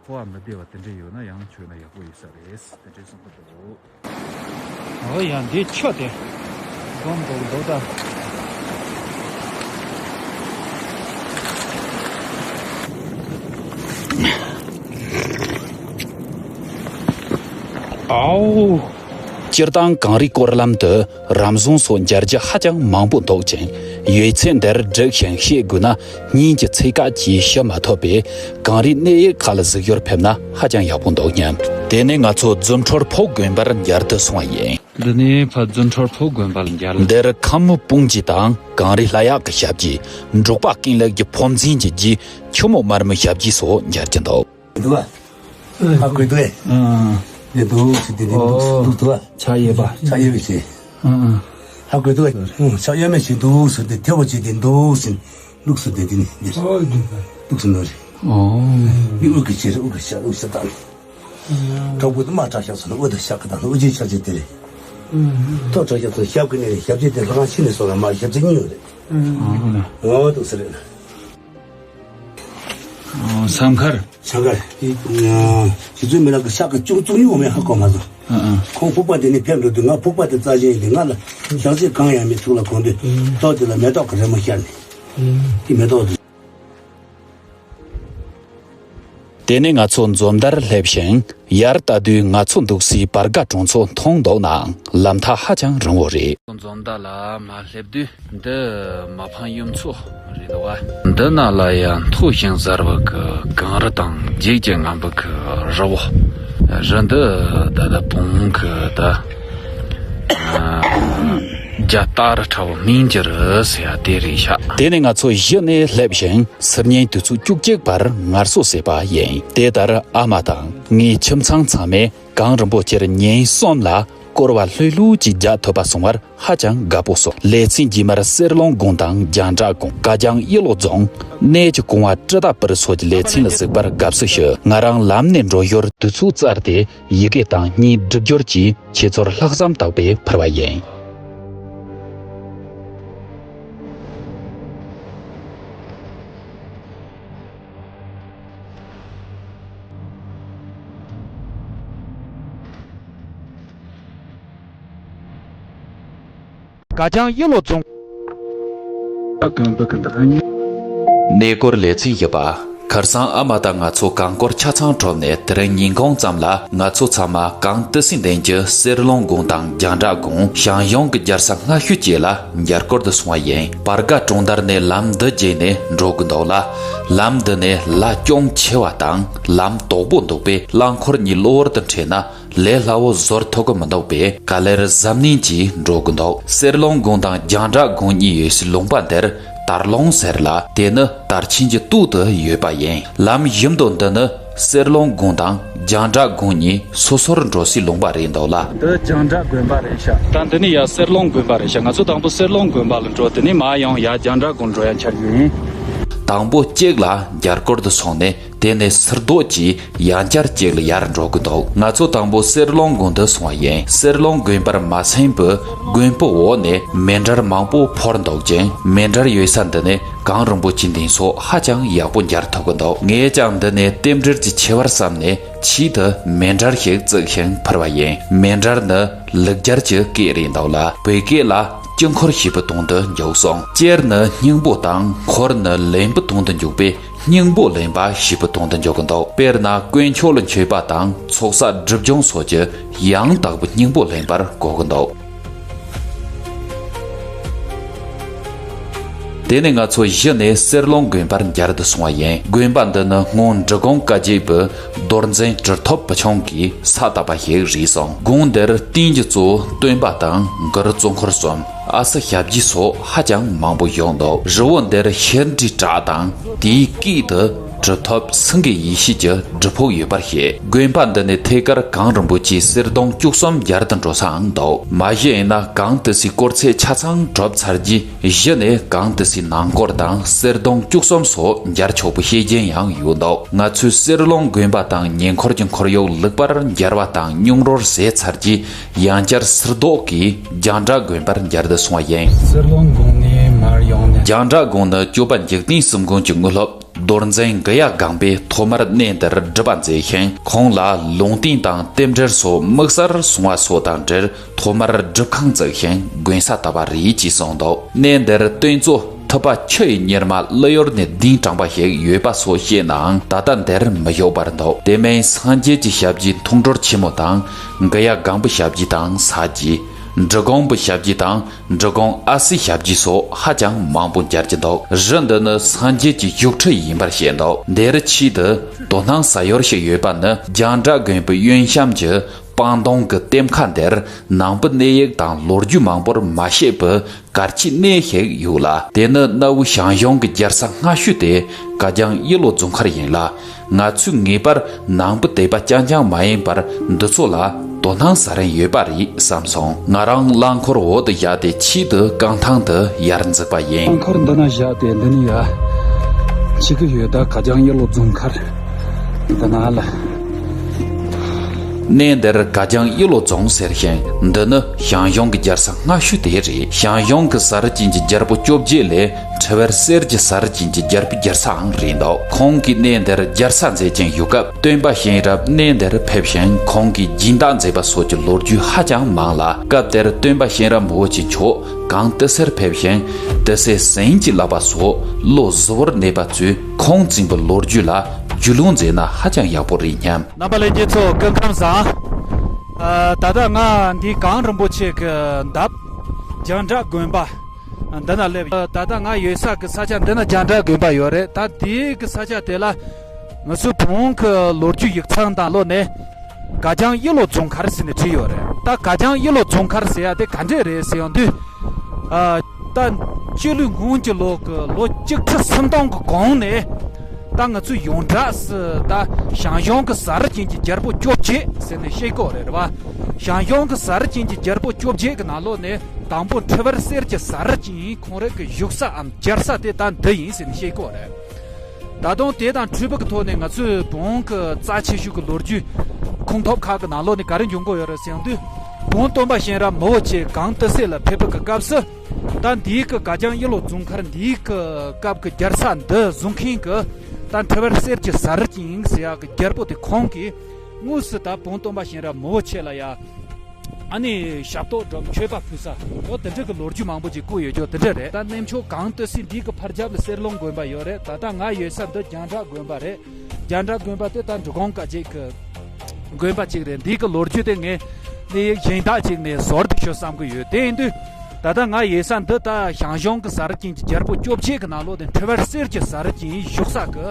ཕོ་བ་མི་བདེ་བ་དེ་འདྲ་ཡོད་ན་ཡང་མཆོད་ན་ཡག་པོ་ཡོད་ས་རེད་དེ་འདྲའི་གསུང་གི་འདུག། འོ་ཡ་འདི་ཆུ་དེ་སྒོམ་འདུག་འདུག་ད། ཨའོ། སྤྱིར་བཏང་གངས་རིའི་སྐོར་ལམ་དུ་རམ་བཟང་སོགས་མཇལ་རྒྱུ་ཧ་ཅང་མང་པོ་འདུག་ཅིང་། ཡོད་ཚད་འདིར་བསྒྲིགས་ཤིང་བཤད་དགོས་ན་ཉིན་གྱི་ཚད་བཀག་གིས་ཞུ་མ་ཐུབ་པས། གངས་རིའི་གནས་ཡུལ་ཁག་ལ་གཟིགས་ཡོར་ཕེབས་ན་ཧ་ཅང་ཡག་པོ་འདུག་སྙམ། དེ་ནས་ང་ཚོ་རྫུ་འཕྲུལ་ཕོ་དགོན་པར་མཇལ་དུ་སོང་བ་ཡིན། འདི་ནས་ཕར་རྫུ་འཕྲུལ་ཕོ་དགོན་པར་མཇལ། འདིར་ཁམས་སྤུངས་རྒྱས་དང་གངས་རི་ལྷ་གཡག་གི་ཞབས་རྗེས། འབྲུག་པ་ཀུན་ལེགས་ཀྱི་ཕོ་མཚན་གྱི་རྗེས། ཆུ་མོ་དམར་མོའི་ཞབས་རྗེས་སོགས་མཇལ་རྒྱུ་འདུག། འདུག་ཨ། ཧ་གོ་འདུག་ཨེ། ཨང་། འདི་འདུག་ཟེར་འདི་འདི་འདུག་ཟེར་འདུག་འདུག་ཨ། ཕྱག་གཡས་པ། ཕྱག་གཡས་པའི་ཞེས། ཨང་ཨང་། ཧ་གོ་འདུག་ཨེ། ཨང་། ཕྱག་གཡོན་མའི་ཞེས་འདུག་ཟེར་འདི་ཐེ་བོ་བྱས་ཏེ་འདུག་ཟེར་འདུག་ཟེར་འདི་འདི་ནི་འདི་ཨོ་འདུག་ཨ། འདུག་ཟེར་འདུག་ཨེ། ཨོ། འདི་དབུ་གི་ཕྱེ་རེད། དབུ་གི་ཕྱག་དབུ་ཕྱག་དང་། གྲོགས་པོ་དུ་མ་གྲགས་ཤག་ཟེར་ན་དབུ་དང་ཕྱག་གི་དང་དབུ་རྒྱན་ཕྱག་རྒྱན་དེ་རེད། ཐོག་གྲགས་ཤག་ཟེར་ན་ཞབས་ཀྱི་གནས་རེད། ཞབས་རྗེས་དེ་ལྷ་ཁང་ཕྱི་ནས་སོང་ལ་མར་ཞབས་རྗེས་གཉིས་ཡོད་རེད། ཨོ་འདུག་ཟེར་རེད། ཨོ་ཟངས་དཀར། ཟངས་དཀར། དེ་རྗེ་བཙུན་མི་ལ་གི་ས་ག་ཅུང་ཙུང་ཉུང་བ་མེད་ཧ་གོ་མ་སོང་། ཨ་ཨ། ཁོང་ཕུག་པ་དེ་ནས་ཕེབས་འགྲོ་དུས་ང་ཕུག་པ་དེ་རྩ་ཆེན་ཡིན་དུས་ང་ལ་ཞག་ཚིགས་གང་ཡང་མི་ཐུག་ལ་གོང་དུ་ཐོག་དེ་ལ་མེ་ཏོག་གི་རི་མོ་ཤར་ནས། དེ་མེ་ཏོག་དེ། དེ་ནས་ང་ཚོ་འཛོམས་མདར་སླེབས་ཤིང་ཡར་ལྟ་དུས་ང་ཚོ་འདུག་སའི་བར་ག་གྲོང་ཚོ་མཐོང་འདུག་ནའང་ལམ་ཐག་ཧ་ཅང་རིང་བོ་རེད། འཛོམས་མདའ་ལ་མར་སླེབས་དུས་འདི་མ་ཕམ་གཡུ་མཚོ་རེད་འདུག་བ། འདི་ན་ལ་ཡང་མཐོ་ཞིང་གཟར་བ་གི་གངས་རི་དང་འཇིགས་ཀྱི་རྔམ་པ་གི་རི་བོ། རི་འདི་ད་ལྟ་བོང་གི་ད་རྒྱ་སྟག་རི་ཁྲ་བོ་སྨིན་གྱི་རི་ཟེར་ཡ་དེ་རེད་ཤག། དེ་ནས་ང་ཚོ་གཞི་ནས་སླེབས་ཤིང་སིལ་སྙན་དུས་ཚོད་བཅུ་གཅིག་བར་ངལ་གསོ་བྱས་པ་ཡིན། དེ་ལྟར་ཨ་མ་དང་ངའི་ཁྱིམ་ཚང་ཚང་མས་གངས་རིན་པོ་ཆེར་ཉིན་གསུམ་ལ་སྐོར་བ་ལྷོད་ལྷོད་ཅིག་རྒྱག་ཐུབ་པ་སོང་བར་ཧ་ཅང་དགའ་པོ་སོང་། ལེ་ཚན་རྗེས་མར་གསེར་ལུང་དགོན་དང་རྒྱང་བསྒྲགས་དགོན། ག་རྒྱང་གཡུ་ལོ་རྫོང་། གནས་ཀྱི་གོང་བ་ཀྲི་ཏ་པུར་སོགས་ཀྱི་ལེ་ཚན་ལ་གཟིགས་པར་དགའ་བསུ་ཞུ། ང་རང་ལམ་ནས་འགྲོ་ཞོར་དུས་ཚོད་བཙལ་ཏེ་ཡི་གེ་དང་གཉིས་སྒྲུབ་སྦྱོར་གྱིས་ཁྱེད་ཚོར་ལྷག་བསམ་དག་པས་ཕུལ་བ་ཡིན། ག་རྒྱང་གཡུ་ལོ་རྫོང་། གནས་སྐོར་ལེ་ཚན་བཞི་པ། ཁར་སང་ཨ་མ་དང་ང་ཚོ་གངས་སྐོར་ཆ་ཚང་གྲུབ་ནས་དེ་རིང་ཉིན་གུང་ཙམ་ལ་ང་ཚོ་ཚང་མ་གངས་ཏི་སེ་འདན་གྱི་གསེར་ལུང་དགོན་དང་རྒྱང་བསྒྲགས་དགོན། ཞང་ཞུང་གི་རྒྱལ་ས་སྔ་ཤོས་བཅས་ལ་མཇལ་སྐོར་དུ་སོང་བ་ཡིན། བར་ག་གྲོང་རྡལ་ནས་ལམ་འདི་བརྒྱུད་ནས་འགྲོ་གི་འདུག་ལ། ལམ་འདི་ནས་ལ་ཅུང་ཆེ་བ་དང་ལམ་དོག་པོ་འདུག་པས་རླངས་འཁོར་གཉིས་གློ་བུར་དུ་འཕྲད་ན་ལས་སླ་བོ་བཟོ་ཐུབ་ཀྱི་མི་འདུག་པས་ག་ལེར་གཟབ་ནན་གྱིས་འགྲོ་གི་འདུག། གསེར་ལུང་དགོན་དང་རྒྱང་བསྒྲགས་དགོན་གཉིས་ཡོད་སའི་ལུང་པ་འདིར་དར་ལུང་ཟེར་ལ། དེ་ནི་དར་ཆེན་གྱི་སྟོད་དུ་ཡོད་པ་ཡིན། ལམ་བཞི་མདོ་འདི་ནི་གསེར་ལུང་དགོན་དང་རྒྱང་བསྒྲགས་དགོན་གཉིས་སོ་སོར་འགྲོ་སའི་ལུང་པ་རེད་འདུག་ལ། འདི་རྒྱང་བསྒྲགས་དགོན་པ་རེད་ཤག། ད་འདི་ནི་ཡ་གསེར་ལུང་དགོན་པ་རེད་ཤག། ང་ཚོ་དང་པོ་གསེར་ལུང་དགོན་པ་ལ་འགྲོ། དེ་ནས་མར་ཡང་ཡ་རྒྱང་བསྒྲགས་དགོན་འགྲོ་ཡ་འཆར་གྱི་ཡིན། དང་པོ་གཅིག་ལ་མཇལ་སྐོར་དུ་སོང་ནས་ དེ་ནས་སིལ་རྡོག་གིས་ཡང་བསྐྱར་གཅིག་ལ་ཡར་འགྲོ་གི་འདུག་ང་ཚོ་དང་པོ་གསེར་ལུང་དགོན་དུ་སོང་བ་ཡིན། གསེར་ལུང་དགོན་པར་མ་སོན་པའི་དགོན་པའི་འོག་ནས་མེ་འབྲར་མང་པོ་འཕུར་འདུག་ཅིང་། མེ་འབྲར་ཡོད་ས་འདི་ནས་གངས་རིན་པོ་ཆེའི་གདན་ས་ཧ་ཅང་ཡག་པོ་མཇལ་ཐུབ་ཀྱི་འདུག་ངས་ཀྱང་འདི་ནས་རྟེན་འབྲེལ་གྱི་ཆེ་བར་བསམ་ནས་ཆེད་དུ་མེ་འབྲར་ཞིག་བརྩིགས་ཤིང་འཕུར་བ་ཡིན། མེ་འབྲར་ནི་ལུག་སྦྱར་གྱི་སྐད་རེད་འདུག་ལ། བོད་སྐད་ལ་སྤྱི་འཁོར་ཞེས་པའི་དོན་དུ་འཇུག་སོང་། སྤྱིར་ནི་སྙིང་པོ་དང་འཁོར་ནི་ལེན་པའི་དོན་དུ་འཇུག་པས། སྙིང་པོ་ལེན་པ་ཞེས་པའི་དོན་དུ་འཇོག་གི་འདུག་དཔེར་ན་དཀོན་མཆོག་ལ་མཆོད་པ་དང་ཚོགས་བསགས་སྒྲིབ་སྦྱོང་སོགས་ཀྱི་ཡང་དག་པའི་སྙིང་པོ་ལེན་པར་གོ་གི་འདུག་དེ་ནས་ང་ཚོ་གཞི་ནས་གསེར་ལུང་དགོན་པར་མཇལ་དུ་སོང་བ་ཡིན། དགོན་པ་འདི་ནི་སྔོན་འབྲི་གུང་བཀའ་བརྒྱུད་པའི་རྡོར་འཛིན་གྲུབ་ཐོབ་བུ་ཆུང་གིས་ས་བཏབ་པ་ཞིག་རེད་གསུངས། དགོན་འདིར་བསྟན་གྱི་གཙོ་བོ་སྟོན་པ་དང་གུ་རུ་གཙོ་འཁོར་གསུམ། ཨ་སི་ཞབས་ཀྱུ་སོགས་ཧ་ཅང་མང་པོ་བཞུགས་འདུག་རི་བོ་འདིར་ཤིང་འབྲས་བྲག་དང་དེའི་སྐེད་དུ་གྲུབ་ཐོབ་སེང་གེ་ཡེ་ཤེས་ཀྱི་སྒྲུབ་ཕུག་ཡོད་པར་བཤད། དགོན་པ་འདི་ནས་ཐད་ཀར་གངས་རིན་པོ་ཆེའི་གསེར་སྡོང་བཅུ་གསུམ་མཇལ་དུ་འགྲོ་སའང་འདུག་མ་གཞི་ཡིན་ན་གངས་ཏི་སེའི་སྐོར་ཚད་ཆ་ཚང་གྲུབ་ཚར་རྗེས་གཞི་ནས་གངས་ཏི་སེའི་ནང་སྐོར་དང་གསེར་སྡོང་བཅུ་གསུམ་སོགས་མཇལ་ཆོག་པའི་བཤད་རྒྱུན་ཡང་ཡོད་འདུག་ང་ཚོས་གསེར་ལུང་དགོན་པ་དང་ཉེ་འཁོར་གྱི་ཁོར་ཡུག་ལེགས་པར་མཇལ་བ་དང་སྙིང་རོལ་ཟས་ཚར་རྗེས། ཡང་བསྐྱར་སིལ་རྡོག་གིས་རྒྱང་བསྒྲགས་དགོན་པར་མཇལ་དུ་སོང་བ་ཡིན། གསེར་ལུང་དགོན་ནས་མར་ཡོང་ནས། རྒྱང་བསྒྲགས་དགོན་ནི་སྐྱོབ་པ་འཇིག་རྟེན་གསུམ་མགོན་གྱི་དངོས་སློབ་རྡོར་འཛིན་གུ་ཡ་སྒང་པས་ཐོག་མར་གནས་འདིར་སྒྲུབ་པ་མཛད་ཞིང་། ཁོང་ལ་ལུང་བསྟན་དང་རྟེན་འབྲེལ་སོགས་དམིགས་བསལ་གསུང་བ་སོགས་དང་འབྲེལ་ཐོག་མར་སྒྲུབ་ཁང་བཙུགས་ཤིང་དགོན་ས་བཏབ་པ་རེད་ཅེས་གསུངས་འདུག་གནས་འདིར་སྟོན་གཙོ་ཐུབ་པ་ཆུ་ཡི་གཉེར་མ་ཀླུ་ཡུལ་ནས་གདན་དྲངས་པ་ཞིག་ཡོད་པ་སོགས་བཤད་ནའང་ད་ལྟ་འདིར་མི་བཞུགས་པར་འདུག་དེ་མིན་སངས་རྒྱས་ཀྱི་ཞབས་ཀྱུ་མཐོང་གྲོལ་ཆེན་མོ་དང་། གུ་ཡ་སྒང་པོའི་ཞབས་ཀྱུ་དང་ས་ཀྱུ། འབྲི་གུང་པའི་ཞབས་ཀྱུ་དང་འབྲི་གུང་ཨ་སིའི་ཞབས་ཀྱུ་སོགས་ཧ་ཅང་མང་པོ་མཇལ་གྱི་འདུག་རི་འདི་ནི་སངས་རྒྱས་ཀྱི་བཞུགས་ཁྲི་ཡིན་པར་བཤད་འདུག་འདིར་ཆེད་དུ་དོ་སྣང་ཟ་ཡུལ་ཞིག་ཡོད་པ་ནི་རྒྱང་བསྒྲགས་དགོན་པའི་གཡོན་གཤམ་གྱི་སྤང་སྡོང་གི་ལྟེམ་ཁ་འདིར་ནང་པའི་གནས་ཡིག་དང་ལོ་རྒྱུས་མང་པོར་མ་བཤད་པའི་གར་ཆས་གནས་ཤིག་ཡོད་ལ། དེ་ནི་གནའ་བོའི་ཞང་ཞུང་གི་རྒྱལ་ས་སྔ་ཤོས་དེ་ག་རྒྱང་གཡུ་ལོ་རྫོང་མཁར་ཡིན་ལ། ང་ཚོས་ངེས་པར་ནང་པའི་དད་པ་རྐྱང་རྐྱང་མ་ཡིན་པར་འདི་ཚོ་ལ་དོ་སྣང་ཟ་རིན་ཡོད་པ་རེད་བསམ་སོང་། ང་རང་རླངས་འཁོར་འོག་ཏུ་བཞག་སྟེ་ཆེད་དུ་རྐང་ཐང་དུ་ཡར་འཛེགས་པ་ཡིན། རླངས་འཁོར་འདི་ན་བཞག་སྟེ་འདི་ནས་ཡར་འཆི་གི་ཡོད། ད་ག་རྒྱང་གཡུ་ལོ་རྫོང་མཁར་འདི་ན་ལ། གནས་འདིར་ག་རྒྱང་གཡུ་ལོ་རྫོང་ཟེར་ཞིང་། འདི་ནི་ཞང་ཞུང་གི་རྒྱལ་ས་སྔ་ཤོས་དེ་རེད། ཞང་ཞུང་གི་གསར་བརྗེ་གི་རྒྱལ་པོ་བཅོ་བརྒྱད་ལས་ཁྲི་བར་གསེར་གྱི་གསར་བརྗེ་གི་རྒྱལ་པོའི་རྒྱལ་སའང་རེད་འདུག་ཁོང་གིས་གནས་འདིར་རྒྱལ་ས་མཛད་ཅིང་བཞུགས་སྐབས་སྟོན་པ་གཤེན་རབ་གནས་འདིར་ཕེབས་ཤིང་ཁོང་གིས་སྦྱིན་བདག་མཛད་པ་སོགས་ཀྱི་ལོ་རྒྱུས་ཧ་ཅང་མང་ལ། སྐབས་དེར་སྟོན་པ་གཤེན་རབ་མི་བོ་ཆེ་མཆོག་གངས་ཏི་སེར་ཕེབས་ཤིང་ཏི་སེ་ཟན་གྱི་བསླབ་པ་སོགས་བློ་གཟུ་བོར་གནས་པ་ཚོས་ཁོང་བཙུན་པའི་ལོ་རྒྱུས་ལ་རྒྱུས་ལོན་མཛད་ན་ཧ་ཅང་ཡག་པོ་རེད་སྙམ། རྣམ་པ་ལྷན་རྒྱས་ཚོ་སྐུ་ཁམས་བཟང་། ཨ། ད་ལྟ་ང་འདི་གངས་རིན་པོ་ཆེ་གི་འདབས་རྒྱང་བསྒྲགས་དགོན་པ་འདི་ན་སླེབས། ད་ལྟ་ང་ཡོད་ས་གི་ས་ཆ་འདི་ན་རྒྱང་བསྒྲགས་དགོན་པ་ཡོད་རེད། ད་འདི་གི་ས་ཆ་དེ་ལ་ང་ཚོའི་བོན་གི་ལོ་རྒྱུས་ཡིག་ཚང་དང་ལོ་ནས་ག་རྒྱང་གཡུ་ལོ་རྫོང་མཁར་ཟེར་ནས་བྲིས་ཡོད་རེད། ད་ག་རྒྱང་གཡུ་ལོ་རྫོང་མཁར་ཟེར་ཡ་དེ་ག་འདྲས་རེད་ཟེར་ཡོང་དུས། ཨ། ད་སྤྱི་ལོའི་སྔོན་གྱི་ལོ་གི་ལོ་གཅིག་ཁྲི་སུམ་སྟོང་གི་གོང་ནས་ད་ང་ཚོས་ཡོངས་གྲགས་སུ་ད་ཞང་ཞུང་གི་གསར་བརྗེ་གི་རྒྱལ་པོ་བཅོ་བརྒྱད་ཟེར་ནས་བཤད་ཀྱི་ཡོད་རེད་བ། ཞང་ཞུང་གི་གསར་བརྗེ་གི་རྒྱལ་པོ་བཅོ་བརྒྱད་ཀྱི་ནང་ལོགས་ནས་དང་པོ་ཁྲི་བར་གསེར་གྱི་གསར་བརྗེ་ཁོང་རང་གི་བཞུགས་ས་འམ་མཇལ་ས་དེ་ད་འདི་ཡིན་ཟེར་ནས་བཤད་ཀྱི་ཡོད་རེད། ད་དུང་དེ་དང་འཁྲིལ་བ་གི་ཐོག་ནས་ང་ཚོས་བོན་གྱི་རྩ་ཆེ་ཤོས་ཀྱི་ལོ་རྒྱུས་ཁུངས་ཐུབ་ཁག་གི་ནང་ལོགས་ནས་ག་རེ་འབྱུང་གི་ཡོད་རེད་ཟེར་ཡོང་དུས། བོན་སྟོན་པ་གཤེན་རབ་མི་བོ་ཆེ་གངས་ཏི་སེ་ལ་ཕེབས་པ་གི་སྐབས་སུ། ད་འདིའི་གི་ག་རྒྱང་གཡུ་ལོ་རྫོང་མཁར་འདིའི་གི་སྐབས་ཀྱི་རྒྱལ་ས་འདི་བཟུང་མཁན་གྱི་ད་ཁྲི་བར་གསེར་གྱི་གསར་བརྗེ་ཟེར་ཡག་གི་རྒྱལ་པོ་དེ་ཁོང་གིས་དངོས་སུ་ད་བོན་སྟོན་པ་གཤེན་རབ་མི་བོ་ཆེ་ལ་ཡ། ཨ་ནི་ཞབས་ཏོག་སྒྲུབ་མཆོད་པ་ཕུལ་ས་འོ་དེ་འདྲ་གི་ལོ་རྒྱུས་མང་པོ་ཅིག་བཀོད་ཡོད་ཀྱོ་དེ་འདྲ་རེད། ད་གནས་མཆོག་གངས་ཏི་སེ་འདི་གི་ཕར་རྒྱབ་ལ་གསེར་ལུང་དགོན་པ་ཡོད་རེད། ད་ལྟ་ང་ཡོད་ས་འདི་རྒྱང་བསྒྲགས་དགོན་པ་རེད། རྒྱང་བསྒྲགས་དགོན་པ་དེ་ད་འབྲི་གུང་བཀའ་བརྒྱུད་ཀྱི་དགོན་པ་ཅིག་རེད། འདི་གི་ལོ་རྒྱུས་དེ་ངས་གནས་ཡིག་གཞན་དག་ཅིག་ནས་ཟུར་དུ་ཞུ་བསམ་གི་ཡོད། དེ་ཡིན་དུས། ད་ལྟ་ང་ཡོད་ས་འདི་ད་ཞང་ཞུང་གི་གསར་བརྗེ་གི་རྒྱལ་པོ་བཅོ་བརྒྱད་ཀྱི་ནང་ལོགས་དེ་ཁྲི་བར་གསེར་གྱི་གསར་བརྗེ་བཞུགས་ས་གི་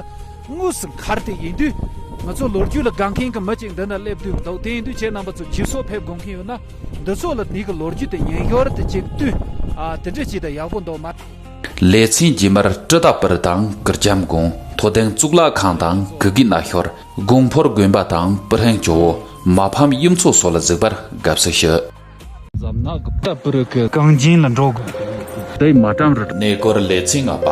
དངོས་སུ་མཁར་དེ་ཡིན་དུས། ང་ཚོ་ལོ་རྒྱུས་ལ་དགའ་མཁན་གྱི་མི་ཅིག་འདི་ན་སླེབས་དུས་འདུག་དེ་ཡིན་དུས་ཁྱེད་རྣམ་པ་ཚོ་ཇི་སོགས་ཕེབས་དགོངས་མཁན་ཡོད་ན་འདི་ཚོ་ལ་འདི་གི་ལོ་རྒྱུས་དེ་ཉན་ཞོར་དུ་ཅིག་ལྟོས། ཨ། དེ་འདྲ་བྱས་ད་ཡག་པོ་འདུག་མ། ལེ་ཚན་རྗེས་མར་ཀྲི་ཏ་པུར་དང་གུར་གྱམ་གུང་མཐོ་ལྡིང་གཙུག་ལག་ཁང་དང་གུ་གེ་ན་ཤོར་དགོན་ཕོར་དགོན་པ་དང་པུ་ཧྲེང་ཇོ་བོ་མ་ཕམ་གཡུ་མཚོ་སོགས་ལ་གཟིགས་པར་དགའ་བསུ་ཞུ། འཛམ་ནག་གི་ཀྲི་ཏ་པུར་གི་གངས་རྒྱན་ལ་འགྲོ་དགོས། དེ་མ་བཀྲམ་རུ། གནས་སྐོར་ལེ་ཚན་ལྔ་པ།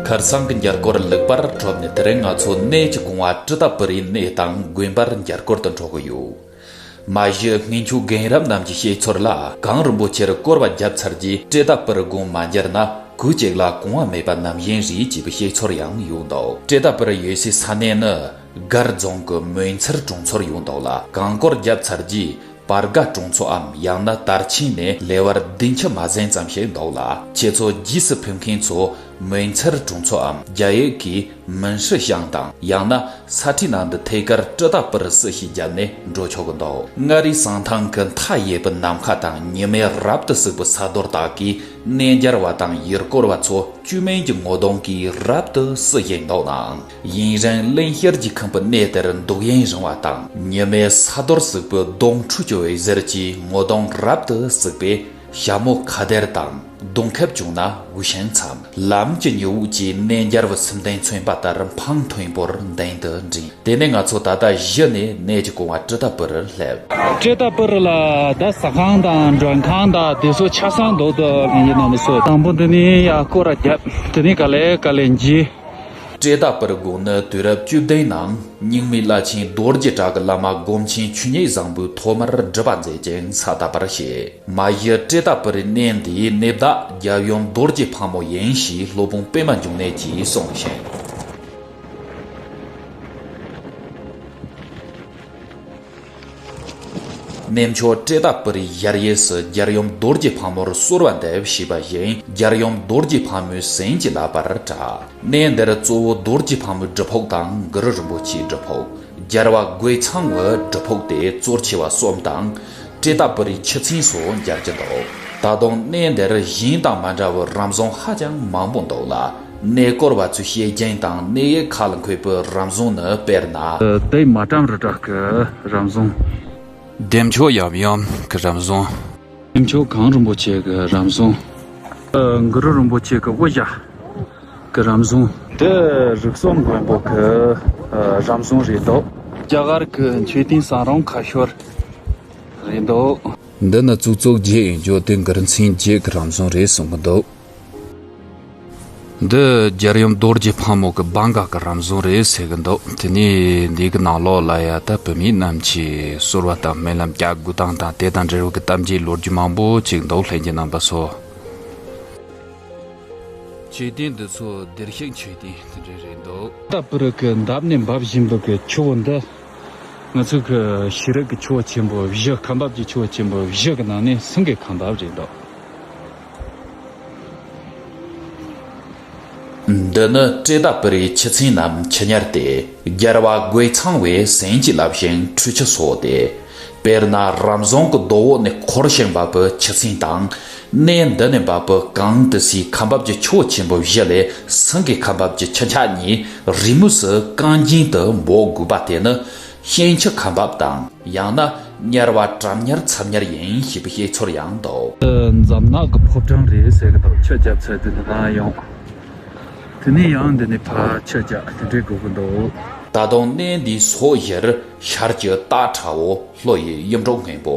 ཁར་སང་གི་མཇལ་སྐོར་ལེགས་པར་གྲུབ་ནས། དེ་རིང་ང་ཚོ་གནས་ཀྱི་གོང་བ་ཀྲི་ཏ་པུ་རིའི་གནས་དང་དགོན་པར་མཇལ་སྐོར་དུ་འགྲོ་གི་ཡོད། མ་གཞི་སྔོན་ཆད་རྒན་རབས་རྣམས་ཀྱི་བཤད་ཚུལ་ལ། གངས་རིན་པོ་ཆེར་སྐོར་བ་བརྒྱབ་ཚར་རྗེས་ཀྲི་ཏ་པུ་རི་དགོན་མ་མཇལ་ན་གོས་གཅིག་ལ་གོང་བ་མེད་པ་ནང་བཞིན་རེད་ཅེས་པའི་བཤད་ཚུལ་ཡང་ཡོད་འདུག་ཀྲི་ཏ་པུ་རི་ཡོད་སའི་ས་གནས་ནི་སྒར་རྫོང་གི་མོན་མཚེར་གྲོང་ཚོར་ཡོད་འདུག་ལ། གངས་སྐོར་བརྒྱབ་ཚར་རྗེས་པར་དགའ་གྲོང་ཚོའམ་ཡང་ན་དར་ཆེན་ནས་ལེ་བར་བདུན་ཁྱི་མ་ཟིན་ཙམ་ཞིག་འདུག་ལ། ཁྱེད་ཚོ་རྗེས་སུ་ཕེབས་མཁན་ཚོ་མོན་མཚེར་གྲོང་ཚོའམ་རྒྱ་ཡིག་གིས་མིན་ཧྲི་ཤང་དང་། ཡང་ན་ས་ཁྲའི་ནང་དུ་ཐད་ཀར་ཀྲི་ཏ་པུ་རི་སུ་ཞེས་བརྒྱབ་ནས་འགྲོ་ཆོག་གི་འདུག་མངའ་རིས་གསང་ཐང་གི་མཐའ་ཡས་པའི་ནམ་མཁའ་དང་ཉི་མས་རབ་ཏུ་བསྲེགས་པའི་ས་རྡོར་དག་གིས་གནས་མཇལ་བ་དང་ཡུལ་སྐོར་བ་ཚོ་བཅོས་མིན་གྱི་ངོ་གདོང་གིས་རབ་ཏུ་བསུ་བཞིན་འདུག་ནའང་། ཡུན་རིང་གླིང་ཤར་གྱི་ཁང་པའི་གནས་དེར་འདུག་ཡུན་རིང་བ་དང་། ཉི་མས་ས་རྡོར་བསྲེགས་པའི་གདོང་ཁྲུས་ཀྱི་འོད་ཟེར་གྱིས་ངོ་གདོང་རབ་ཏུ་བསྲེགས་པས། ཞྭ་མོ་ཁ་སྡེར་དང་གདོང་ཁེབས་བྱུང་ན་འུ་ཤིང་འཚམ། ལམ་གྱི་མྱི་དབུགས་ཀྱིས་གནས་མཇལ་བའི་སེམས་གཏིང་མཚོན་པ་ལྟར་འཕང་མཐོན་པོར་མདུན་དུ་འགྲིམ། དེ་ནས་ང་ཚོ་ད་ལྟ་གཞི་ནས་གནས་ཀྱི་གོང་བ་ཀྲི་ཏ་པུ་རི་སླེབས། ཀྲི་ཏ་པུ་རི་ལ་ད་ཟ་ཁང་དང་མགྲོན་ཁང་དང་དེ་ཚོ་ཆ་ཚང་འདུག་ཏུ་ཡིན་ནམ་སོ། དང་པོ་འདི་ནས་ཡར་སྐོར་ར་བརྒྱབ། དེ་ནས་ག་ལེ་ག་ལེ་འགྱིལ། ཀྲི་ཏ་པུ་རི་དགོན་ནི་དུས་རབས་བཅུ་བདུན་ནང་རྙིང་མའི་བླ་ཆེན་རྡོ་རྗེ་བྲག་གི་བླ་མ་སྒོམ་ཆེན་ཆོས་ཉིད་བཟང་པོས་ཐོག་མར་སྒྲུབ་པ་མཛད་ཅིང་ས་དར་བར་བྱེད། མ་གཞི་ཀྲི་ཏ་པུ་རིའི་གནས་འདིའི་གནས་བདག་རྒྱལ་ཡུམ་རྡོ་རྗེ་ཕག་མོ་ཡིན་ཞེས་སློབ་དཔོན་པདྨ་འབྱུང་གནས་ཀྱིས་གསུངས་ཤིང་། གནས་མཆོག་ཀྲི་ཏ་པུ་རིའི་ཞལ་དབྱེ་སུ་རྒྱལ་ཡུམ་རྡོ་རྗེ་ཕག་མོར་གསོལ་བ་འདེབས་ཞེས་པ་བཞིན་རྒྱལ་ཡུམ་རྡོ་རྗེ་ཕག་མོའི་ཟིན་གྱིས་བརླབས་པར་གྲགས། གནས་འདིར་གཙོ་བོ་རྡོ་རྗེ་ཕག་མོའི་སྒྲུབ་ཕུག་དང་གུ་རུ་རིན་པོ་ཆེའི་སྒྲུབ་ཕུག་རྒྱལ་བ་རྒོད་ཚང་བའི་སྒྲུབ་ཕུག་སྟེ་གཙོ་ཆེ་བ་གསུམ་དང་། ཀྲི་ཏ་པུ་རིའི་ཆུ་ཚན་སོགས་མཇལ་རྒྱུ་འདུག་ད་དུང་གནས་འདིར་གཞན་དང་མ་འདྲ་བའི་རམ་བཟུང་ཧ་ཅང་མང་པོ་འདུག་ལ། གནས་སྐོར་བ་ཚོའི་བཤད་རྒྱུན་དང་གནས་ཡིག་ཁག་ལ་འཁོད་པའི་རམ་བཟུང་ནི་དཔེར་ན། དེ་མ་བཀྲམ་རི་བྲག་གི་རམ་བཟུང་། བདེ་མཆོག་ཡབ་ཡུམ་གྱི་རམ་བཟུང་། བདེ་མཆོག་གངས་རིན་པོ་ཆེ་གི་རམ་བཟུང་། གུ་རུ་རིན་པོ་ཆེ་གི་དབུ་ཞྭ་གི་རམ་བཟུང་། འདི་རིགས་གསུམ་མགོན་པོ་གི་རམ་བཟུང་རེད་འདུག་རྒྱ་གར་གི་མཆོད་རྟེན་བསམ་རུང་ཁ་ཤོར་རེད་འདུག་འདི་ནི་གཙུག་གཙུག་བརྒྱད་ཡིན་རྒྱུ་དེ་གུ་རུ་མཚན་བརྒྱད་ཀྱི་རམ་བཟུང་རེད་གསུང་གི་འདུག་འདི་རྒྱལ་ཡུམ་རྡོ་རྗེ་ཕག་མོ་གི་བང་ག་གི་རམ་བཟུང་རེད་ཟེར་གི་འདུག་དེ་ནས་འདི་གི་ནང་ལོགས་ལ་ཡ་ད་བུད་མེད་རྣམས་ཀྱིས་གསོལ་བ་དང་སྨོན་ལམ་རྒྱག་དགོས་སྟངས་དང་དེ་དང་འབྲེལ་བའི་གི་གཏམ་རྒྱུད་ལོ་རྒྱུས་མང་པོ་ཅིག་འདུག་ལྷན་རྒྱས་རྣམ་པ་ཚོ། མཆོད་རྟེན་འདི་ཚོ་བདེར་གཤེགས་མཆོད་རྟེན་དེ་འདྲ་རེད་འདུག་ཀྲི་ཏ་པུ་རི་གི་འདབས་ནས་འབབ་བཞིན་པའི་གི་ཆུ་བོ་འདི། ང་ཚོའི་གི་ཤེས་རིག་གི་ཆུ་བོ་ཆེན་པོ་བཞི། ཁ་འབབ་ཀྱི་ཆུ་བོ་ཆེན་པོ་བཞི་གི་ནང་ནས་སེང་གེ་ཁ་འབབ་རེད་འདུག་འདི་ནི་ཀྲི་ཏ་པུ་རིའི་ཆུ་ཚན་ནམ་ཆུ་གཉེར་ཏེ། རྒྱལ་བ་རྒོད་ཚང་བས་ཟིན་གྱིས་བརླབས་ཤིང་ཁྲུས་ཆུ་གསོལ་ཏེ། དཔེར་ན་རམ་བཟུང་གི་རྡོ་འོག་ནས་འཁོར་ཞིང་འབབ་པའི་ཆུ་ཚན་དང་། གནས་འདི་ནས་འབབ་པའི་གངས་ཏི་སེའི་ཁ་འབབ་ཀྱི་ཆུ་བོ་ཆེན་པོ་བཞི་ལས་སེང་གེ་ཁ་འབབ་ཀྱི་ཆུ་འཁྱག་གཉིས་རེས་མོས་སུ་གངས་རྒྱན་དུ་འབོག་དགོས་པ་དེ་ནི་ཤིང་ཆུ་ཁ་འབབ་དང་། ཡང་ན་གཉེར་བ་གྲམ་གཉེར་ཚབ་གཉེར་ཡིན་ཞེས་པའི་བཤད་ཚུལ་ཡང་འདུག་འདི་འཛམ་ནག་གི་ཕོ་བྲང་རེད་ཟེར་གི་འདུག་ཆུ་རྒྱབ་ཚད་དེ་འདི་ན་ཡོང་། དེ་ནས་ཡང་འདི་ནས་ཕར་ཆུ་རྒྱག་དེ་འདྲའི་དགོས་ཀྱི་འདུག་ད་དུང་གནས་འདིའི་སོ་བཞིར་ཤར་གྱི་སྟག་ཁྲ་བོ། ལྷོ་ཡི་གཡུ་འབྲུག་སྔོན་པོ།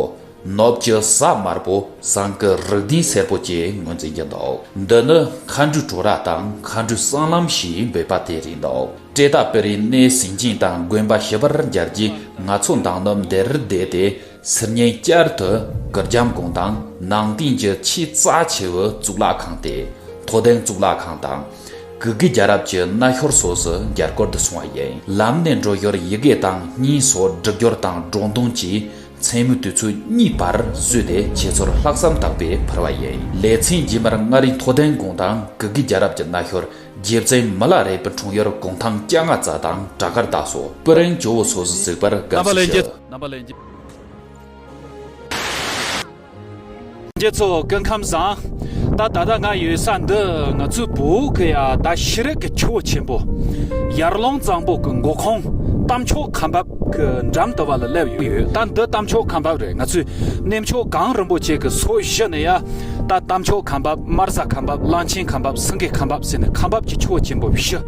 ནུབ་ཀྱི་གཟའ་དམར་པོ། བྱང་གི་རིགས་ལྡན་སེར་པོ་བཅས་ངོས་འཛིན་གྱི་འདུག་འདི་ནི་མཁའ་འགྲོའི་བྲོ་ར་དང་མཁའ་འགྲོའི་སྲང་ལམ་ཞེས་འབོད་པ་དེ་རེད་འདུག་ཀྲི་ཏ་པུ་རིའི་གནས་ཟིན་ཅིང་དང་དགོན་པ་ཞི་བར་མཇལ་རྗེས་ང་ཚོ་མདང་ནུབ་འདིར་བསྡད་དེ། ཚུར་ཉིན་བསྐྱར་དུ་གུར་གྱམ་དགོན་དང་ནང་རྟེན་གྱི་ཆེས་རྩ་ཆེ་བའི་གཙུག་ལག་ཁང་སྟེ། མཐོ་ལྡིང་གཙུག་ལག་ཁང་དང་། གུ་གེ་རྒྱལ་རབས་ཀྱི་སྣ་ཤོར་སོགས་སུ་མཇལ་སྐོར་དུ་སོང་བ་ཡིན། ལམ་ནས་འགྲོ་ཞོར་ཡི་གེ་དང་སྙན་སོགས་སྒྲུབ་སྦྱོར་དང་སྒྲུང་རྡུང་གིས་མཚན་མོའི་དུས་ཚོད་གཉིས་བར་བཟོས་ཏེ་ཁྱེད་ཚོར་ལྷག་བསམ་དག་པས་ཕུལ་བ་ཡིན། ལེ་ཚན་རྗེས་མར་མངའ་རིས་མཐོ་ལྡིང་དགོན་དང་གུ་གེ་རྒྱལ་རབས་ཀྱི་སྣ་ཤོར། རྗེ་བཙུན་མི་ལ་རས་པའི་འཁྲུངས་ཡུལ་གུང་ཐང་སྐྱ་རྔ་རྩ་དང་བྲག་དཀར་དག་སོགས་པུ་རིན་ཇོ་བོ་སོགས་སུ་གཟིགས་པར་དགའ་བསུ་ཞུ། རྣམ་པ་ལྷན་རྒྱས། རྣམ་པ་ལྷན་རྒྱས། རྒྱལ་ཚོ་སྐུ་ཁམས་བཟང་། ད་ད་ལྟ་ང་ཡོད་ས་འདི་ང་ཚོའི་བོད་ཀྱི་ཡ་ད་ཤེས་རིག་གི་ཆུ་བོ་ཆེན་པོ། ཡར་ཀླུང་གཙང་པོ་གི་མགོ་ཁུངས་གཏམ་མཆོག་ཁ་འབབ་གི་འགྲམ་དུ་བ་ལ་སླེབས་ཡོད། ད་འདི་གཏམ་མཆོག་ཁ་འབབ་རེད། ང་ཚོའི་གནས་མཆོག་གངས་རིན་པོ་ཆེ་གི་སོ་བཞི་ནས་ཡ་ ད་རྟ་མཆོག་ཁ་འབབ། དམར་ཟ་ཁ་འབབ། གླང་ཆེན་ཁ་འབབ། སེང་གེ་ཁ་འབབ་ཟེར་ནས་ཁ་འབབ་ཀྱི་ཆུ་བོ་ཆེན་པོ་བཞི།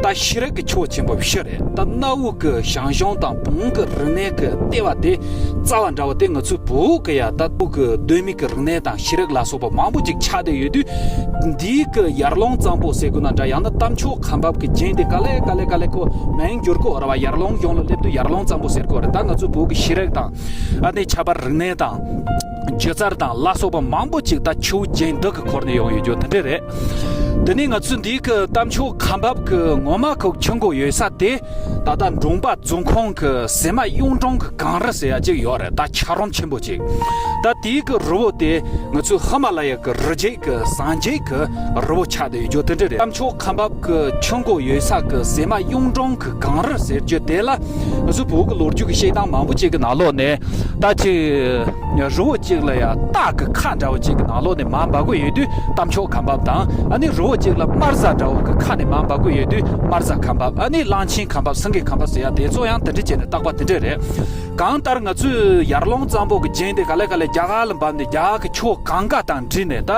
ད་ཤེས་རིག་གི་ཆུ་བོ་ཆེན་པོ་བཞི་རེད། ད་གནའ་བོ་གི་ཞང་ཞུང་དང་བོན་གི་རིག་གནས་གི་ལྟེ་བ་དེ་རྩ་བ་འདྲ་བོ་དེ་ང་ཚོའི་བོད་གི་ཡ། ད་བོད་གི་གདོད་མའི་གི་རིག་གནས་དང་ཤེས་རིག་ལ་སོགས་པ་མང་པོ་ཅིག་ཆགས་བསྡད་ཡོད་དུས། འདིའི་གི་ཡར་ཀླུང་གཙང་པོ་ཟེར་དགོས་ན་འདྲ། ཡང་ན་རྟ་མཆོག་ཁ་འབབ་གི་རྒྱན་དེ་ག་ལེ་ག་ལེ་ག་ལེ་ཁོ་མིང་འགྱུར་གོ་ར་བ། ཡར་ཀླུང་གཞུང་ལ་སླེབས་དུས་ཡར་ཀླུང་གཙང་པོ་ཟེར་གོ་རེད། ད་ང་ཚོའི་བོད་གི་ཤེས་རིག་དང་། ཨ་ནི་ཁྱད་པར་རིག་གནས་དང་། སྒྱུ་རྩལ་དང་ལ་སོགས་པ་མང་པོ་ཅིག་ད་ཆུ་བོ་རྒྱན་འདི་གི་འཁོར་ནས་ཡོང་ཡོད་རྒྱུ་དེ་འདྲ་རེད། དེ་ནས་ང་ཚོས་འདིའི་གི་རྟ་མཆོག་ཁ་འབབ་གི་ངོ་མ་ཁོ་ཆུ་འགོ་ཡོད་ས་དེ། ད་ལྟ་འབྲོང་པ་རྫོང་ཁོངས་ཀྱི་ཟེ་མ་གཡུང་དྲུང་གི་གངས་རི་ཟེར་ཡ་ཅིག་ཡོད་རེད། ད་འཁྱགས་རོམ་ཆེན་པོ་ཅིག་ད་དེའི་གི་རི་བོ་དེ་ང་ཚོའི་ཧི་མ་ལ་ཡ་གི་རི་རྒྱུད་གི་གསང་རྒྱུད་གི་རི་བོ་ཆགས་བསྡད་ཡོད་རྒྱུ་དེ་འདྲ་རེད། རྟ་མཆོག་ཁ་འབབ་གི་ཆུ་འགོ་ཡོད་ས་གི་ཟེ་མ་གཡུང་དྲུང་གི་གངས་རི་ཟེར་རྒྱུ་དེ་ལ། ང་ཚོའི་བོད་གི་ལོ་རྒྱུས་ཀྱི་བཤད་སྟངས་མང་པོ་ཅིག་གི་ནང་ལོགས་ནས། ད་ཅིག་རི་བོ་གཅིག་ལ་ཡ་སྟག་གི་ཁ་འདྲ་བོ་གཅིག་གི་ནང་ལོགས་ནས་མར་འབབ་གི་ཡོད་དུས་རྟ་མཆོག་ཁ་འབབ་དང་། ཨ་ནི་རི་བོ་གཅིག་ལ་དམར་ཟ་འདྲ་བོ་གི་ཁ་ནས་མར་འབབ་གི་ཡོད་དུས་དམར་ཟ་ཁ་འབབ། ཨ་ནི་གླང་ཆེན་ཁ་འབབ། སེང་གེ་ཁ་འབབ་ཟེར་ཡ་དེ་ཚོ་ཡང་དེ་འདྲ་བྱས་ནས་བཏགས་པ་དེ་འདྲ་རེད། གང་ལྟར་ང་ཚོས་ཡར་ཀླུང་གཙང་པོ་གི་རྒྱན་དེ་ག་ལེ་ག་ལེ་རྒྱ་གར་ལ་འབབ་ནས་རྒྱ་གར་གི་ཆུ་བོ་གངྒཱ་དང་འདྲེས་ནས། ད་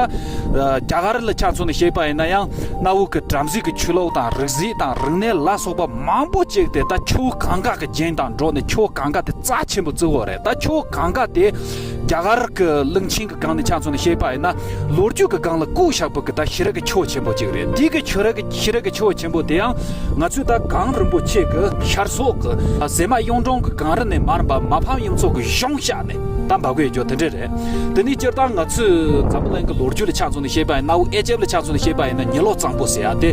རྒྱ་གར་ལ་ཆ་མཚོན་ནས་བཤད་པ་ཡིན་ན་ཡང་གནའ་བོ་གི་བྲམ་ཟེ་གི་ཆོས་ལུགས་དང་རིག་གཞུང་དང་རིག་གནས་ལ་སོགས་པ་མང་པོ་ཅིག་དེ་ད་ཆུ་བོ་གངྒཱ་གི་རྒྱན་དང་འགྲོགས་ནས་ཆུ་བོ་གངྒཱ་དེ་རྩ་ཆེན་པོ་བརྩི་གི་ཡོད་རེད། ད་ཆུ་བོ་གངྒཱ་དེ་རྒྱ་གར་གི་གླིང་ཆེན་གི་སྒང་ནས་ཆ་མཚོན་ནས་བཤད་པ་ཡིན་ན། ལོ་རྒྱུས་ཀྱི་སྒང་ལ་བཀོད་བཞག་པ་གི་ད་ཤེས་རིག་གི་ཆུ་བོ་ཆེན་པོ་གཅིག་རེད། དེ་གི་ཤེས་རིག་གི་ཤེས་རིག་གི་ཆུ་བོ་ཆེན་པོ་དེ་ཡང་ང་ཚོས་ད་གངས་རིན་པོ་ཆེ་གི་ཤར་ཕྱོགས་གི་ཟེ་མ་གཡུང་དྲུང་གི་གངས་རི་ནས་མར་འབབ། མ་ཕམ་གཡུ་མཚོ་གི་གཞུང་བཞག་ནས་ད་འབབ་གི་ཡོད་རྒྱུ་དེ་འདྲ་རེད། དེ་ནས་སྤྱིར་བཏང་ང་ཚོས་འཛམ་བུ་གླིང་གི་ལོ་རྒྱུས་ལ་ཆ་མཚོན་ནས་བཤད་པ་ཡིན་ན། འུ་ཨེ་ཇེབ་ལ་ཆ་མཚོན་ནས་བཤད་པ་ཡིན་ན་ཉི་ལོ་གཙང་པོ་ཟེར་ཡ་དེ་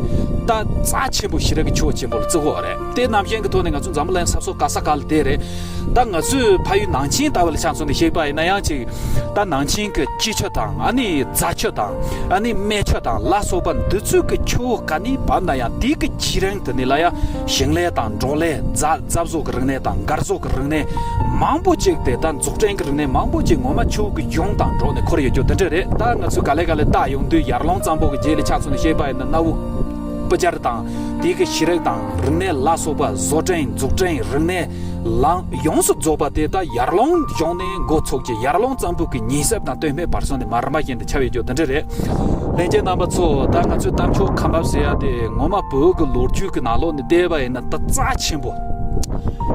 ད་རྩ་ཆེན་པོ་ཤེས་རིག་གི་ཆུ་བོ་ཆེན་པོ་ལ་བརྩི་གི་ཡོད་རེད། དེ་རྣམ་བཞིན་གྱི་ཐོག་ནས་ང་ཚོ་འཛམ་བུ་གླིང་ས་ཕྱོགས་ག་ས་ག་ལ་བསྡད་རེད། ད་ང་ཚོས་ཕ་ཡུལ་ནང་ཆེན་ལྟ་བུ་ལ་ཆ་མཚོན་ནས་བཤད་པ་ཡིན་ན་ཡང་ཅིག་ད་ནང་ཆེན་གྱི་སྐྱིད་ཆུ་དང་། ཨ་ནི་རྫ་ཆུ་དང་། ཨ་ནི་སྨན་ཆུ་དང་ལ་སོགས་པ་འདི་ཚོའི་གི་ཆུ་བོ་ག་ནས་བབས་ན་ཡང་དེའི་གི་བྱེ་རིམ་དེ་ནས་ལ་ཡ་ཞིང་ལས་དང་འབྲོག་ལས། རྫ་རྫ་བཟོ་གི་རིག་གནས་དང་མགར་བཟོ་གི་རིག་གནས་མང་པོ་ཅིག་དེ། ད་འཛུགས་སྐྲུན་གི་རིག་གནས་མང་པོ་ཅིག་ངོ་མ་ཆུ་བོ་གི་གཞུང་དང་འགྲོགས་ནས་འཁོར་ཡོད་རྒྱུ་དེ་འདྲ་རེད། ད་ང་ཚོས་ག་ལེ་ག་ལེ་བལྟ་ཡོང་དུས་ཡར་ཀླུང་གཙང་པོ་གི་རྗེས་ལ་ཆ་མཚོན་ནས་བཤད་པ་ཡིན་ན་གནའ་བོའི་སྤུ་རྒྱལ་དང་དེའི་གི་ཤེས་རིག་དང་རིག་གནས་ལ་སོགས་པ། བཟོ་སྐྲུན་འཛུགས་སྐྲུན་རིག་གནས་ལ་ཡོངས་སུ་རྫོགས་པ་དེ་ད་ཡར་ཀླུང་གཞུང་ནས་འགོ་ཚུགས་ཀྱི། ཡར་ཀླུང་གཙང་པོ་གི་ཉེ་སྲིབ་དང་སྟོད་སྨད་བར་གསུམ་ནས་མར་རིམ་པ་བཞིན་དུ་ཁྱབ་ཡོད་རྒྱུ་དེ་འདྲ་རེད། ལྷན་རྒྱས་རྣམ་པ་ཚོ། ད་ང་ཚོས་རྟ་མཆོག་ཁ་འབབ་ཟེར་ཡ་དེ་ངོ་མ་བོད་ཀྱི་ལོ་རྒྱུས་ཀྱི་ནང་ལོགས་ནས་བལྟས་པ་ཡིན་ན་ད་རྩ་ཆེན་པོ།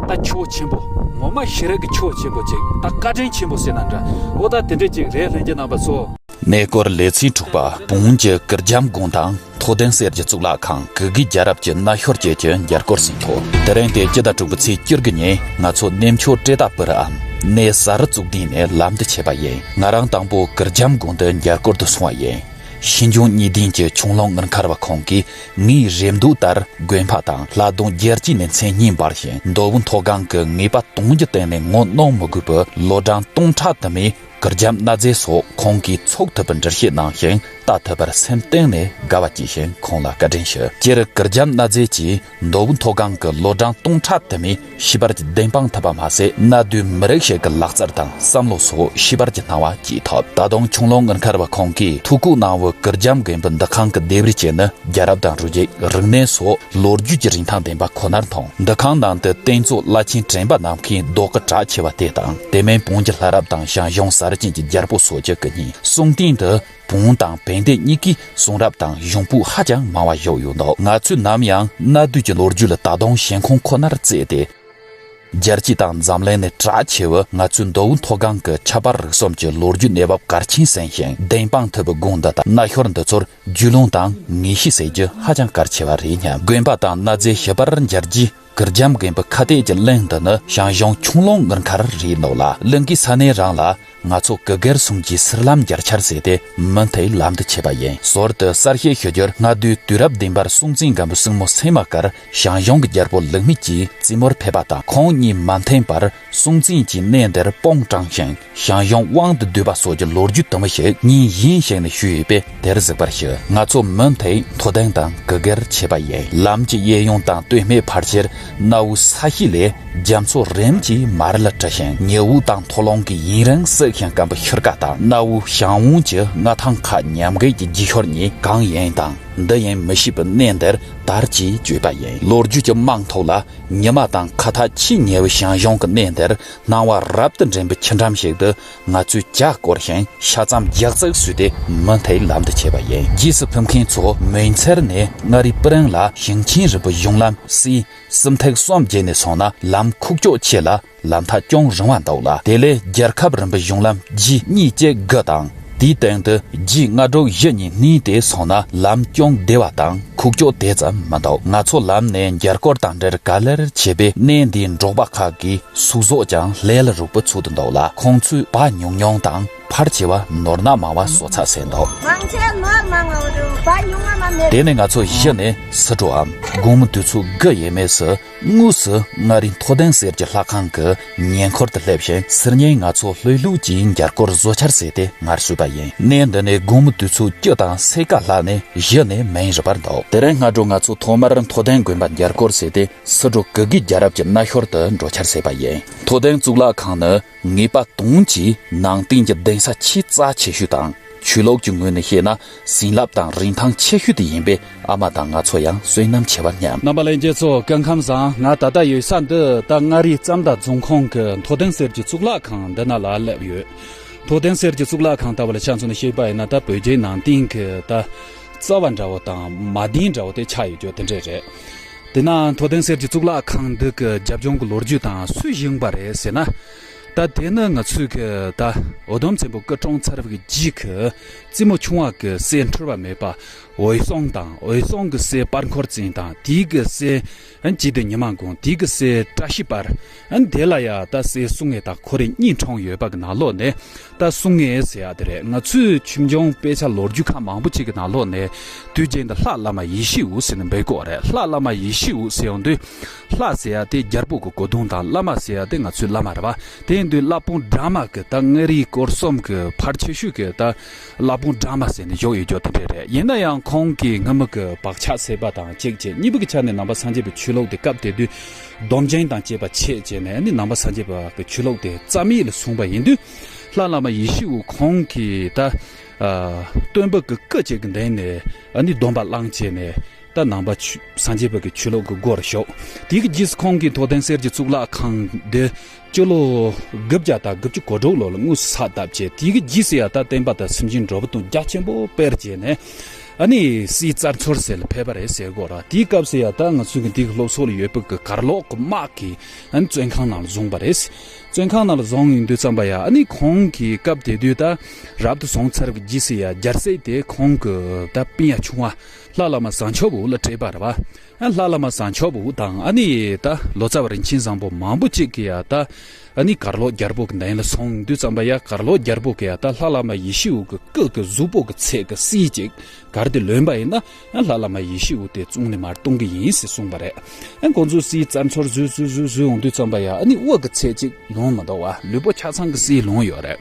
ད་ཆུ་བོ་ཆེན་པོ། ངོ་མ་ཤེས་རིག་གི་ཆུ་བོ་ཆེན་པོ་ཅིག་ད་བཀའ་དྲིན་ཆེན་པོ་ཟེར་ན་འདྲ། འོ་ད་དེ་འདྲ་ཅིག་རེད། ལྷན་རྒྱས་རྣམ་པ་ཚོ། གནས་སྐོར་ལེ་ཚན་དྲུག་པ། བོན་གྱི་གུར་གྱམ་དགོན་དང་མཐོ་ལྡིང་གསེར་གྱི་གཙུག་ལག་ཁང་། གུ་གེ་རྒྱལ་རབས་ཀྱི་གནའ་ཤོར་བཅས་ཀྱི་མཇལ་སྐོར་ཟིན་ཐོ། དེ་རིང་སྟེ་སྤྱི་ཟླ་དྲུག་པའི་ཚེས་བཅུ་དགུ་ཉིན་ང་ཚོ་གནས་མཆོག་ཏྲེ་ཏ་པུ་རུའམ་གནས་གསར་གཙུག་སྡེ་ནས་ལམ་དུ་ཆས་པ་ཡིན། ང་རང་དང་པོ་གུར་གྱམ་དགོན་དུ་མཇལ་སྐོར་དུ་སོང་བ་ཡིན། ཤིན་ཅང་གཉིས་ལྡན་གྱི་ཁྱུང་ལུང་དངུལ་མཁར་བ་ཁོང་གིས་ངའི་རེ་འདོད་ལྟར་དགོན་པ་དང་ལྷ་སྡོང་བརྒྱད་ཅུ་ནས་མཚན་སྙན་འབར་ཞིང་། མདོ་དབུས་མཐོ་སྒང་གི་ངེས་པ་དུང་གི་སྟེང་ནས་ངོ་གནོང་མི་དགོས་པར་ལོ་གྲངས་སྟོང་ཕྲག་དུ་མའི་གུར་གྱམ་གནའ་རྫས་སོགས་ཁོང་གིས་ཚོགས་ཐུབ་པའི་འགྲེལ་བཤད་གནང་ཞིང་ལྟ་ཐུབ་པར་སེམས་གཏིང་ནས་དགའ་བ་སྐྱེས་ཤིང་། ཁོང་ལ་བཀའ་དྲིན་ཞུ། སྤྱིར་གུར་གྱམ་གནའ་རྫས་ཀྱིས་མདོ་དབུས་མཐོ་སྒང་གི་ལོ་གྲངས་སྟོང་ཕྲག་དུ་མའི་ཤེས་པར་གྱི་བདེན་དཔང་ཐུབ་པ་མ་ཟད། གནའ་དུས་མི་རིགས་ཤིག་གི་ལག་རྩལ་དང་བསམ་བློ་སོགས་ཤེས་པར་གྱི་སྣང་བ་སྐྱེས་ཐུབ། ད་དུང་ཁྱུང་ལུང་དངུལ་མཁར་བ་ཁོང་གིས་ཐུགས་བཀོད་གནང་བའི་གུར་གྱམ་དགོན་པའི་འདུ་ཁང་གི་ལྡེབས་རིས་བཅས་ནི་རྒྱལ་རབས་དང་རུས་རྒྱུད། རིག་གནས་སོགས་ལོ་རྒྱུས་ཀྱི་རིན་ཐང་ལྡན་པ་ཁོ་ནར་མཐོང་། འདུ་ཁང་ནང་དུ་རྟེན་གཙོ་བླ་ཆེན་དྲན་པ་ནམ་མཁའི་རྡོ་སྐུ་གྲགས་ཆེ་བ་དེ་དང་། དེ་མིན་བོན་གྱི་ལྷ་རབས་དང་ཞང་ཞུང་གསར་བརྗེ་གི་རྒྱལ་པོ་སོགས་ཀྱི་སྐུ་བརྙན། གསུང་རྟེན་དུ་བོན་དང་བན་དེ་གཉིས་ཀའི་གསུང་རབ་དང་གཞུང་པོད་ཧ་ཅང་མང་བ་བཞུགས་ཡོད་འདུག། ང་ཚོས་ནམ་ཡང་གནའ་དུས་ཀྱི་ལོ་རྒྱུས་ལ་ད་དུང་ཞེན་ཁོང་ཁོ་ནར་བརྩིས་ཏེ། རྒྱལ་སྤྱི་དང་འཛམ་གླིང་ནས་གྲགས་ཆེ་བའི་ང་ཚོའི་མདོ་དབུས་མཐོ་སྒང་གི་ཆབ་དཔལ་རིག་གསུམ་གྱི་ལོ་རྒྱུས་གནས་བབ་གལ་ཆེན་ཟིན་ཞིང་བདེན་དཔང་ཐུབ་པའི་དགོན་སྡེ་དང་གནའ་ཤོར་འདི་ཚོར་རྒྱུས་ལོན་དང་ངེས་ཤེས་ཟེར་རྒྱུ་ཧ་ཅང་གལ་ཆེ་བ་རེད་སྙམ། དགོན་པ་དང་གནའ་རྫས་ཞིབ་པར་མཇལ་རྒྱུའི་གུར་གྱམ་དགོན་པའི་ཁ་གཏད་ཀྱི་གླིང་འདི་ནི་ཞང་ཞུང་ཁྱུང་ལུང་དངུལ་མཁར་རེད་འདུག་ལ། གླིང་གི་ས་གནས་རང་ལ་ང་ཚོ་གུ་གེར་སོང་གིས་སིར་ལམ་རྒྱལ་ཆར་ཟེར་ཏེ་མུ་མཐུད་ལམ་དུ་ཆས་པ་ཡིན། ཟུར་དུ་གསལ་བཤད་ཞུ་རྒྱུར། སྔ་དུས་དུས་རབས་བདུན་པར་སྲོང་བཙན་སྒམ་པོའི་སྲིང་མོ་སེ་མ་ཀར་ཞང་ཞུང་གི་རྒྱལ་པོ་ལིག་སྨད་ཀྱི་རྩེ་མོར་ཕེབས་པ་དང་། ཁོང་གཉིས་མ་མཐུན་པར་སྲོང་བཙན་གྱིས་གནས་འདིར་དཔུང་དྲངས་ཤིང་ཞང་ཞུང་དབང་དུ་བསྡུས་པ་སོགས་ཀྱི་ལོ་རྒྱུས་དུ་མ་ཞིག་ཉིན་གཞན་ཞིག་ནས་ཞུས་ཡོད་པས་དེར་གཟིགས་པར་ཞུ། ང་ཚོ་མུ་མཐུད་མཐོ་ལྡིང་དང་གུ་གེར་ཆས་པ་ཡིན། ལམ་གྱི་གཡས་གཡོན་དང་སྟོད་སྨད་ཕལ་ཆེར་གནའ་བོའི་ས་གཤིས་ལས་རྒྱ་མཚོ་རིམ་གྱིས་མར་ལ་བྲི་ཞིང་། ཉི་འོད་དང་མཐོ་རླུང་གིས་ཡུན་རིང་བསིལ་ཞིང་སྐམ་པོའི་ཤུལ་ཀ་དང་། གནའ་བོའི་ཞང་བོན་གྱི་མངའ་ཐང་ཁག་ཉམས་རྒུད་ཀྱི་རྗེས་ཤུལ་ཉིད་གང་ཡིན་དང་། འདི་ཡིན་མི་ཤེས་པའི་གནས་འདིར་དར་ཅེས་བརྗོད་པ་ཡིན། ལོ་རྒྱུས་ཀྱི་རྨང་ཐོག་ལ་ཉི་མ་དང་ཁ་ཐག་ཆེས་ཉེ་བའི་ཞང་ཞུང་གི་གནས་འདིར་སྣང་བ་རབ་ཏུ་འདྲེན་པའི་ཆུ་འགྲམ་ཞིག་ཏུ་ང་ཚོས་ཇ་བསྐོལ་ཞིང་ཤ་ཚའམ་རྒྱག་ཚིག་ཟོས་ཏེ་མུ་མཐུད་ལམ་དུ་ཆས་པ་ཡིན། རྗེས་སུ་ཕེབས་མཁན་ཚོ་མོན་མཚེར་ནས་མངའ་རིས་སྤུ་རིང་ལ་ཞིང་ཆེན་རིམ་པའི་གཞུང་ལམ་སའི་སུམ་ཐིག་གསུམ་བརྒྱུད་ནས་སོང་ན་ལམ་ཁུག་ཀྱོག་ཆེ་ལ། ལམ་ཐག་ཅུང་རིང་བ་འདུག་ལ། དེ་ལས་རྒྱལ་ཁབ་རིམ་པའི་གཞུང་ལམ་ཇི་གཉིས་བཅས་དགུ་དང་། དེའི་སྟེང་དུ་ཇི་ལྔ་དྲུག་བཞི་གཉིས་སྣུས་ཏེ་སོང་ན་ལམ་ཅུང་བདེ་བ་དང་ཁུག་ཀྱོག་དེ་ཙམ་མི་འདུག། ང་ཚོ་ལམ་ནས་མཇལ་སྐོར་དང་འབྲེལ་ག་ལེར་བྱེད་པའི་གནས་འདིའི་འབྲོག་པ་ཁག་གི་ཟུག་གཟོགས་ཀྱང་ལས་སླ་རུ་བུ་ཚུགས་ཏུ་འདུག་ལ། ཁོང་ཚོས་བ་ཉུང་ཉུང་དང་ཕལ་ཆེ་བ་ནོར་ནག་མང་བ་བཟོ་ཚར་ཟིན་འདུག། མང་ཆེ་ནོར་མང་བ་རུ་བ་ཉུང་བ་མ་མེད། དེ་ནས་ང་ཚོ་གཞི་ནས་སི་ཁྲོན་དུ་ཚོད་དགུ་ཡས་མས་སུ། དངོས་སུ་མངའ་རིས་མཐོ་ལྡིང་གསེར་གྱི་ལྷ་ཁང་གི་ཉེ་འཁོར་དུ་སླེབས་ཤིང་། སིལ་སྙན་ང་ཚོ་ལྷོད་ལྷོད་ཀྱིས་མཇལ་སྐོར་བཟོ་འཆར་ཟེར་ཏེ་ངལ་གསོས་པ་ཡིན། གནས་འདི་ནས་དགོང་མོ་དུས་ཚོད་བཅུ་དང་ཕྱེད་ཀ་ལྷག་ནས་གཞི་ནས་མིན་རི་བར་འདུག། དེ་རིང་སྔ་དྲོ་ང་ཚོ་ཐོག་མར་མཐོ་ལྡིང་དགོན་པ་མཇལ་སྐོར་ཟེར་ཏེ་སི་ཁྲོན་གུ་གེ་རྒྱལ་རབས་ཀྱི་གནའ་ཤོར་དུ་འགྲོ་འཆར་ཟེར་བ་ཡིན། མཐོ་ལྡིང་གཙུག་ལག་ཁང་ནི་ངེས་པ་དོན་གྱིས་ནང་བསྟན་གྱི་གདན་ས་ཆེས་རྩ་ཆེ་ཤོས་དང་། ཆོས་ལུགས་ཀྱི་ངོས་ནས་བཤད་ན་བྱིན་རླབས་དང་རིན་ཐང་ཆེ་ཤོས་དེ་ཡིན་པས། ཨ་མ་དང་ང་ཚོ་ཡང་བསོད་ནམས་ཆེ་བར་སྙམ། རྣམ་པ་ལྷན་རྒྱས་ཚོ་སྐུ་ཁམས་བཟང་། ང་ད་ལྟ་ཡོད་ས་འདི་ད་མངའ་རིས་རྩ་མདའ་རྫོང་ཁོངས་ཀྱི་མཐོ་ལྡིང་གསེར་གྱི་གཙུག་ལག་ཁང་འདི་ན་ལ་སླེབས་ཡོད། མཐོ་ལྡིང་གསེར་གྱི་གཙུག་ལག་ཁང་ལྟ་བུ་ལ་ཆ་མཚོན་ནས་བཤད་པ་ཡིན་ན། ད་བོད་བརྒྱུད་ནང་བསྟན་གྱི་ད་རྩ་བ་འདྲ་བོ་དང་མ་བདེན་འདྲ་བོ་དེ་ཆགས་ཡོད་རྒྱུ་དེ་འདྲས་རེད། དེས་ན་མཐོ་ལྡིང་གསེར་གྱི་གཙུག་ལག་ཁང་འདི་གི་རྒྱབ་ལྗོངས་ཀྱི་ལོ་རྒྱུས་དང་སུས་བཞེངས་པ་རེད་ཟེར་ན། ད་དེ་ནི་ང་ཚོའི་གི་ད་འུ་དུམ་བཙན་པོ་སྐུ་གྲོངས་ཚར་བའི་རྗེས་ཀྱི་རྩེ་མོ་ཆུང་བ་གི་སྲས་འཁྲུལ་བ་མེད་པ་འོད་སྲུང་དང་། འོད་སྲུང་གི་སྲས་སྤར་འཁོར་བཙན་དང་། དེའི་གི་སྲས་ཨན་སྐྱིད་ལྡེ་ཉི་མ་མགོན། དེའི་གི་སྲས་བཀྲ་ཤིས་སྤར། ཨན་དེ་ལ་ཡ་ད་སྲས་བསུ་ངེ་དང་ཁོ་རེ་གཉིས་འཁྲུངས་ཡོད་པ་གི་ནང་ལོགས་ནས། ད་བསུ་ངེ་ཟེར་ཡ་དེ་རེད། ང་ཚོའི་ཆོས་འབྱུང་དཔེ་ཆ་ལོ་རྒྱུས་ཁག་མང་པོ་ཅིག་གི་ནང་ལོགས་ནས་དུས་རྒྱུན་དུ་ལྷ་བླ་མ་ཡེ་ཤེས་འོད་ཟེར་ནས་འབོད་ཀྱི་ཡོད་རེད། ལྷ་བླ་མ་ཡེ་ཤེས་འོད་ཟེར་ཡོང་དུས། ལྷ་ཟེར་ཡ་དེ་རྒྱལ་པོ་གི་གོ་གདུང་དང་། བླ་མ་ཟེར་ཡ་དེ་ང་ཚོའི་བླ་མ་རེད་བ། དེ་ཡིན་དུས་བླ་བོང་ཌ་མ་གི་ད་མངའ་རིས་སྐོར་གསུམ་གི་ཕལ་ཆེ་ཤོས་གི་ད་བླ་བོང་ཌ་མ་ཟེར་ནས་བཞུགས་ཡོད་རྒྱུ་དེ་འདྲས་རེད། ཡིན་ན་ཡང་ཁོང་གིས་སྔ་མོ་གི་བག་ཆགས་སད་པ་དང་གཅིག་བྱས། གཉིས་པ་གི་ཆ་ནས་ནང་པ་སངས་རྒྱས་པའི་ཆོས་ལུགས་དེ་སྐབས་དེ་དུས་སྡོམ་ཆེན་དང་བཅས་པ་ཆད་བྱས་ནས་ནི་ནང་པ་སངས་རྒྱས་པ་གི་ཆོས་ལུགས་དེ་རྩ་མེད་ལ་སོང་བ་ཡིན་དུས། ལྷ་བླ་མ་ཡེ་ཤེས་འོད་ཁོང་གིས་ད་ཨ་སྟོན་པ་གི་སྐུ་གཅིག་གི་མདུན་ནས་ཨ་ནི་སྡོམ་པ་བླངས་བྱས་ནས། ད་ནང་པ་ཆོས་སངས་རྒྱས་པ་གི་ཆོས་ལུགས་ཀྱི་སྒོ་རུ་ཞུགས། དེ་གི་རྗེས་སུ་ཁོང་གིས་མཐོ་ལྡིང་གསེར་གྱི་གཙུག་ལག་ཁང་འདི་སྤྱི་ལོ་དགུ་བརྒྱ་དང་དགུ་བཅུ་གོ་དྲུག་ལོ་ལ་དངོས་སུ་ས་བཏབ་བྱས། དེ་གི་རྗེས་སུ་ཡ་ད་བསྟན་པ་དང་སེམས་ཅན་འགྲོ་བ་དོན་རྒྱ་ཆེན་པོ་སྤེལ་བྱས་ནས། ཨ་ནི་སྲིད་བཙན་ཚུར་ཟེར་ལ་ཕེབས་པ་རེད་ཟེར་གོ་ར། དེའི་སྐབས་སུ་ཡ་ད་ང་ཚོའི་གི་འདི་གི་སློབ་གསོ་ལ་ཡོད་པའི་གི་གར་ལོག་གི་དམག་གིས་ཨ་ནི་བཙོན་ཁང་ནང་ལ་བཟུང་བ་རེད། བཙོན་ཁང་ནང་ལ་བཟུང་ཡོང་དུས་ཙམ་པ་ཡ། ཨ་ནི་ཁོང་གིས་སྐབས་དེ་དུས་ད་རབ་ཏུ་བྱུང་ཚར་བའི་རྗེས་སུ་ཡ་རྒྱལ་སྲིད་དེ་ཁོང་གི་ད་སྤུན་ཡ་ཆུང་བ། ལྷ་བླ་མ་བཟང་ཕྱོགས་པོ་ལ་སྤྲད་པ་རེད་བ། ཨ་ལྷ་བླ་མ་བཟང་ཕྱོགས་པོ་དང་། ཨ་ནི་ད་ལོ་ཙཱ་བ་རིན་ཆེན་བཟང་པོ་མང་པོ་ཅིག་གིས་ཡ་ད་ཨ་ནི་གར་ལོག་རྒྱལ་པོ་གི་མདུན་ལ་སོང་དུས་ཙམ་པ་ཡ། གར་ལོག་རྒྱལ་པོ་གིས་ཡ་ད་ལྷ་བླ་མ་ཡེ་ཤེས་འོད་ཀྱི་སྐུ་གི་གཟུགས་པོ་གི་ཚད་ཀྱི་སྲིད་ཅིག་གར་དེ་ལོན་པ་ཡིན་ན། ཨ་ལྷ་བླ་མ་ཡེ་ཤེས་འོད་དེ་བཙོན་ནས་མར་གཏོང་གི་ཡིན་ཟེར་གསུངས་པ་རེད། ཨ་ཁོང་ཚོས་སྲིད་བཙན་ཚུར་བཟོས་བཟོས་བཟོས་བཟོས་ཡོང་དུས་ཙམ་པ་ཡ། ཨ་ནི་དབུ་གི་ཚད་ཅིག་ལོན་མ་འདུག་བ། ལུས་པོ་ཆ་ཚང་གི་སྲིད་ལོན་ཡོད་རེད།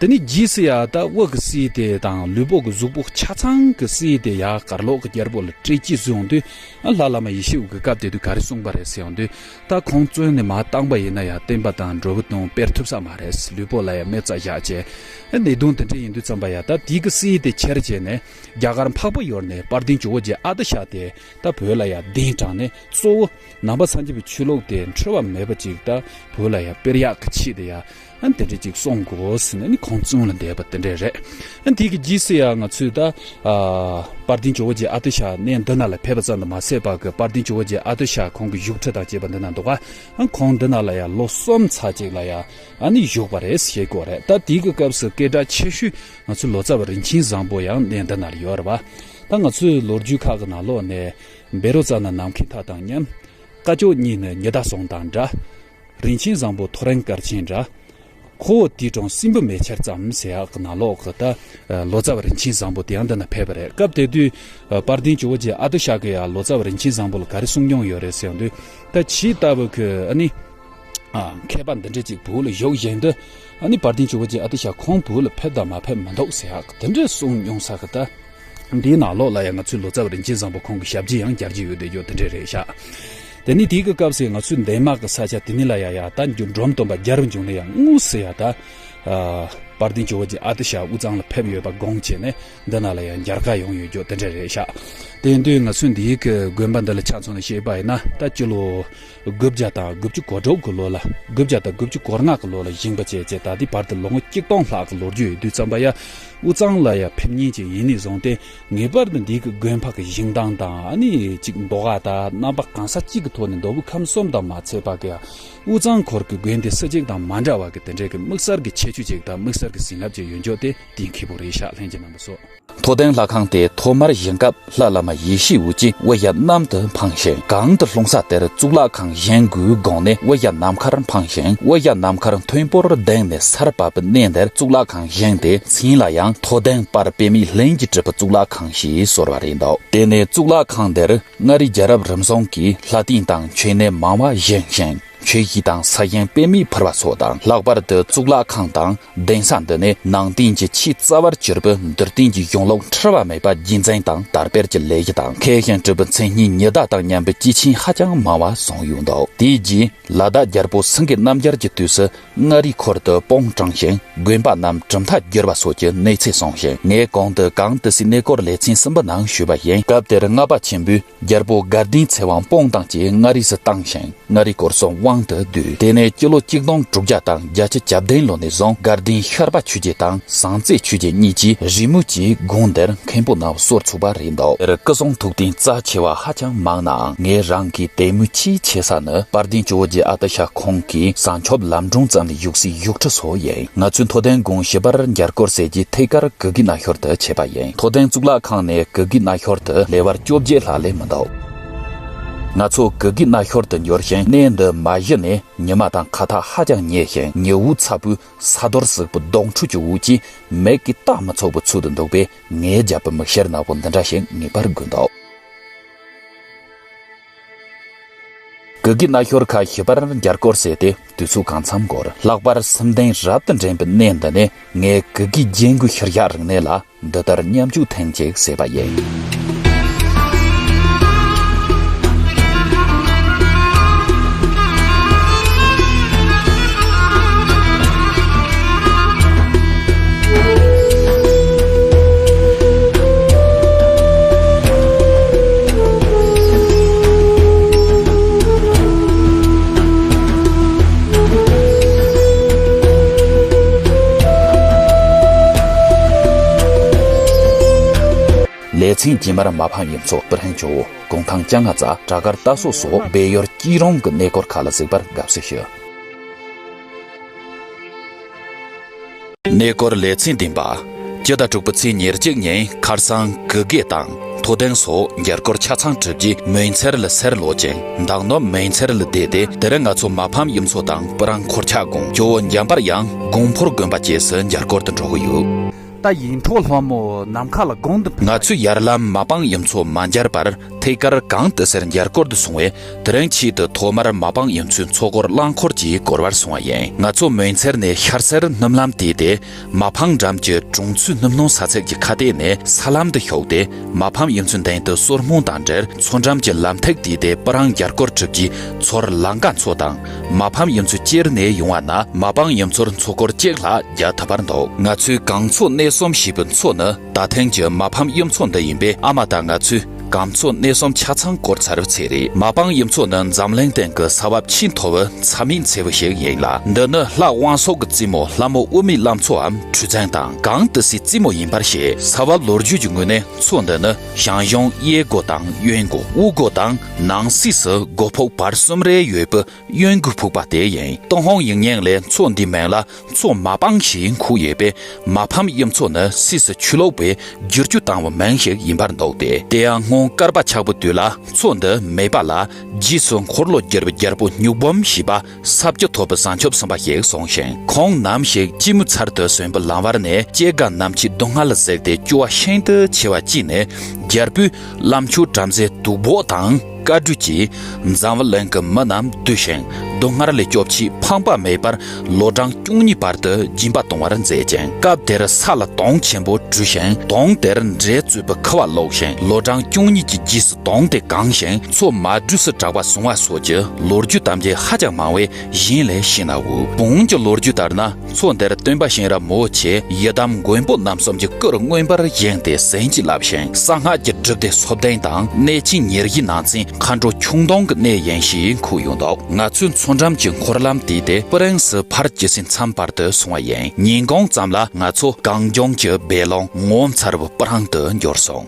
དེ་ནི་རྗེས་སུ་ཡ་ད་དབུ་གི་སྲིད་དེ་དང་ལུས་པོ་གི་གཟུགས་པོ་ཆ་ཚང་གི་སྲིད་དེ་ཡ་གར་ལོག་གི་རྒྱལ་པོ་ལ་སྤྲད་ཅེས་བཟོས་ཡོང་དུས། ཨ་ལྷ་བླ་མ་ཡེ་ཤེས་འོད་ཀྱིས་སྐབས་དེ་དུས་ག་རེ་གསུངས་པ་རེད་ཟེར་ཡོང་དུས། ད་ཁོང་བཙོན་ནས་མར་བཏང་པ་ཡིན་ན་ཡ་བསྟན་པ་དང་འགྲོ་བ་དོན་སྤེལ་ཐུབ་ས་མ་རེད། ལུས་པོ་ལ་ཡ་མེ་བཙའ་བཞག་བྱས། ཨ་ནད་གདོན་དེ་འདྲ་ཡིན་དུས་ཙམ་པ་ཡ། ད་དེ་གི་སྲིད་དེ་ཁྱེར་བྱས་ནས་རྒྱ་གར་འཕགས་པ་ཡུལ་ནས་དཔལ་ལྡན་ཇོ་བོ་རྗེ་ཨ་ཏི་ཤ་དེ་ད་བོད་ལ་ཡ་གདན་དྲངས་ནས། གཙོ་བོ་ནང་པ་སངས་རྒྱས་པའི་ཆོས་ལུགས་དེ་འཁྲུལ་བ་མེད་པ་ཅིག་ད་བོད་ལ་ཡ་སྤེལ་ཡག་གི་ཆེད་དུ་ཡ། ཨ་དེ་འདྲ་ཅིག་གསུང་དགོས་ཟེར་ནས་ནི་ཁོང་བཙོན་ལ་བསྡད་པ་དེ་འདྲ་རེད། ཨ་དེ་གི་རྗེས་སུ་ཡ་ང་ཚོས་ད་ཨ་དཔལ་ལྡན་ཇོ་བོ་རྗེ་ཨ་ཏི་ཤ་གནས་འདི་ན་ལ་ཕེབས་པ་ཙམ་དུ་མ་ཟད་པ་གི། དཔལ་ལྡན་ཇོ་བོ་རྗེ་ཨ་ཏི་ཤ་ཁོང་གི་བཞུགས་ཁྲི་དང་བཅས་པ་འདི་ན་འདུག་ག་ཨ་ཁོང་འདི་ན་ལ་ཡ་ལོ་གསུམ་ཚར་ཅིག་ལ་ཡ་ཨ་ནི་བཞུགས་པ་རེད་ཟེར་གོ་རེད། ད་དེ་གི་སྐབས་སུ་སྐད་གྲགས་ཆེ་ཤོས་ང་ཚོའི་ལོ་ཙཱ་བ་རིན་ཆེན་བཟང་པོ་ཡང་གནས་འདི་ན་ལ་ཡོད་རེད་བ། ད་ང་ཚོའི་ལོ་རྒྱུས་ཁག་གི་ནང་ལོགས་ནས་བཻ་རོ་ཙ་ན་ནམ་མཁའི་མཐའ་དང་མཉམ། སྐ་ཅོག་གཉིས་ནི་ཉི་ཟླ་ཟུང་དང་འདྲ། རིན་ཆེན་བཟང་པོ་ཐོ་རངས་སྐར་ཆེན་འདྲ། ཁོ་བོ་དུས་དྲུང་སྲིན་བུ་མེ་ཆར་ཙམ་ཟེར་ཡག་གི་ནང་ལོགས་གི་ད་ལོ་ཙཱ་བ་རིན་ཆེན་བཟང་པོ་དེ་ཡང་འདི་ན་ཕེབས་པ་རེད། སྐབས་དེ་དུས་དཔལ་ལྡན་ཇོ་བོ་རྗེ་ཨ་ཏི་ཤ་གི་ཡང་ལོ་ཙཱ་བ་རིན་ཆེན་བཟང་པོ་ལ་ག་རེ་གསུང་མྱོང་ཡོད་རེད་ཟེར་ཡོང་དུས། ད་ཇི་ལྟ་བུ་གི་ཨ་ནི་མཁས་པ་འདི་འདྲ་ཅིག་བོད་ལ་བཞུགས་བཞིན་དུ། ཨ་ནི་དཔལ་ལྡན་ཇོ་བོ་རྗེ་ཨ་ཏི་ཤ་ཁོང་བོད་ལ་ཕེབས་དང་མ་ཕེབས་མི་འདུག་ཟེར་ཡག་གི་དེ་འདྲ་གསུང་མྱོང་ས་གི་ད། འདིའི་ནང་ལོགས་ལ་ཡང་ང་ཚོའི་ལོ་ཙཱ་བ་རིན་ཆེན་བཟང་པོ་ཁོང་གི་ཞབས་རྗེས་ཡང་རྒྱག་རྒྱུ་ཡོད་དེ་ཡོད་དེ་འདྲ་རེད་ཤག་དེ་ནི་དེའི་གི་སྐབས་སུ་ང་ཚོའི་འདན་མ་གི་ས་ཆ་དེ་ནི་ལ་ཡ་ཡ་ད་འགྲོ་འགྲོ་མི་སྟོན་པ་རྒྱལ་བ་འབྱུང་གནས་ཡང་དངོས་སུ་ཡ་ད། ཨ། དཔལ་ལྡན་ཇོ་བོ་རྗེ་ཨ་ཏི་ཤ་དབུས་གཙང་ལ་ཕེབས་ཡོད་པ་དགོངས་བྱས་ནས། འདི་ན་ལ་ཡང་མཇལ་ཁ་ཡོང་ཡོད་རྒྱུ་དེ་འདྲ་རེད་ཤག་དེ་ཡིན་དུས་ང་ཚོས་འདིའི་གི་དགོན་པ་འདི་ལ་ཆ་མཚོན་ནས་བཤད་པ་ཡིན་ན། ད་སྤྱི་ལོ་དགུ་བརྒྱ་དང་དགུ་བཅུ་གོ་དྲུག་གི་ལོ་ལ། དགུ་བརྒྱ་དང་དགུ་བཅུ་གོ་ལྔ་གི་ལོ་ལ་བཞེངས་པ་བྱས་བྱས། ད་ལྟའི་བར་དུ་ལོ་ངོ་གཅིག་སྟོང་ལྷག་གི་ལོ་རྒྱུས་ཡོད་དུས་ཙམ་པ་ཡ། དབུས་གཙང་ལ་ཡ་ཕེབས་མཁན་ཅིག་ཡིན་ནས་བཟུང་སྟེ། ངེས་པར་དུ་འདི་གི་དགོན་པ་གི་བཞེངས་སྟངས་དང་། ཨ་ནི་ཅིག་ཟློས་གར་དང་རྣམ་པ་གང་ས་ཅིག་གི་ཐོག་ནས། མདོ་དབུས་ཁམས་གསུམ་དང་མ་ཚད་པ་གི་ཡ། དབུས་གཙང་ཁུལ་གྱི་དགོན་སྡེ་སུ་གཅིག་དང་མ་འདྲ་བ་གི་དེ་འདྲའི་གི་དམིགས་བསལ་གྱི་ཁྱད་ཆོས་ཅིག་དང་། དམིགས་བསལ་གྱི་བྱིན་རླབས་ཅིག་ཡོད་རྒྱུ་དེ་གཏན་འཁེལ་པོ་རེད་ཤག་ལྷན་རྒྱས་རྣམ་པ་ཚོ། མཐོ་ལྡིང་ལྷ་ཁང་དེ་ཐོག་མར་བཞེངས་སྐབས། ལྷ་བླ་མ་ཡེ་ཤེས་འོད་ཀྱིས་དབུ་ཞྭ་གནམ་དུ་འཕངས་ཤིང་། གང་དུ་ལྷུང་ས་དེར་གཙུག་ལག་ཁང་བཞེངས་དགོས་དགོངས་ནས། དབུ་ཞྭ་ནམ་མཁར་འཕངས་ཤིང་། དབུ་ཞྭ་ནམ་མཁར་མཐོན་པོར་ལྡིང་ནས་སར་བབས་པའི་གནས་འདིར་གཙུག་ལག་ཁང་བཞེངས་ཏེ། མཚན་ལ་ཡང་མཐོ་ལྡིང་དཔལ་པདྨའི་ལྷུན་གྱིས་གྲུབ་པའི་གཙུག་ལག་ཁང་ཞེས་གསོལ་བ་རེད་འདུག་དེ་ནས་གཙུག་ལག་ཁང་འདིར་མངའ་རིས་རྒྱལ་རབས་རིམ་བྱོན་གྱི་ལྷ་རྟེན་དང་མཆོད་གནས་མང་བ་བཞེངས་ཤིང་། མཆོད་གཞིས་དང་ས་ཞིང་པདྨའི་ཕུར་པ་སོགས་དང་། ལྷག་པར་དུ་གཙུག་ལག་ཁང་དང་གདན་ས་འདི་ནས་ནང་བསྟན་གྱི་ཆེས་རྩ་བར་གྱུར་པའི་འདུལ་བསྟན་གྱི་གཞུང་ལུགས་འཁྲུལ་བ་མེད་པ་རྒྱུན་འཛིན་དང་དར་སྤེལ་གྱི་ལས་གཞི་དང་། མཁས་ཤིང་གྲུབ་པའི་མཚན་སྙན་ཉི་ཟླ་དང་མཉམ་པའི་སྐྱེས་ཆེན་ཧ་ཅང་མང་བ་བྱུང་ཡོད་འདུག་དེའི་རྗེས་ལ་དྭགས་རྒྱལ་པོ་སེང་གེ་རྣམ་རྒྱལ་གྱི་དུས་སུ། མངའ་རིས་ཁུལ་དུ་སྤོང་དྲངས་ཤིང་། དགོན་པ་རྣམས་གྲུབ་མཐའ་བསྒྱུར་བ་སོགས་ཀྱི་གནས་ཚུལ་གསུངས་ཤིང་། ངས་གོང་དུ་གངས་ཏི་སེའི་གནས་སྐོར་ལེ་ཚན་གསུམ་པའི་ནང་ཞུས་པ་བཞིན། སྐབས་དེར་ལྔ་པ་ཆེན་པོས་རྒྱལ་པོ་དགའ་ལྡན་ཚེ་དབང་སྤོང་དང་བཅས་མངའ་རིས་སུ་བཏང་ཞིང་། མངའ་རིས་སྐོར་གསུམ་དབང་དུ་བསྡུས། དེ་ནས་སྤྱི་ལོ་གཅིག་སྟོང་དྲུག་བརྒྱ་དང་བརྒྱད་ཅུ་གྱ་བདུན་ལོ་ནས་བཟུང་དགའ་ལྡན་ཤར་པ་ཆོས་རྗེ་དང་ཟངས་རྩེ་ཆོས་རྗེ་གཉིས་ཀྱིས་རེས་མོས་ཀྱིས་དགོན་འདིར་མཁན་པོ་རྣམས་གསོལ་ཚུགས་པ་རེད་འདུག་དེར་སྐུ་གསུང་ཐུགས་རྟེན་རྩ་ཆེ་བ་ཧ་ཅང་མང་ནའང་། ངས་རང་གི་དད་མོས་ཆེས་ཆེ་ས་ནི་དཔལ་ལྡན་ཇོ་བོ་རྗེ་ཨ་ཏི་ཤ་ཁོང་གིས་བྱང་ཆུབ་ལམ་སྒྲོན་བརྩམས་ནས་བཞུགས་སའི་བཞུགས་ཁྲི་སོགས་ཡིན། ང་ཚོས་མཐོ་ལྡིང་དགོན་ཞི་བར་མཇལ་སྐོར་ཟེར་རྒྱུའི་ཐད་ཀར་གུ་གེ་རྣ་ཤོར་དུ་ཆས་པ་ཡིན། མཐོ་ལྡིང་གཙུག་ལག་ཁང་ནས་གུ་གེ་རྣ་ཤོར་དུ་ལེ་བར་བཅོ་བརྒྱད་ལྷག་ལས་མི་འདུག་ང་ཚོ་གུ་གེ་རྣ་ཤོར་དུ་འབྱོར་ཞིང་། གནས་འདི་མ་གཞི་ནས་ཉི་མ་དང་ཁ་ཐག་ཧ་ཅང་ཉེ་ཞིང་། ཉི་འོད་ཚ་པོས་ས་རྡོར་གཟིགས་པའི་སྡོང་ཕྲུག་གི་འོད་ཀྱིས་མིག་གིས་ལྟ་མི་ཚུགས་པའི་ཚོད་དུ་འདུག་པས། ངས་བརྒྱབ་པའི་མིག་ཤེལ་ནག་པོ་འདི་འདྲ་ཞིག་ངེས་པར་དགོས་འདུག་གུ་གེ་རྣ་ཤོར་ཁ་ཞི་བར་མཇལ་སྐོར་ཟེར་ཏེ་དུས་ཚོད་གང་འཚམ་འགོར། ལྷག་པར་སེམས་ལྡན་རབ་ཏུ་འདྲེན་པའི་གནས་འདི་ནས། ངས་གུ་གེ་རྒྱན་གོས་ཤུལ་བཞག་རིག་གནས་ལ་འདི་ལྟར་མཉམ་སྤྱོད་ཐེངས་གཅིག་ཟེར་བ་ཡིན། ལེ་ཚན་རྗེས་མར་མ་ཕམ་གཡུ་མཚོ། སྤུ་ཧྲེང་ཇོ་བོ། གུང་ཐང་ལྕང་ང་ཙ། བྲག་དཀར་རྟ་སོ་སོགས་སྦས་ཡུལ་སྐྱིད་རོང་གི་གནས་སྐོར་ཁག་ལ་གཟིགས་པར་དགའ་བསུ་ཞུ། གནས་སྐོར་ལེ་ཚན་བདུན་པ། སྤྱི་ཟླ་དྲུག་པའི་ཚེས་ཉེར་གཅིག་ཉིན་ཁར་སང་གུ་གེ་དང་མཐོ་ལྡིང་སོགས་མཇལ་སྐོར་ཆ་ཚང་གྲུབ་རྗེས། མོན་མཚེར་ལ་སར་ལོག་ཅིང་། མདང་ནུབ་མོན་མཚེར་ལ་བསྡད་དེ། དེ་རིང་ང་ཚོ་མ་ཕམ་གཡུ་མཚོ་དང་སྤུ་ཧྲེང་འཁོར་ཆག་དགོན། ཇོ་བོ་འཇམ་དཔལ་དབྱངས་དགོན་ཕོར་དགོན་པ་བཅས་སུ་མཇལ་སྐོར་དུ་འགྲོ་གི་ཡོད། ད་ཡིན་འཕྲོ་ལྷ་མོ་ནམ་མཁའ་ལ་དགོང་དུ། ང་ཚོས་ཡར་ལམ་མ་ཕམ་གཡུ་མཚོ་མ་མཇལ་བར་ཐད་ཀར་གངས་ཏི་སེར་མཇལ་སྐོར་དུ་སོང་བས། དེ་རིང་ཆེད་དུ་ཐོག་མར་མ་ཕམ་གཡུ་མཚོའི་མཚོ་སྐོར་རླངས་འཁོར་གྱིས་བསྐོར་བར་སོང་བ་ཡིན། ང་ཚོ་མོན་མཚེར་ནས་ཤར་སེར་སྣུམ་ལམ་བལྟས་ཏེ། མ་ཕམ་འགྲམ་གྱི་གྲོང་ཚོའི་སྣུམ་སྣང་ས་ཚིགས་ཀྱི་ཁ་གཏད་ནས་ས་ལམ་དུ་ཞོགས་ཏེ། མ་ཕམ་གཡུ་མཚོའི་མདུན་དུ་སོར་མོ་དང་འབྲེལ་མཚོ་འགྲམ་གྱི་ལམ་ཐིག་བལྟས་ཏེ། སྤུ་ཧྲེང་མཇལ་སྐོར་གྲུབ་རྗེས། མཚོར་ལམ་ཀ་མཚོ་དང་མ་ཕམ་གཡུ་མཚོ་བཅས་ནས་ཡོང་བ་ན། མ་ཕམ་གཡུ་མཚོར་མཚོ་སྐོར་གཅིག་ལྷག་རྒྱག་ཐུབ་པར་འདུག་ང་ཚོས་གངས་མཚོ་གནས་གསུམ་ཞེས་པའི་མཚོ་ནི་ད་ཐེངས་ཀྱི་མ་ཕམ་གཡུ་མཚོ་འདི་ཡིན་པས། ཨ་མ་དང་ང་ཚོས་གངས་མཚོ་གནས་གསུམ་ཆ་ཚང་བསྐོར་ཚར་བའི་ཚད་རེད། མ་ཕམ་གཡུ་མཚོ་ནི་འཛམ་གླིང་སྟེང་གི་ས་བབ་ཆེས་མཐོ་བའི་ས་མིག་མཚེར་བུ་ཞིག་ཡིན་ལ། འདི་ནི་ལྷ་དབང་ཕྱུག་གི་བཙུན་མོ་ལྷ་མོ་དབུ་མའི་བླ་མཚོའམ་ཁྲི་བཙན་དང་གངས་ཏི་སེའི་བཙུན་མོ་ཡིན་པར་བཤད། ས་བབ་ལོ་རྒྱུས་ཀྱི་ངོས་ནས་མཚོ་འདི་ནི་ཞང་ཞུང་གཡས་སྒོ་དང་གཡོན་སྒོ། དབུ་སྒོ་དང་ནང་གསེས་སུ་སྒོ་ཕོགས་བར་གསུམ་རེ་ཡོད་པའི་གཡོན་སྒོའི་ཕུག་པ་དེ་ཡིན། ཏུན་ཧོང་ཡིག་རྙིང་ལས་མཚོ་འདིའི་མིང་ལ་མཚོ་མ་ཕམ་ཞེས་འཁོད་ཡོད་པས། མ་ཕམ་གཡུ་མཚོ་ནི་སུད་སི་ཆོས་ལུགས་པས་བསྒྱུར་བཅོས་བཏང་བའི་མིང་ཞིག་ཡིན་པར་འདུག་སྟེ། དེ་ཡང་སྔོན་བསྐལ་པ་ཆགས་པའི་དུས་ལ་མཚོ་འདི་མེད་པ་ལ། རྗེས་སུ་འཁོར་ལོ་བསྒྱུར་བའི་རྒྱལ་པོ་སྨྱུག་འབུམ་ཞེས་པ་ས་བཅུ་ཐོབ་པའི་བྱང་ཆུབ་སེམས་དཔའ་ཞིག་གསུངས་ཤིང་། ཁོང་ནམ་ཞིག་སྐྱེད་མོས་ཚལ་དུ་སོན་པའི་ལམ་བར་ནས་སྐྱེ་རྒ་ན་འཆིའི་སྡུག་བསྔལ་ལ་གཟིགས་ཏེ་སྐྱོ་བ་ཤིན་ཏུ་ཆེ་བ་སྐྱེས་ནས། རྒྱལ་པོས་བླ་མཆོད་བྲམ་ཟེ་དུག་སྦོས་དང་བཀའ་བགྲོས་ཀྱིས་འཛམ་བུ་གླིང་གི་མི་རྣམས་བསྡུས་ཤིང་། སྡུག་བསྔལ་ལས་སྐྱོབ་ཆེད་ཕངས་པ་མེད་པར་ལོ་གྲངས་བཅུ་གཉིས་བར་དུ་སྦྱིན་པ་གཏོང་བར་མཛད་ཅིང་། སྐབས་དེར་ས་ལ་དོང་ཆེན་པོ་བྲུས་ཤིང་དོང་དེར་འབྲས་བཙོས་པའི་ཁུ་བ་བླུགས་ཤིང་ལོ་གྲངས་བཅུ་གཉིས་ཀྱི་རྗེས་སུ་དོང་དེ་གང་ཞིང་མཚོ་མ་བྲོས་སུ་གྲགས་པ་བཟུང་བ་སོགས་ཀྱི་ལོ་རྒྱུས་དམ་བཅའ་ཧ་ཅང་མང་བས་གཞན་ལས་ཤེས་ན་འུ། བོན་གྱི་ལོ་རྒྱུས་ལྟར་ན། མཚོ་འདིར་སྟོན་པ་གཤེན་རབ་མོའུ་ཆེ་ཡི་དམ་མགོན་པོ་རྣམ་གསུམ་གྱི་སྐུར་མངོན་པར་བཞེངས་ཏེ་ཟིན་གྱིས་བརླབས་ཤིང་གསང་སྔགས་ཀྱི་སྒྲུབ་སྡེ་སོ་བདུན་དང་གནས་ཆེན་ཉེར་བཞིའི་ནང་ཚན་མཁའ་འགྲོ་ཁྱུང་སྟོང་གི་གནས་ཡིན་ཞེས་འཁོད་ཡོད་འདུག་ང་ཚོའི་མཚོ་འགྲམ་གྱི་འཁོར་ལམ་དེའི་སྟེང་སྤུ་རིང་སུ་ཕར་ཇི་སྲིད་མཚམས་བར་དུ་སོང་བ་ཡིན། ཉིན་གུང་ཙམ་ལ་ང་ཚོ་གངས་ལྗོངས་ཀྱི་སྦས་ལུང་ངོ་མཚར་བའི་སྤུ་རང་དུ་འབྱོར་སོང་།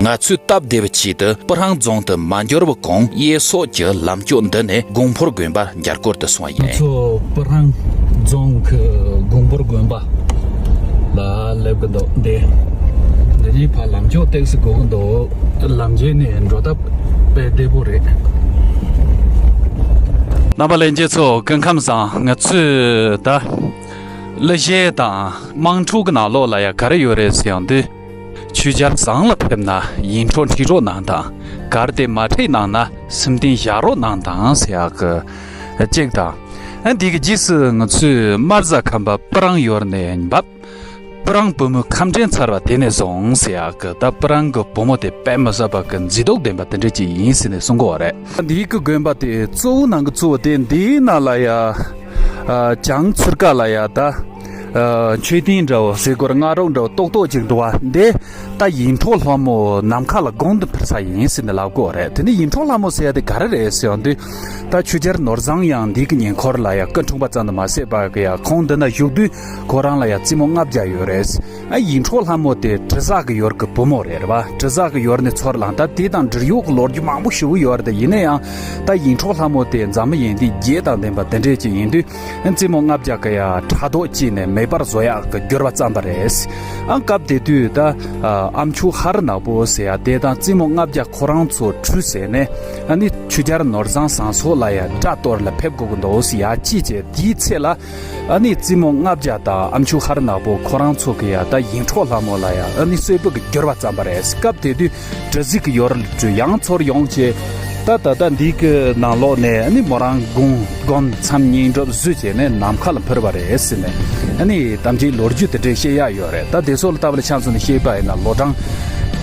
ང་ཚོས་སྟབས་བདེ་བའི་ཆེད་དུ་སྤུ་ཧྲང་རྫོང་དུ་མ་འབྱོར་བའི་གོང་གཡས་ཕྱོགས་ཀྱི་ལམ་ཕྱོགས་འདི་ནས་གོང་ཕོར་དགོན་པར་རྒྱ་སྐོར་དུ་སོང་བ་ཡིན། ང་ཚོ་སྤུ་ཧྲང་རྫོང་གི་གོང་ཕོར་དགོན་པ་ལ་སླེབས་ཀྱི་འདུག་འདི་འདི་ནས་ཕར་ལམ་ཕྱོགས་ཏོག་ཙམ་སྒུག་གི་འདུག་ལམ་རྗེས་ནས་འགྲོ་སྟབས་དཔེ་བདེ་པོ་རེད། རྣམ་པ་ལྷན་རྒྱས་ཚོ་སྐུ་ཁམས་བཟང་། ང་ཚོས་ད་གླུ་གཞས་དང་དམངས་ཁྲོད་ཀྱི་ནང་ལོགས་ལ་ཡ་ག་རེ་ཡོད་རེད་ཟེར་ཡོང་དུས། ཆོས་རྒྱལ་བཟང་ལ་ཕེབས་ན་ཡིད་འཕྲོག་འཁྲིད་རོགས་གནང་དང་། གལ་ཏེ་མ་འཁྲིད་གནང་ན་སེམས་གཏིང་བཞག་རོགས་གནང་དང་ཟེར་ཡག་གི་གཅིག་དང་། ཨ་འདི་གི་རྗེས་སུ་ང་ཚོས་རྨ་བྱ་ཁམས་པ་སྤུ་རང་ཡུལ་ནས་འབབ། སྤུ་རང་བུ་མོའི་ཁམས་དྲན་ཚར་བ་དེ་ནས་བཟུང་ཟེར་ཡག་གི་ད་སྤུ་རང་གི་བུ་མོ་དེ་དཔེ་མི་སྲིད་པ་གི་མཛེས་སྡུག་ལྡན་པ་དེ་འདྲ་ཅིག་ཡིན་ཟེར་ནས་གསུང་གི་ཡོད་རེད། འདི་གི་དགོན་པ་དེ་གཙོ་བོ་ནང་གི་གཙོ་བོ་དེ་འདིའི་ནང་ལ་ཡ། ཨ་བྱང་ཚུར་ཀ་ལ་ཡ་ད། ཨ་མཆོད་རྟེན་འདྲ་བོ་ཟེར་དགོས་རེད། སྔགས་རོགས་འདྲ་བོ་ཏོག་ཏོག་ཅིག་འདུག་བ། འདི་ད་ཡིད་འཕྲོག་ལྷ་མོ་ནམ་མཁའ་ལ་དགུང་དུ་འཕུར་ས་ཡིན་ཟེར་ནས་ལབ་དགོས་རེད། དེ་ནི་ཡིད་འཕྲོག་ལྷ་མོ་ཟེར་ཡ་དེ་ག་རེ་རེད་ཟེར་ཡོང་དུས། ད་ཆོས་རྒྱལ་ནོར་བཟང་ཡང་འདི་གི་ཉེ་འཁོར་ལ་ཡ་སྐུ་འཁྲུངས་པ་ཙམ་དུ་མ་ཟད་པ་གི་ཡ་ཁོང་འདི་ན་བཞུགས་དུས་ཁོ་རང་ལ་ཡ་རྩེ་མོ་ལྔ་བརྒྱ་ཡོད་རེད། ཨ་ཡིད་འཕྲོག་ལྷ་མོ་དེ་དྲི་ཟ་གི་ཡུལ་གི་བུ་མོ་རེད་རེད་བ། དྲི་ཟ་གི་ཡུལ་ནས་ཚུར་ལངས། ད་དེ་དང་འབྲེལ་ཡོད་གི་ལོ་རྒྱུས་མང་པོ་ཞེ་པོ་ཡོད་རེད། ད་ཡིན་ན་ཡང་ད་ཡིད་འཕྲོག་ལྷ་མོ་དེ་འཛམ་བུ་གླིང་འདི་རྒྱས་དང་ལྡན་པ་དེ་འདྲས་ཅིག་ཡིན་དུས། རྩེ་མོ་ལྔ་བརྒྱ་གི་ཡ་ཕྲག་དོག་སྐྱེས་ནས་མེ་འབར་བཟོ་ཡག་གི་འགྱུར་བ་བརྩམས་པ་རེད། ཨ་སྐབས་དེ་དུས་ད་ཨ་ཨ་མཆོག་ཧ་རི་ནག་པོ་ཟེར་ཡ་དེ་དང་རྩེ་མོ་ལྔ་བརྒྱ་ཁོ་རང་ཚོ་བྲོས་ཟེར་ནས། ཨ་ནི་ཆོས་རྒྱལ་ནོར་བཟང་ཟངས་མཚོ་ལ་ཡ་དགྲ་གཏོར་ལ་ཕེབས་དགོས་ཀྱི་འདུག་ཟེར་ཡ་ཅི་བྱས་དེའི་ཚེ་ལ། ཨ་ནི་རྩེ་མོ་ལྔ་བརྒྱ་དང་ཨ་མཆོག་ཧ་རི་ནག་པོ་ཁོ་རང་ཚོ་གི་ཡ་ད་ཡིད་འཕྲོག་ལྷ་མོ་ལ་ཡ་ཨ་ནི་གསོད་པའི་གི་འགྱུར་བ་བརྩམས་པ་རེད། སྐབས་དེ་དུས་དྲི་ཟའི་གི་ཡུལ་ཚོ་ཡང་ཚུར་ཡོང་བྱས། ད་ད་ལྟ་འདི་གི་ནང་ལོགས་ནས་ཨ་ནི་མོ་རང་དགུང་དགུང་མཚམས་བསྙེན་སྒྲུབ་བཟོས་བྱས་ནས་ནམ་མཁའ་ལ་འཕུར་བ་རེད་ཟེར་ནས། ཨ་ནི་གཏམ་རྒྱུད་ལོ་རྒྱུས་དེ་འདྲས་བཤད་ཡ་ཡོད་རེད། ད་དེ་ཚོ་ལ་ལྟ་བུ་ལ་ཆ་མཚོན་ནས་བཤད་པ་ཡིན་ན་ལོ་གྲངས་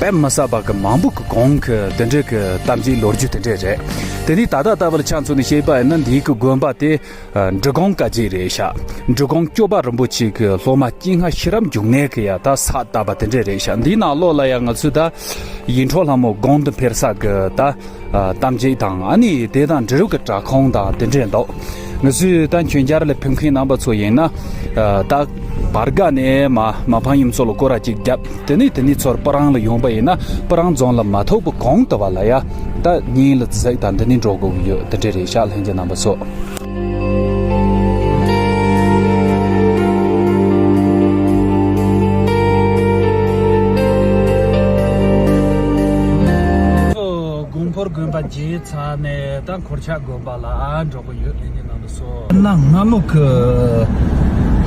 དཔེ་མི་སྲིད་པ་གི་མང་པོ་གི་གོང་གི་དེ་འདྲས་གི་གཏམ་རྒྱུད་ལོ་རྒྱུས་དེ་འདྲས་རེད། དེ་ནས་ད་ལྟ་ལྟ་བུ་ལ་ཆ་མཚོན་ནས་བཤད་པ་ཡིན་ན་འདི་གི་དགོན་པ་དེ། ཨ་འབྲི་གུང་བཀའ་བརྒྱད་རེད་ཤག་འབྲི་གུང་སྐྱོབ་པ་རིན་པོ་ཆེ་གི་སློབ་མ་སྐྱེས་སྔ་ཤེས་རབ་འབྱུང་གནས་གི་ཡ་ད་ས་བཏབ་པ་དེ་འདྲས་རེད་ཤག་འདིའི་ནང་ལོགས་ལ་ཡ་ང་ཚོས་ད་ཡིད་འཕྲོག་ལྷ་མོ་དགུང་དུ་འཕུར་ས་གི་ད་ཨ་གཏམ་རྒྱུད་དང་ཨ་ནི་དེ་དང་འབྲེལ་བའི་གི་སྦྲག་ཁང་དང་དེ་འདྲས་འདུག་ང་ཚོས་ད་མཆོད་མཇལ་ལ་ཕེབས་མཁན་རྣམ་པ་ཚོ་ཡིན་ན། ཨ་ད་བར་ག་ནས་མ་མ་ཕམ་ཡུམ་མཚོ་ལ་སྐོར་ར་གཅིག་བརྒྱབ། དེ་ནས་དེ་ནས་ཚུར་སྤུ་རང་ལ་ཡོང་པ་ཡིན་ན་སྤུ་རང་རྫོང་ལ་མ་ཐུག་པའི་གོང་དུ་བ་ལ་ཡ་ད་གཉིས་ལ་གཟིགས་དང་དེ་ནས་འགྲོ་དགོས་ཀྱི་ཡོད། དེ་འདྲས་རེད་ཤག་ལྷན་རྒྱས་རྣམ་པ་ཚོ། དགོན་པར་དགོན་པ་རྗེས་ཚར་ནས་ད་འཁོར་ཆགས་དགོན་པ་ལ་འགྲོ་གི་ཡོད། ལྷན་རྒྱས་རྣམ་པ་ཚོ། གནའ་སྔ་མོ་གི་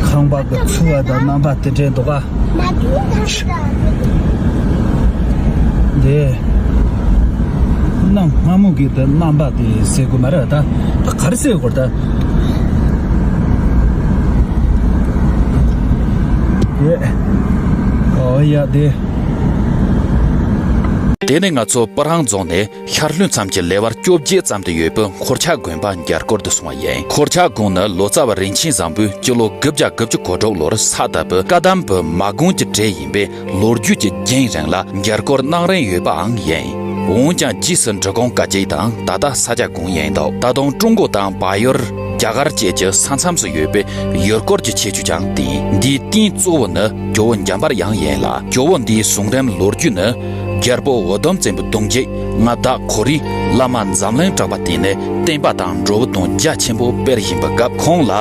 ཁང་པ་གི་ཚུལ་བ་དང་རྣམ་པ་དེ་འདྲས་འདུག་ག་དེ་གནའ་སྔ་མོ་གི་དེ་རྣམ་པ་དེ་ཟེར་དགོས་མ་རེད། ད་ད་ག་རེ་ཟེར་དགོས་ད། དེ་ཨོ་ཡ་དེ། དེ་ནས་ང་ཚོ་སྤུ་རང་རྫོང་ནས། ཤར་ལྷུན་མཚམས་ཀྱི་ལེ་དབར་བཅོ་བརྒྱད་ཙམ་དུ་ཡོད་པའི་འཁོར་ཆགས་དགོན་པ་རྒྱ་སྐོར་དུ་སོང་བ་ཡིན། འཁོར་ཆགས་དགོན་ནི་ལོ་ཙཱ་བ་རིན་ཆེན་བཟང་པོས་སྤྱི་ལོ་དགུ་བརྒྱ་དགུ་བཅུ་གོ་དྲུག་ལོར་ས་བཏབ་པའི་བཀའ་གདམས་པའི་མ་དགོན་གྱི་གྲས་ཡིན་པས་ལོ་རྒྱུས་ཀྱི་རྒྱུན་རིང་ལ་རྒྱ་སྐོར་གནང་རིན་ཡོད་པའང་ཡིན། འོན་ཀྱང་རྗེས་སུ་འབྲི་གུང་བཀའ་བརྒྱད་དང་ད་ལྟ་ས་སྐྱ་དགོན་ཡིན་འདུག་ད་དུང་ཀྲུང་གོ་དང་བལ་ཡུལ། རྒྱ་གར་བཅས་ཀྱི་ས་མཚམས་སུ་ཡོད་པའི་ཡུལ་སྐོར་གྱི་ཁྱད་ཆོས་ཀྱང་ལྡན། འདིའི་རྟེན་གཙོ་བོ་ནི་ཇོ་བོ་འཇམ་དཔལ་དབྱངས་ཡིན་ལ། ཇོ་བོ་འདིའི་གསུང་རིམ་ལོ་རྒྱུས་ནི། རྒྱལ་པོ་འུ་དུམ་བཙན་པོའི་གདུང་རྒྱུད་མངའ་བདག་ཁོ་རའི་བླ་མ་འཛམ་གླིང་གྲགས་པ་དེ་ནས་བསྟན་པ་དང་འགྲོ་བ་དང་རྒྱ་ཆེན་པོ་སྤེལ་བཞིན་པའི་སྐབས། ཁོང་ལ་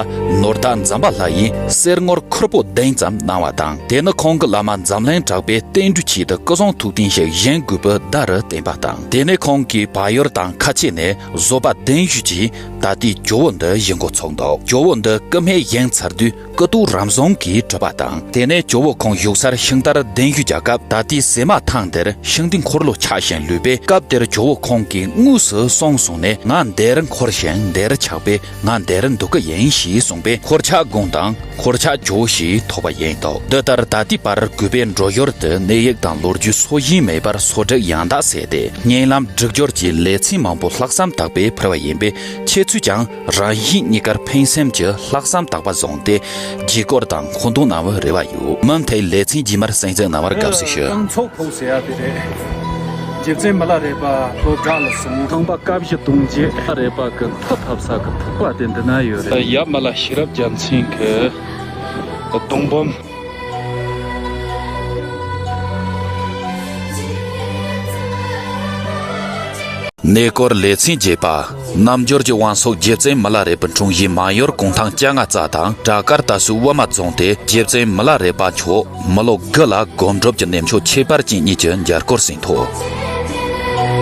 ནོར་བདག་འཛམ་བྷ་ལ་ཡིས་གསེར་དངུལ་ཁུར་པོ་བདུན་ཙམ་གནང་བ་དང་། དེ་ནི་ཁོང་གི་བླ་མ་འཛམ་གླིང་གྲགས་པས་བསྟན་འགྲོའི་ཆེད་དུ་སྐུ་གསུང་ཐུགས་རྟེན་ཞིག་བཞེངས་དགོས་པའི་བརྡ་རུ་བསྟན་པ་དང་། དེ་ནས་ཁོང་གིས་བལ་ཡུལ་དང་ཁ་ཆེ་ནས་བཟོད་པ་གདན་ཞུས་ཀྱིས། ད་ལྟའི་ཇོ་བོ་འདི་བཞེངས་འགོ་ཚུགས་འདུག་ཇོ་བོ་འདི་སྐུ་སྨད་བཞེངས་ཚར་དུས་སྐུ་ཐོག་རམ་བཟང་གིས་གྲུབ་པ་དང་། དེ་ནས་ཇོ་བོ་ཁོང་བཞུགས་སར་ཤིང་རྟར་གདན་ཞུ་རྒྱག་སྐབས། ད་ལྟའི་ཟེ་མ་ཐང་འདིར་ཤིང་རྟའི་འཁོར་ལོ་ཆགས་བཞིན་ལུས་པས། སྐབས་ དེར་ཇོ་བོ་ཁོང་གིས་དངོས་སུ་སོང་སོང་ནས། ང་འདིར་འཁོར་ཞིང་འདིར་ཆགས་པས། ང་འདིར་འདུག་གི་ཡིན་ཞེས་གསུངས་པས། འཁོར་ཆགས་དགོངས་དང་འཁོར་ཆགས་ཇོ་བོ་ཞེས་ཐོགས་པ་ཡིན་ཏོ། འདི་ལྟར་ད་ལྟའི་བར་གུས་པས་འགྲོ་ཞོར་དུ་གནས་ཡིག་དང་ལོ་རྒྱུས་སོ་བཞིན་མེད་པར་སོ་བསྒྲིགས་ཡང་དག་བྱས་ཏེ། བརྙན་ལམ་སྒྲིག་སྦྱོར་གྱི་ལེ་ཚན་མང་པོ་ལྷག་བསམ་དག་པས་ཕུལ་བ་ཡིན་པས། ཁྱེད་ཚོས་ཀྱང་རང་གཞན་གཉིས་ཀར་ཕན་སེམས་ཀྱི་ལྷག་བསམ་དག་པ་བཟུང་སྟེ་བརྒྱུད་སྐུར་དང་མཁོ་འདོན་གནང་བའི་རེ་བ་ཡོད། མུ་མཐུད་ལེ་ཚན་རྗེས་མར་གསན་གཟིགས་གནང་བར་དགའ་བསུ་ཞུ། རྐང་ཚོགས་ཕོག་ཟེར་ཡ་དེ་རེད། རྗེ་བཙུན་མི་ལ་རས་པ་ལྷོ་བྲག་ལ་སོང་། ཁང་པ་ཀ་བཞི་དུང་རྗེ་རས་པ་གི་མཐུ་ཐབས་ས་གི་ཐུག་པ་དེ་འདི་ན་ཡོད་རེད། ཡབ་མི་ལ་ཤེས་རབ་རྒྱལ་མཚན་གི་གདུང་འབུམ། གནས་སྐོར་ལེ་ཚན་བརྒྱད་པ། རྣལ་འབྱོར་གྱི་དབང་ཕྱུག་རྗེ་བཙུན་མི་ལ་རས་པའི་འཁྲུངས་གཞིས་མང་ཡུལ་གུང་ཐང་སྐྱ་རྔ་རྩ་དང་བྲག་དཀར་རྟ་སོའི་དབུ་མ་རྫོང་དེ། རྗེ་བཙུན་མི་ལ་རས་པ་མཆོག་མི་ལོ་དགུ་ལ་སྒོམ་སྒྲུབ་ཀྱི་གནས་མཆོག་ཁྱད་པར་ཅན་གཉིས་ཀྱི་འཇའ་སྐར་ཟིན་ཐོག་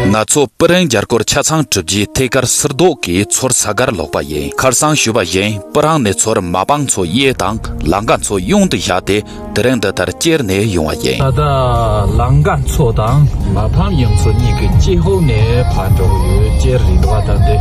ང་ཚོ་སྤུ་རིང་འཇའ་སྐར་ཆ་ཚང་གྲུབ་རྗེས་ཐད་ཀར་སིལ་རྡོག་གིས་ཚུར་ས་གར་ལོག་པ་ཡིན། ཁར་སང་ཞུས་པ་བཞིན་སྤུ་རང་གནས་ཚུར་མ་པང་མཚོ་གཡས་དང་ལ་འགའ་མཚོ་གཡོན་དུ་བཞག་སྟེ། དེ་རིང་འདི་ལྟར་བསྐྱལ་ནས་ཡོང་བ་ཡིན། ད་ལྟ་ལ་འགའ་མཚོ་དང་མ་པང་གཡུ་མཚོ་གཉིས་ཀྱི་སྤྱི་ཧོག་ནས་ཕར་འགྲོ་གི་ཡོད། བསྐྱལ་རིང་དུ་བ་ད་འདི།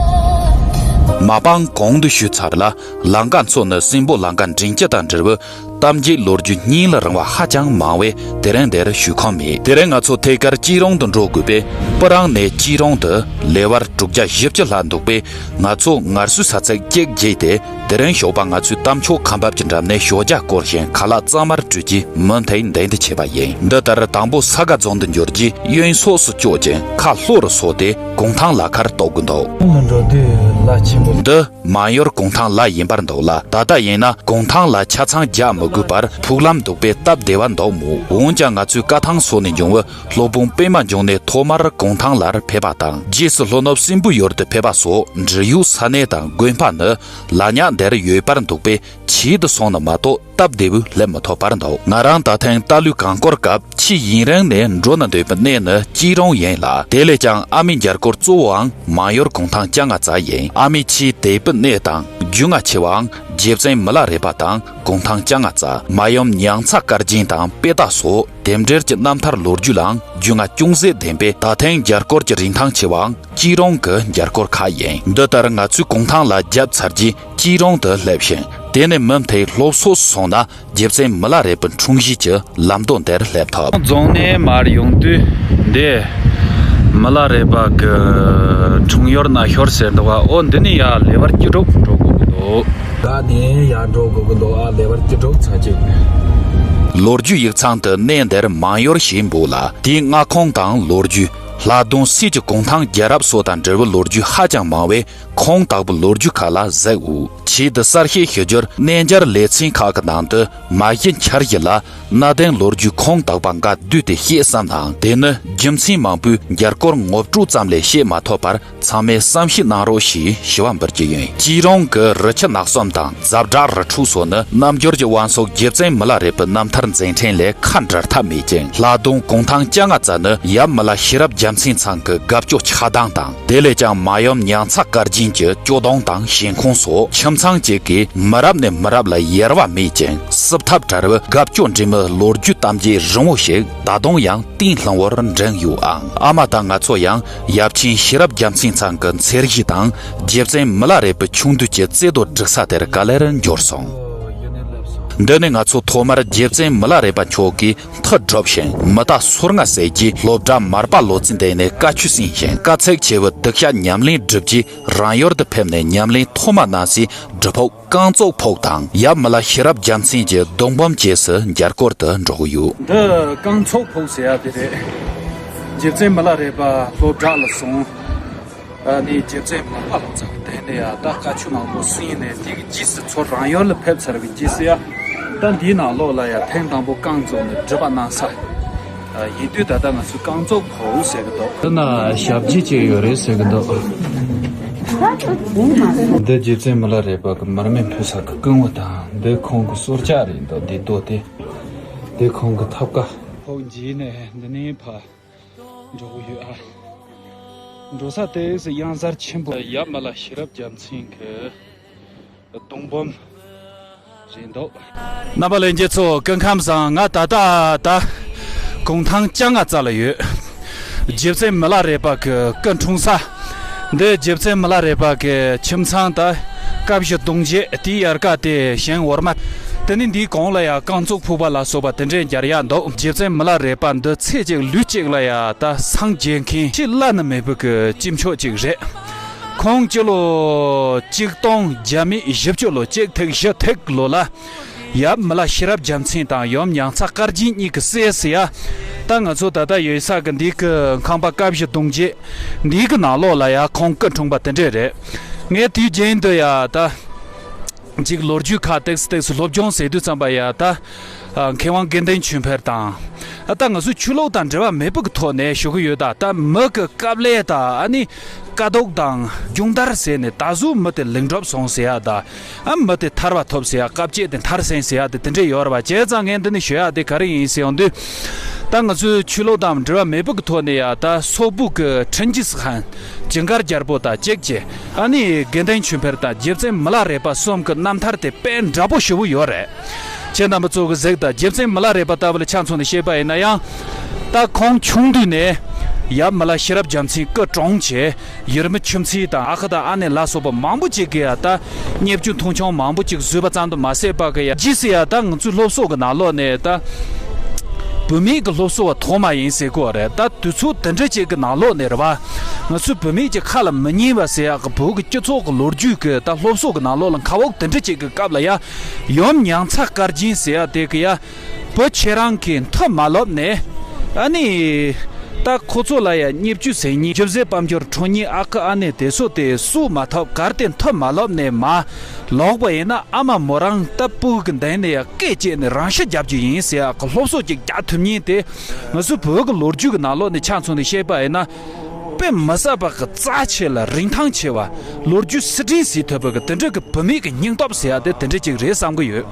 མ་པང་གོང་དུ་ཞུས་ཚར་ལ། ལ་འགའ་མཚོ་ནི་སྲིན་པོ་ལ་འགའ་མགྲིན་བཅུ་དང་འབྲེལ་བའི་གཏམ་རྒྱུད་ལོ་རྒྱུས་སྙིང་ལ་རིང་བ་ཧ་ཅང་མང་བས། དེ་རིང་འདིར་ཞུ་ཁོམ་མེད། དེ་རིང་ང་ཚོ་ཐད་ཀར་སྐྱིད་རོང་དུ་འགྲོ་དགོས་པས། སྤུ་རང་ནས་སྐྱིད་རོང་དུ་ལེ་བར་དྲུག་བརྒྱ་བཞི་བཅུ་ལྷག་འདུག་པས། ང་ཚོ་ངལ་གསོའི་ས་ཚིགས་གཅིག་བརྗེས་ཏེ། དེ་རིང་ཞོགས་པ་ང་ཚོས་གཏམ་མཆོག་ཁ་འབབ་ཀྱི་འགྲམ་ནས་ཞོགས་ཇ་བསྐོལ་ཞིང་ཁ་ལག་གཙང་མར་བཀྲུས་རྗེས་མུ་མཐུད་འདི་འདི་བྱས་པ་ཡིན། འདི་ལྟར་དང་པོ་ས་དགའ་རྫོང་དུ་འབྱོར་རྗེས་གཡོན་ཕྱོགས་སུ་བསྐྱོད་ཅིང་ཁ་ལྷོ་རུ་སོང་སྟེ་གུང་ཐང་ལ་ཁར་གཏོགས་ཀྱི་འདུག་ལ་འགྲོ་དུས་ལ་ཆེན་པོ། འདི་མང་ཡུལ་གུང་ཐང་ལ་ཡིན་པར་འདུག་ལ། ད་ལྟ་ཡིན་ན་གུང་ཐང་ལ་ཆ་ཚང་རྒྱག་མི་དགོས་པར་ཕུག་ལམ་འདུག་པས་སྟབས་བདེ་བ་འདུག་མོད། འོན་ཀྱང་ང་ཚོས་བཀའ་ཐང་སོགས་ནས་འབྱུང་བའི་སློབ་དཔོན་པད་མ་འབྱུང་གནས་ཐོག་མར་གུང་ཐང་ལར་ཕེབས་པ་དང་། རྗེས་སུ་ལྷོ་ནུབ་སྲིན་པོའི་ཡུལ་དུ་ཕེབས་པ་སོགས་འབྲེལ་ཡོད་ས་གནས་དང་དགོན་པ་ནི་ལ་ཉག་འདིར་ཡོད་པར་འདུག་པས། ཆེད་དུ་སོང་ན་མ་གཏོགས་སྟབས་བདེ་བོས་སླེབས་མི་ཐུབ་པར་འདུག་ང་རང་ད་ཐེངས་རྟ་ལོའི་གངས་སྐོར་སྐབས་ཆེས་ཡུན་རིང་ནས་འགྲོ་ན་འདོད་པའི་གནས་ནི་སྐྱིད་རོང་ཡིན་ལ། དེ་ལས་ཀྱང་ཨ་མའི་མཇལ་སྐོར་གཙོ་བོའང་མང་ཡུལ་གུང་ཐང་སྐྱ་རྔ་རྩ་ཡིན། ཨ་མའི་ཆེས་དད་པའི་གནས་དང་རྒྱུས་མངའ་ཆེ་བའང་རྗེ་བཙུན་མི་ལ་རས་པ་དང་གུང་ཐང་སྐྱ་རྔ་རྩ། མ་ཡུམ་མྱང་ཚ་དཀར་རྒྱན་དང་དཔེ་རྟགས་སོགས་དེ་འབྲེལ་གྱི་རྣམ་ཐར་ལོ་རྒྱུས་ལའང་རྒྱུས་མངའ་ཅུང་ཟད་ལྡན་པས། ད་ཐེངས་མཇལ་སྐོར་གྱི་རིན་ཐང་ཆེ་བའང་སྐྱིད་རོང་གི་མཇལ་སྐོར་ཁག་ཡིན། འདི་ལྟར་ང་ཚོས་གུང་ཐང་ལ་བརྒྱབ་ཚར་རྗེས་སྐྱིད་རོང་དུ་སླེབས་ཤིང་། དེ་ནས་མུ་མཐུད་ལྷོ་ཕྱོགས་སུ་སོང་ན་རྗེ་བཙུན་མི་ལ་རས་པའི་འཁྲུངས་གཞིས་ཀྱི་ལམ་མདོ་འདིར་སླེབས་ཐུབ། རྫོང་ནས་མར་ཡོང་དུས་འདི་མི་ལ་རས་པ་གི་འཁྲུངས་ཡུལ་ན་ཤོར་ཟེར་འདུག་བ། ཨོ་འདི་ནས་ཡར་ལེ་བར་སྐྱིད་སྒྲོག་འགྲོ་དགོས་ཀྱི་འདུག་ད་ནས་ཡར་འགྲོ་དགོས་ཀྱི་འདུག་ཨ་ལེ་བར་སྐྱིད་སྒྲོག་ཚ་གཅིག་ལོ་རྒྱུས་ཡིག་ཚང་དུ་གནས་འདིར་མང་ཡུལ་ཞེས་འབོད་ལ། དེའི་མངའ་ཁོངས་དང་ལོ་རྒྱུས། ལྷ་གདོང་སྲས་ཀྱི་གུང་ཐང་རྒྱལ་རབས་སོགས་དང་འབྲེལ་བའི་ལོ་རྒྱུས་ཧ་ཅང་མང་བས། ཁུངས་དག་པའི་ལོ་རྒྱུས་ཁག་ལ་གཟིགས་འོས། ཆེད་དུ་གསལ་བཤད་ཞུ་རྒྱུར་གནས་མཇལ་ལེ་ཚན་ཁག་གི་ནང་དུ་མ་གཞི་འཆར་གཞི་ལ་གནའ་དེང་ལོ་རྒྱུས་ཁུངས་དག་པ་འགའ་བསྡུས་ཏེ་བཤད་བསམ་ནའང་། དེ་ནི་རྒྱུ་མཚན་མང་པོས་མཇལ་སྐོར་ངོ་སྤྲོད་ཙམ་ལས་བཤད་མ་ཐུབ་པར། ཚང་མས་བསམ་ཤེས་གནང་རོགས་ཞེས་ཞུ་བ་འབུལ་གྱི་ཡིན། སྐྱིད་རོང་གི་རི་ཆུ་ནགས་གསུམ་དང་ཛཔ་བྲག་རི་ཁྲོད་སོགས་ནི་རྣལ་འབྱོར་གྱི་དབང་ཕྱུག་རྗེ་བཙུན་མི་ལ་རས་པའི་རྣམ་ཐར་མཛད་འཕྲིན་ལས་ཁ་འབྲལ་ཐབས་མེད་ཅིང་། ལྷ་གདོང་གུང་ཐང་སྐྱ་རྔ་རྩ་ནི་ཡབ་མི་ལ་ཤེས་རབ་རྒྱལ་མཚན་ཚང་གི་དགའ་སྐྱོ་ཆགས་སྡང་དང་། དེ་ལས་ཀྱང་མ་ཡུམ་མྱང་ཚ་དཀར་རྒྱན་གྱི་སྐྱོ་གདུང་དང་ཞེན་ཁོང་སོགས་ཁྱིམ་ཚང་གཅིག་གི་མི་རབས་ནས་མི་རབས་ལ་ཡལ་བ་མེད་ཅིང་། སྲིད་ཐབས་བྲལ་བའི་དགའ་སྐྱོ་འདྲེས་མའི་ལོ་རྒྱུས་གཏམ་རྒྱུད་རིང་བོ་ཞིག་ད་དུང་ཡང་གཏིང་ལྷུང་བར་འདྲེན་ཡོད་ཨང་། ཨ་མ་དང་ང་ཚོ་ཡང་ཡབ་ཆེན་ཤེས་རབ་རྒྱལ་མཚན་ཚང་གི་མཚེར་གཞིས་དང་རྗེ་བཙུན་མི་ལ་རས་པའི་ཆོས་འདུས་ཀྱི་རྩེ་རྡོ་སྒྲིག་ས་དེར་ག་ལེར་འབྱོར་སོང་། འདི་ནི་ང་ཚོ་ཐོག་མར་རྗེ་བཙུན་མི་ལ་རས་པ་མཆོག་གིས་མཐུ་སྒྲུབ་ཞིང་མི་རྟ་སོ་ལྔ་བསད་རྗེས་སློབ་གྲྭ་མར་པ་ལོ་ཙཱའི་སྟེང་ནས་བཀའ་ཆོས་གསན་ཞིང་དཀའ་ཚེགས་ཆེ་བའི་གདུལ་བྱ་ཉམས་ལེན་བསྒྲུབས་རྗེས་རང་ཡུལ་དུ་ཕེབས་ནས་ཉམས་ལེན་ཐོག་མ་གནང་སའི་སྒྲུབ་ཕུག་རྐང་བཙུགས་ཕུག་དང་ཡབ་མི་ལ་ཤེས་རབ་རྒྱལ་མཚན་གྱི་གདུང་འབུམ་བཅས་སུ་མཇལ་སྐོར་དུ་འགྲོ་གི་ཡོད། འདི་རྐང་བཙུགས་ཕུག་ཟེར་ཡ་དེ་རེད། རྗེ་བཙུན་མི་ལ་རས་པ་ལྷོ་བྲག་ལ་སོང་། ཨ་ནི་རྗེ་བཙུན་མར་པ་ལོ་ཙཱ་གི་སྟེང་ནས་ཡ་ད་བཀའ་ཆོས་མང་པོ་གསན་ནས་དེ་གི་རྗེས་སུ་ཚུར་རང་ཡུལ་ལ་ཕེབས་ཚར་བའི་རྗེས་སུ་ཡ། ད་འདིའི་ནང་ལོགས་ལ་ཡ་ཐེངས་དང་པོ་རྐང་བཙུགས་ནས་སྒྲུབ་པ་གནང་ས། ཡིན་དུས་ད་ལྟ་ང་ཚོས་རྐང་བཙུགས་ཕུག་ཟེར་གི་འདུག་འདི་ན་ཞབས་རྗེས་ཅིག་ཡོད་རེད་ཟེར་གི་འདུག་འདི་རྗེ་བཙུན་མི་ལ་རས་པ་གི་མར་མེ་ཕུལ་ས་གི་སྐུ་ངོ་དང་འདི་ཁོང་གི་གསོལ་ཇ་རེད་འདུག་འདི་རྡོ་དེ། འདི་ཁོང་གི་ཐབ་ཀ་ཕུག་འཇིག་ནས་འདི་ནས་ཕར་འགྲོ་གི་ཡོད་ཨ། འགྲོ་ས་དེ་གཡང་གཟར་ཆེན་པོ། ཡབ་མི་ལ་ཤེས་རབ་རྒྱལ་མཚན་གི་གདུང་འབུམ་རེད་འདུག་རྣམ་པ་ལྷན་རྒྱས་ཚོ་སྐུ་ཁམས་བཟང་། ང་ད་ལྟ་ད་གུང་ཐང་ལྕང་རྔ་རྩ་ལ་ཡོད། རྗེ་བཙུན་མི་ལ་རས་པ་གི་སྐུ་འཁྲུངས་ས། འདི་རྗེ་བཙུན་མི་ལ་རས་པ་གི་ཁྱིམ་ཚང་ད་དཀར་གཞི་གདུང་བརྒྱད། དེའི་ཡར་ཀ་དེ་ཞིང་འོར་མ། དེ་ནི་འདིའི་གོང་ལ་ཡ་རྐང་བཙུགས་ཕུག་པ་ལ་སོགས་པ་དེ་འདྲའི་འགྱར་ཡ་འདུག་རྗེ་བཙུན་མི་ལ་རས་པ་འདི་ཚེ་གཅིག་ལུས་གཅིག་ལ་ཡ་ད་སངས་རྒྱས་མཁན་ཆེས་བླ་ན་མེད་པའི་གི་སྐྱེས་མཆོག་ཅིག་རེད། ཁོང་སྤྱི་ལོ་གཅིག་སྟོང་བརྒྱ་མེད་བཞི་བཅུ་ལོ། གཅིག་ཐིག་བཞི་ཐིག་ལོ་ལ། ཡབ་མི་ལ་ཤེས་རབ་རྒྱལ་མཚན་དང་ཡུམ་མྱང་ཚ་དཀར་རྒྱན་གཉིས་ཀྱི་སྲས་ཟེར་ཡ། ད་ང་ཚོ་ད་ལྟ་ཡོད་ས་གི་འདི་གི་ཁང་པ་དཀར་གཞི་གདུང་བརྒྱད་འདི་གི་ནང་ལོགས་ལ་ཡ་ཁོང་སྐུ་འཁྲུངས་པ་དེ་འདྲས་རེད། ངས་དུས་རྒྱུན་དུ་ཡ་ད་ཅིག་ལོ་རྒྱུས་ཁག་ཏེགས་ཏེགས་སློབ་སྦྱོང་ཟེར་དུས་ཙམ་པ་ཡ་ད་མཁས་དབང་དགེ་འདུན་ཆོས་འཕེལ་དང་། ད་ང་ཚོ་ཆོས་ལུགས་དང་འབྲེལ་བ་མེད་པ་གི་ཐོག་ནས་ཞུ་གི་ཡོད། ད་ད་མི་གི་དཀའ་ལས་དང་ཨ་ནི། དཀའ་སྡུག་དང་སྦྱོང་བརྡར་ཟེར་ནས་ད་གཟོད་མི་དེ་ལེགས་འགྲུབ་སོང་ཟེར་ཡ་ད། ཨ་མི་དེ་ཐར་བ་ཐོབ་ཟེར་ཡ། དཀའ་སྤྱད་དེ་མཐར་ཕྱིན་ཟེར་ཡ་དེ་དེ་འདྲས་ཡོད་རེད་བ། བྱས་ཙང་ངས་འདི་ནས་ཞུ་ཡ་དེ་ག་རེ་ཡིན་ཟེར་ཡོང་དུས། ད་ང་ཚོའི་ཆོས་ལུགས་དང་འབྲེལ་བ་མེད་པ་གི་ཐོག་ནས་ཡ་ད་སོག་པོ་གི་ཁྲིན་ཅི་སི་ཧན་ཇི་མཁར་རྒྱལ་པོ་དང་གཅིག་བྱས། ཨ་ནི་དགེ་འདུན་ཆོས་འཕེལ་དང་རྗེ་བཙུན་མི་ལ་རས་པ་གསུམ་གི་རྣམ་ཐར་དེ་དཔེ་འདྲ་པོ་ཞེ་པོ་ཡོད་རེད། ཁྱེད་རྣམ་པ་ཚོ་གི་གཟིགས་དང་། རྗེ་བཙུན་མི་ལ་རས་པ་ལྟ་བུ་ལ་ཆ་མཚོན་ནས་བཤད་པ་ཡིན་ན་ཡང་། ད་ཁོང་ཆུང་དུས་ནས་ཡབ་མི་ལ་ཤེས་རབ་རྒྱལ་མཚན་སྐུ་གྲོངས་བྱས། ཡུལ་མི་ཁྱིམ་མཚེས་དང་ཨ་ཁུ་དང་ཨ་ནེ་ལ་སོགས་པ་མང་པོ་ཅིག་གིས་ཡ་ད་བརྙས་བཅོས་མཐོང་ཆུང་མང་པོ་ཅིག་བཟོས་པ་ཙམ་དུ་མ་ཟད་པ་གི་ཡ། རྗེས་སུ་ཡ་ད་ང་ཚོའི་སློབ་གསོ་གི་ནང་ལོགས་ནས་ད་བུད་མེད་ཀྱི་སློབ་གསོ་བ་ཐོག་མ་ཡིན་ཟེར་གོ་བ་རེད། ད་དུས་ཚོད་དེ་འདྲ་ཅིག་གི་ནང་ལོགས་ནས་རེད་བ། ང་ཚོའི་བུད་མེད་ཀྱི་ཁ་ལ་མི་ཉན་པ་ཟེར་ཡག་གི་བོད་ཀྱི་སྤྱི་ཚོགས་ཀྱི་ལོ་རྒྱུས་ཀྱི་ད་སློབ་གསོ་གི་ནང་ལོགས་ལ་མཁའ་དབུགས་དེ་འདྲ་ཅིག་གི་སྐབས་ལ་ཡ། ཡུམ་མྱང་ཚ་དཀར་རྒྱན་ཟེར་ཡག་དེ་གི་ཡ། བུ་ཁྱེད་རང་གིས་མཐུ་མ་ལོབས་ནས། ཨ་ནི། ད་ཁོ་ཚོ་ལ་ཡ་བརྙས་བཅོས་ཟེར་མཁན། རྒྱུ་བཟས་དཔལ་འབྱོར་འཕྲོག་མཁན་ཨ་ཁུ་ཨ་ནེ་དེ་ཚོ་དེ་སུ་མ་ཐོབ་གར་དེ་མཐུ་མ་ལོབས་ནས་མ་ལོག་པ་ཡིན་ན། ཨ་མ་མོ་རང་ད་སྤུ་གུ་གི་མདུན་ནས་ཡ་སྐེ་བཅད་ནས་རང་ཤི་རྒྱབ་རྒྱུ་ཡིན་ཟེར་ཡག་གི་སློབ་གསོ་ཅིག་རྒྱག་ཐུབ་མཁན་དེ། ང་ཚོའི་བོད་ཀྱི་ལོ་རྒྱུས་ཀྱི་ནང་ལོགས་ནས་ཆ་མཚོན་ནས་བཤད་པ་ཡིན་ན། དཔེ་མི་སྲིད་པ་གི་རྩ་ཆེ་ལ་རིན་ཐང་ཆེ་བ། ལོ་རྒྱུས་སྲིད་འབྲས་ཟེར་ཐུབ་པ་གི་དེ་འདྲ་གི་བུད་མེད་ཀྱི་སྙིང་སྟོབས་ཟེར་ཡ་དེ་དེ་འདྲ་ཅིག་རེད་བསམ་གི་ཡོད།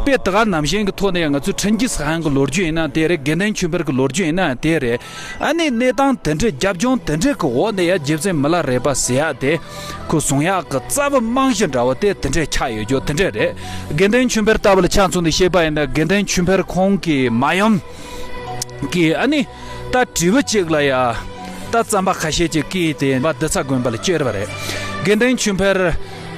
དཔེ་དེ་ག་ནང་བཞིན་གྱི་ཐོག་ནས་ང་ཚོའི་ཁྲིན་ཅི་སི་ཧན་གྱི་ལོ་རྒྱུས་ཡིན་ན་དེ་རེད། དགེ་འདུན་ཆོས་འཕེལ་གྱི་ལོ་རྒྱུས་ཡིན་ན་དེ་རེད། ཨ་ནི་གནས་སྟངས་དེ་འདྲའི་རྒྱབ་ལྗོངས་དེ་འདྲའི་གི་འོག་ནས་ཡ་རྗེ་བཙུན་མི་ལ་རས་པ་ཟེར་ཡ་དེ་ཁོ་བཟུང་ཡག་གི་རྩ་བ་རྨང་གཞི་འདྲ་བོ་དེ་དེ་འདྲའི་ཆགས་ཡོད་རྒྱུ་དེ་འདྲ་རེད། དགེ་འདུན་ཆོས་འཕེལ་ལྟ་བུ་ལ་ཆ་མཚོན་ནས་བཤད་པ་ཡིན་ན། དགེ་འདུན་ཆོས་འཕེལ་ཁོང་གི་མ་ཡུམ་གྱི་ཨ་ནི་ད་དྲིལ་བུ་གཅིག་ལ་ཡ་ད་རྩམ་པ་ཁ་ཤས་ཅིག་བཀལ་ཏེ་བ་རྡུལ་ཚ་དགོན་པ་ལ་བསྐྱལ་བ་རེད། དགེ་འདུན་ཆོས་འཕེལ་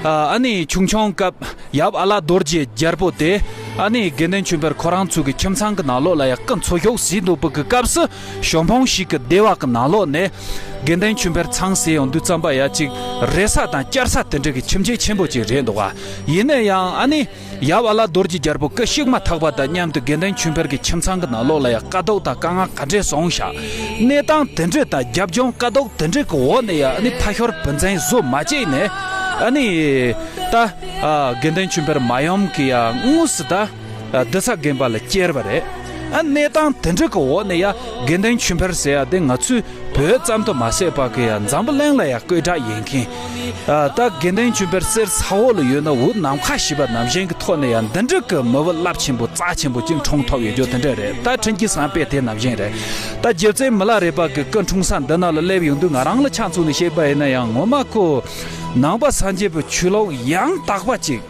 ཨ་ནི་ཆུང་ཆུང་སྐབས་ཡབ་ཨ་ལ་རྡོ་རྗེ་རྒྱལ་པོ་དེ་ཨ་ནི་དགེ་འདུན་ཆོས་འཕེལ་ཁོ་རང་ཚོ་གི་ཁྱིམ་ཚང་གི་ནང་ལོགས་ལ་ཡ་སྐུ་འཚོ་བཞུགས་ཟིན་འདུག་པ་གི་སྐབས་སུ། ཞོ་འཕང་ཞིག་གི་སྡེ་བ་གི་ནང་ལོགས་ནས་དགེ་འདུན་ཆོས་འཕེལ་ཚང་ཟེར་ཡོང་དུས་ཙམ་པ་ཡ་ཅིག་རེ་ས་དང་བསྐྱར་ས་དེ་འདྲ་གི་ཁྱིམ་ཆེན་ཆེན་པོ་ཅིག་རེད་འདུག་ག་ཡིན་ན་ཡང་ཨ་ནི། ཡབ་ཨ་ལ་རྡོ་རྗེ་རྒྱལ་པོ་སྐུ་གཤེགས་མ་ཐག་པ་དང་མཉམ་དུ་དགེ་འདུན་ཆོས་འཕེལ་གྱི་ཁྱིམ་ཚང་གི་ནང་ལོགས་ལ་ཡང་དཀའ་སྡུག་དང་དཀའ་ངལ་ག་འདྲས་སོང་ཤག་གནས་སྟངས་དེ་འདྲས་དང་རྒྱབ་ལྗོངས་དཀའ་སྡུག་དེ་འདྲས་ཀྱི་འོག་ནས་ཡང་ཨ་ནི་ཕ་ཤོར་བུ་འཛིན་བཟོ་མ་བྱས་ནས་ཨ་ནི། ད་ཨ་དགེ་འདུན་ཆོས་འཕེལ་མ་ཡུམ་གྱི་ཡང་དངོས་སུ་ད་ཨ་རྡུལ་ཚ་དགོན་པ་ལ་བསྐྱལ་བ་རེད། ཨ་གནས་སྟངས་དེ་འདྲས་ཀྱི་འོག་ནས་ཡང་དགེ་འདུན་ཆོས་འཕེལ་ཟེར་ཡ་དེ་ང་ཚོའི་བོད་ཙམ་དུ་མ་ཟད་པ་གི་ཡང་འཛམ་བུ་གླིང་ལ་ཡང་བཀོད་གྲགས་ཡིན་མཁན། ཨ་ད་དགེ་འདུན་ཆོས་འཕེལ་གསེར་ས་འོག་ལ་ཡོད་ན་འུ་ནམ་མཁའ་ཞེས་པ་ནང་བཞིན་གྱི་ཐོག་ནས་ཡང་འདི་འདྲ་གི་མི་བུ་རླབས་ཆེན་པོ་རྩ་ཆེན་པོ་ཅིག་འཁྲུངས་ཐུབ་ཡོད་རྒྱུ་དེ་འདྲ་རེད། ད་ཁྲིན་ཅི་སི་ཧན་དཔེ་དེ་ནང་བཞིན་རེད། ད་རྗེ་བཙུན་མི་ལ་རས་པ་གི་སྐུ་འཁྲུངས་ས་འདི་ན་ལ་སླེབས་ཡོང་དུས་ང་རང་ལ་ཆ་མཚོན་ནས་བཤད་པ་ཡིན་ན་ཡང་ངོ་མ་ཁོ་ནང་པ་སངས་རྒྱས་པའི་ཆོས་ལུགས་ཡང་དག་པ་ཅིག་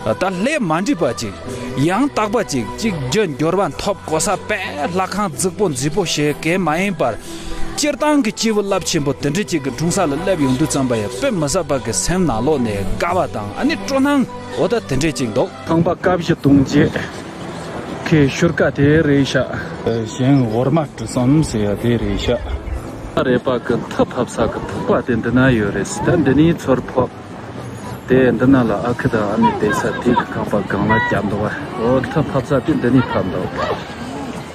ད་ལྷད་མ་འདྲེས་པ་ཅིག་ཡང་དག་པ་ཅིག་ཅིག་རྒྱུ་འབྱོར་པ་ཐོབ་གོ་ས་དཔེ་ལྷ་ཁང་རྫིག་པོ་མཛེས་པོ་ཞིག་གས་མ་ཡིན་པར། སྤྱིར་བཏང་གི་སྐྱེས་བུ་རླབས་ཆེན་པོ་དེ་འདྲ་ཅིག་གི་འཁྲུངས་ས་ལ་སླེབས་ཡོང་དུས་ཙམ་པ་ཡང་དཔེ་མི་སྲིད་པ་གི་སེམས་ནང་ལོགས་ནས་དགའ་བ་དང་ཨ་ནི་སྤྲོ་སྣང་འོ་ད་དེ་འདྲ་ཅིག་འདུག་ཁང་པ་དཀར་གཞི་གདུང་བརྒྱད་ཁའི་ཤུལ་ཀ་དེ་རེད་ཤག་ཞིང་འོར་མ་གྲུ་གསུམ་ཟེར་ཡ་དེ་རེད་ཤག་རས་པ་གི་མཐུ་ཕབ་ས་གི་ཕུག་པ་དེ་འདི་ན་ཡོད་རེད། ད་འདི་ནས་ཚུར་ཕབ། དེ་འདི་ན་ལ་ཨ་ཁུ་དང་ཨ་མའི་བསྡད་ས་དེ་གི་ཁང་པ་སྒང་ལ་བརྒྱབ་འདུག་བ། འོ་མཐུ་ཕབ་ས་དེ་འདི་ནས་ཕབ་འདུག་